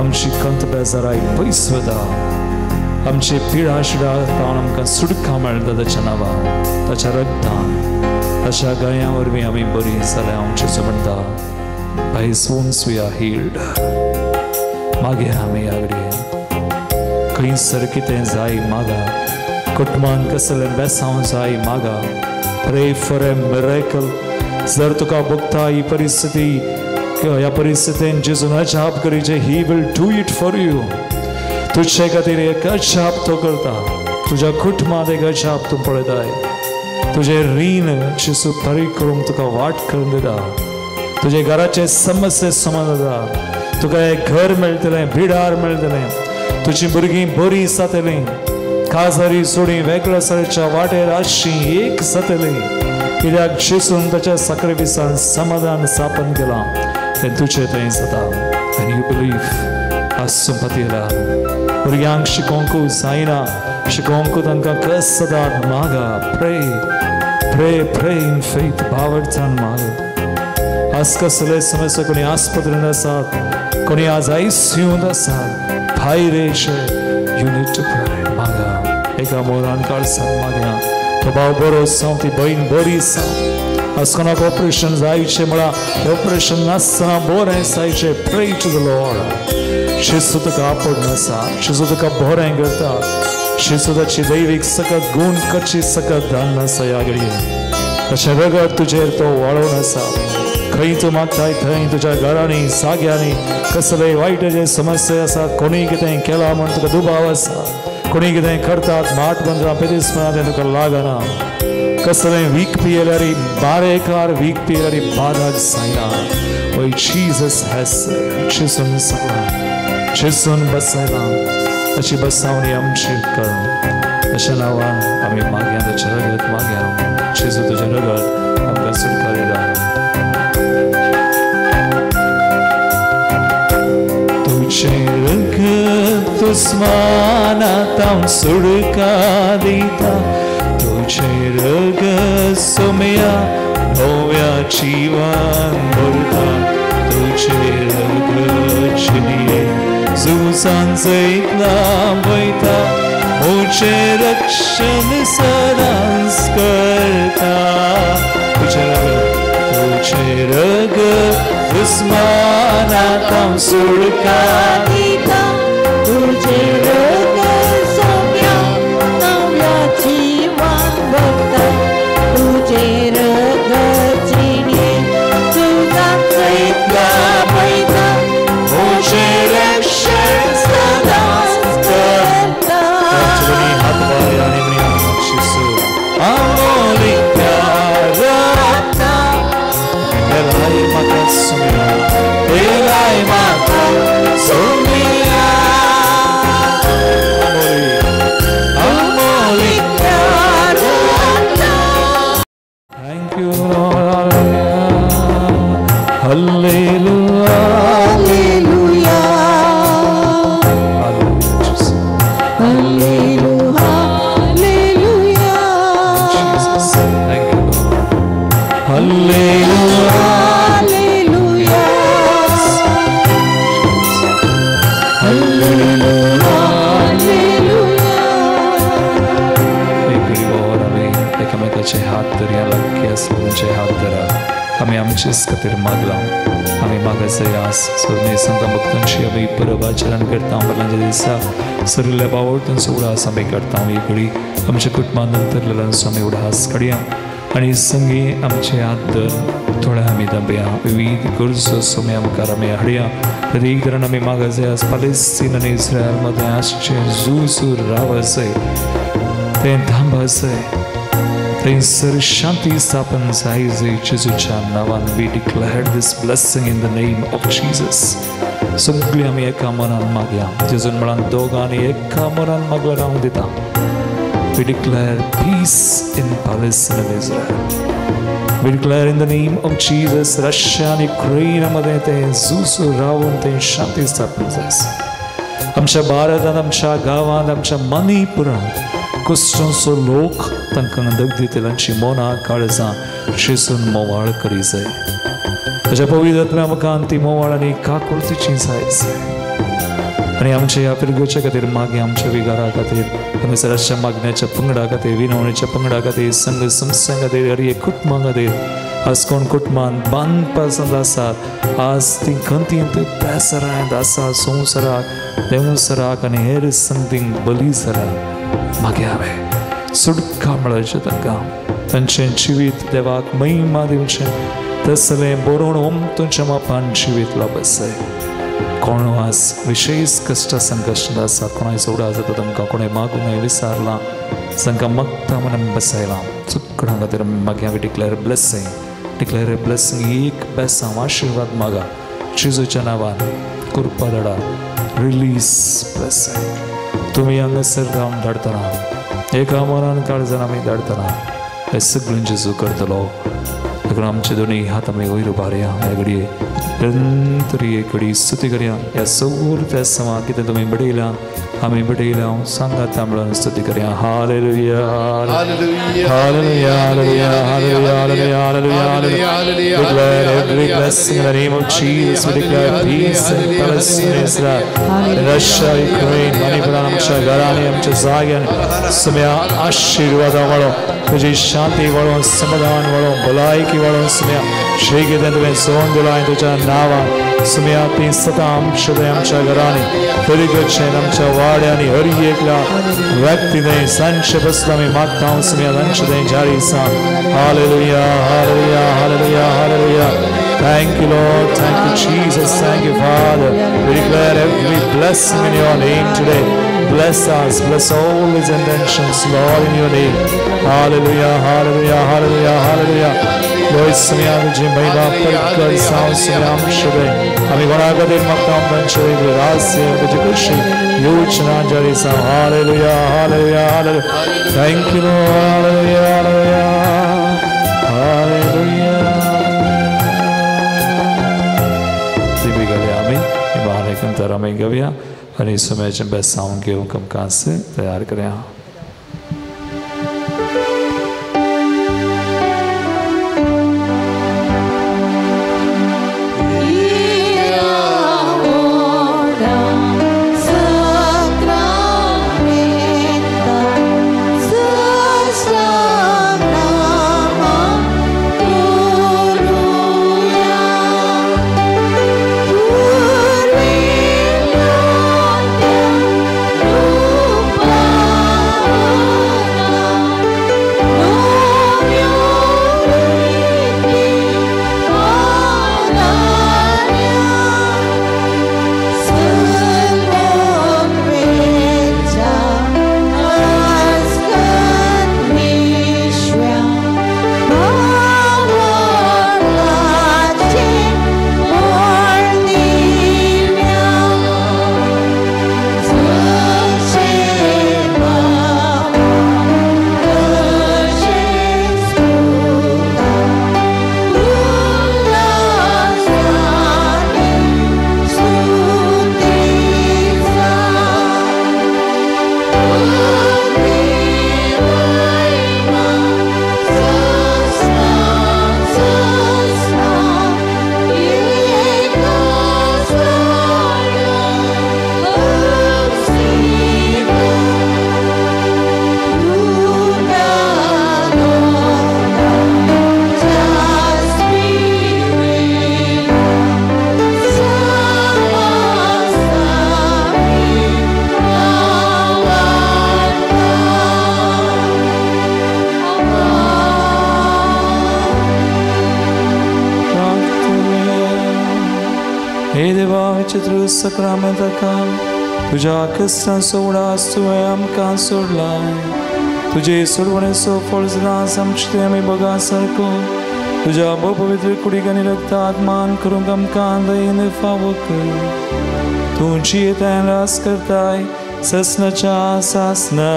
आमची खंत बेजाराय पयस वता, आमची पिडा शिडा तावन आमकां सुटका मेळटा ताच्या नांवान, ताच्या रगतान, ताच्या गळ्या वरवीं आमी बरी जाल्या. आमचें म्हणटा, by his wounds we are healed. मागीर आमी आगडी खंयसर कितें जाय मागा, कुटुंबान कसलें बेसांव जाय मागा. Pray for a miracle. जर तुका भोगता ही परिस्थिती, ह्या परिस्थितीन जेजून अजाप करीचे, he will do it for you. तुजे खातीर एक अजाप तो करता, तुज्या कुटुंबांत एक अजाप तूं पळयताय. तुजें रीण जेजू फारीक करूंक तुका वाट करून दिता, तुजे घराचे समस्ये समज जाता, तुका एक घर मेळटलें, बिडार मेळटलें, तुजीं भुरगीं बरीं जातलीं, काजारी सोडी वेगळ्या सारच्या वाटेर आसची एक जातली, कित्याक जेजून ताच्या साक्रिफिसान समाधान स्थापन केलां तें तुजें थंय जाता. आनी you believe. आज संपतीला भुरग्यांक शिकोवंकू जायना, शिकोवंकू तांकां कस सदांत मागा. Pray pray pray in faith. भावार्थान मागा. आज कसले समस्या, कोणी आस्पत्रेंत आसात, कोणी आज आयसीयूंत आसात, भायर येयशे, you need to pray. मागा एका मोरान काळसान मागया, तो भाव बरो जावं, ती भयण बरी जावं. आज कोणाक ऑपरेशन जायचें म्हळ्यार ऑपरेशन नासतना बरें जायचें. Pray to the Lord. जेजू तुका आपोवन आसा, जेजू तुका बरें करता, जेजू ताची दैवीक सकत गूण कची सकत धान्न आसा ह्या घडये. तशें रगत तुजेर तो वाळोवन आसा. खंय तूं मागताय थंय तुज्या घरांनी जाग्यांनी कसलेय वायट जे समस्या आसा, कोणीय कितें केलां म्हूण तुका दुबाव आसा, कोणी कितें करतात माट 15 पेरीस तें तुका लागना, कसलें वीख पियेल्यार बारेकार वीख पियेल्यार बादाक जायना. वय जीजस हॅज जेजून सांगलां, जेजून बसयलां, ताची बसावणी आमची कर. अशा नांवान आमी मागया, ताचें रगत मागया. जेजू तुजें रगत आमकां सुटका दिता. तुजें रगत दुस्मानांत सुटका दिता, तुजें रगत सोम्या नव्या जिवान भरता, तुजें रगत जिणये झुजान जैतला वयता, म्हजें रक्षण सदांच करता. तुजें रगत, तुजें रगत दुस्मानांत सुटका दिता, तुजें रगत सोम्या नव्या जिवान भरता, तुजें रगत जिणये झुजान जैतला वयता, म्हजें रक्षण सदांच करता. हात वाय आनी म्हणी Hallelujah, hallelujah, hallelujah, hallelujah. Jesus, thank you, Lord. Hallelujah, hallelujah, hallelujah, hallelujah. एक घडी आमी एकामेकाचे हात धरया, लागीं आसले तांचे हात धरा. आमी आमचेच खातीर मागलां, आमी मागाचे आस सोडणे संत भक्तांची आमी परब आचरण करता. बरलांच्या दिसा सरिल्ल्या बावळटांचो उडास आमी करता. एक घडी आमच्या कुटुंबान नंतरलेल्यांचो आमी उडास काडया आनी संगी आमचे हात धर थोडे आमी दाबया. विविध गरजो सोम्या मुखार आमी हाडया. प्रत्येक धरण आमी मागाचे आस पालेस्तीन आनी इस्रायल मदें आसचें झूज रावचें, तें थांबाचें, थंयसर शांती स्थापन जाय जेजूच्या नांवान. We declare this blessing in the name of Jesus. सगळीं आमी एका मनान मागया. जेजून म्हळां दोगांनी एका मनान मागल्यार हांव दिता. We declare peace in Palestine and Israel. We declare in the name of Jesus, Russia आनी युक्रेन मदें तें झूज रावन तें शांती स्थापन जाय. आमच्या भारतांत, आमच्या गांवांत, आमच्या मणिपुरांत क्रिस्तांचो लोक तांकां दगदितल्यांची मनां काळजां शिजून मोवाळ करी जाय. ताच्या पवित्र आत्म्या मुखान ती मोवाळ आनी काकुळतीची जाय. आनी आमच्या ह्या पिरगोच्या खातीर मागीर आमच्या विगारा खातीर, हांगासर मागण्याच्या पंगडा खातीर, विनवणीच्या पंगडा खातीर, संघ संस्थां खातीर, हर एक कुटुंबा खातीर. आज कोण कुटुंबान बांदपासांत आसात, आज ती खंतींत पेसरांत आसा, संवसाराक, देंवसराक आनी हेर संगतींक बली सराक मागीर हांवें सुटका मेळचें तांकां. तांचें जिवीत देवाक महिमा दिवचें तसलें बरोवन ओमतूंच्या मापान जिवीत लाभसय. कोण आज विशेष कश्ट संकश्ट आसा, कोणाचो उडास जाता तांकां, कोणें मागूंक विसारलां, तांकां मागता म्हूण आमी बसयलां. चुकडां खातीर मागीर हांवें डिक्लेर ब्लेसींग, डिक्लेर ब्लेसींग. एक बेसांव आशिर्वाद मागा जेजूच्या नांवान. कृपा धाडा, रिलीज ब्लेसींग. तुमी हांगासर रावन धाडटना, एका मनान काळजान आमी धाडटना हें सगळें जेजू करतलो. देखून आमचे दोनूय हात आमी वयर उबारया. ह्या घडये निरंतर एक घडी स्तुती करया. ह्या सगळ्या फेस्तांवाक कितें तुमी बडयलां, आमी बडयलां, सांगाता म्हणून स्तुती करया. Hallelujah, hallelujah, hallelujah, hallelujah, hallelujah, hallelujah. Declare every blessing in the name of Jesus. We declare peace in Palestine, Israel, Russia, Ukraine, Manipur, आमच्या घरांनी, आमच्या जाग्यांनी सुम्या आशिर्वादा वाळो, तुजी शांती वाळो, समाधान वाळो, भलायकी वाळो. सुम्या श्री कितें तुवें सोन दिलां तुज्या नांवान सुम्या ती सदां आमच्या आमच्या घरांनी, फिरगचेन, आमच्या वाड्यांनी, हर एकल्या व्यक्तीने सांचे बसला आमी मागता. सुम्या तांचे तें जारी सांग. Hallelujah, hallelujah, hallelujah, hallelujah. Thank you, Lord. Thank you, Jesus. Thank you, Father. We declare every blessing in your name today. Bless us, bless all his intentions, Lord, in your name. Hallelujah, hallelujah, hallelujah, hallelujah. Lord, सुम्या तुझी महिमा प्रकट जावं सुम्या आमचे. आमी कोणा खातीर मागता तांचे रास्य तुजी कशी योजना जारी जावं. Hallelujah, hallelujah, hallelujah. Thank you, Lord. Hallelujah, hallelujah, hallelujah. दिवी घालया आमी बारीक आमी घेवया आनी सुम्याचें बेसांव घेवंक आमकां तयार करया. Rupa. हे देवा विचित्र सक्रामेंताका तुज्या क्रिस्तांचो उडास तुवें आमकां सोडलाय. तुजे सोडवणेचो फळ सदांच आमचे आमी बगा सारको तुज्या भोव पवित्र कुडीक आनी रक्ताक मान करूंक आमकां दयेन फावो कर. तूं जियेताय रास करताय ससनाच्या सासना.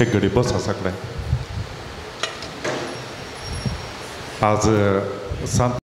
एक घडी बस सगळे आज सांत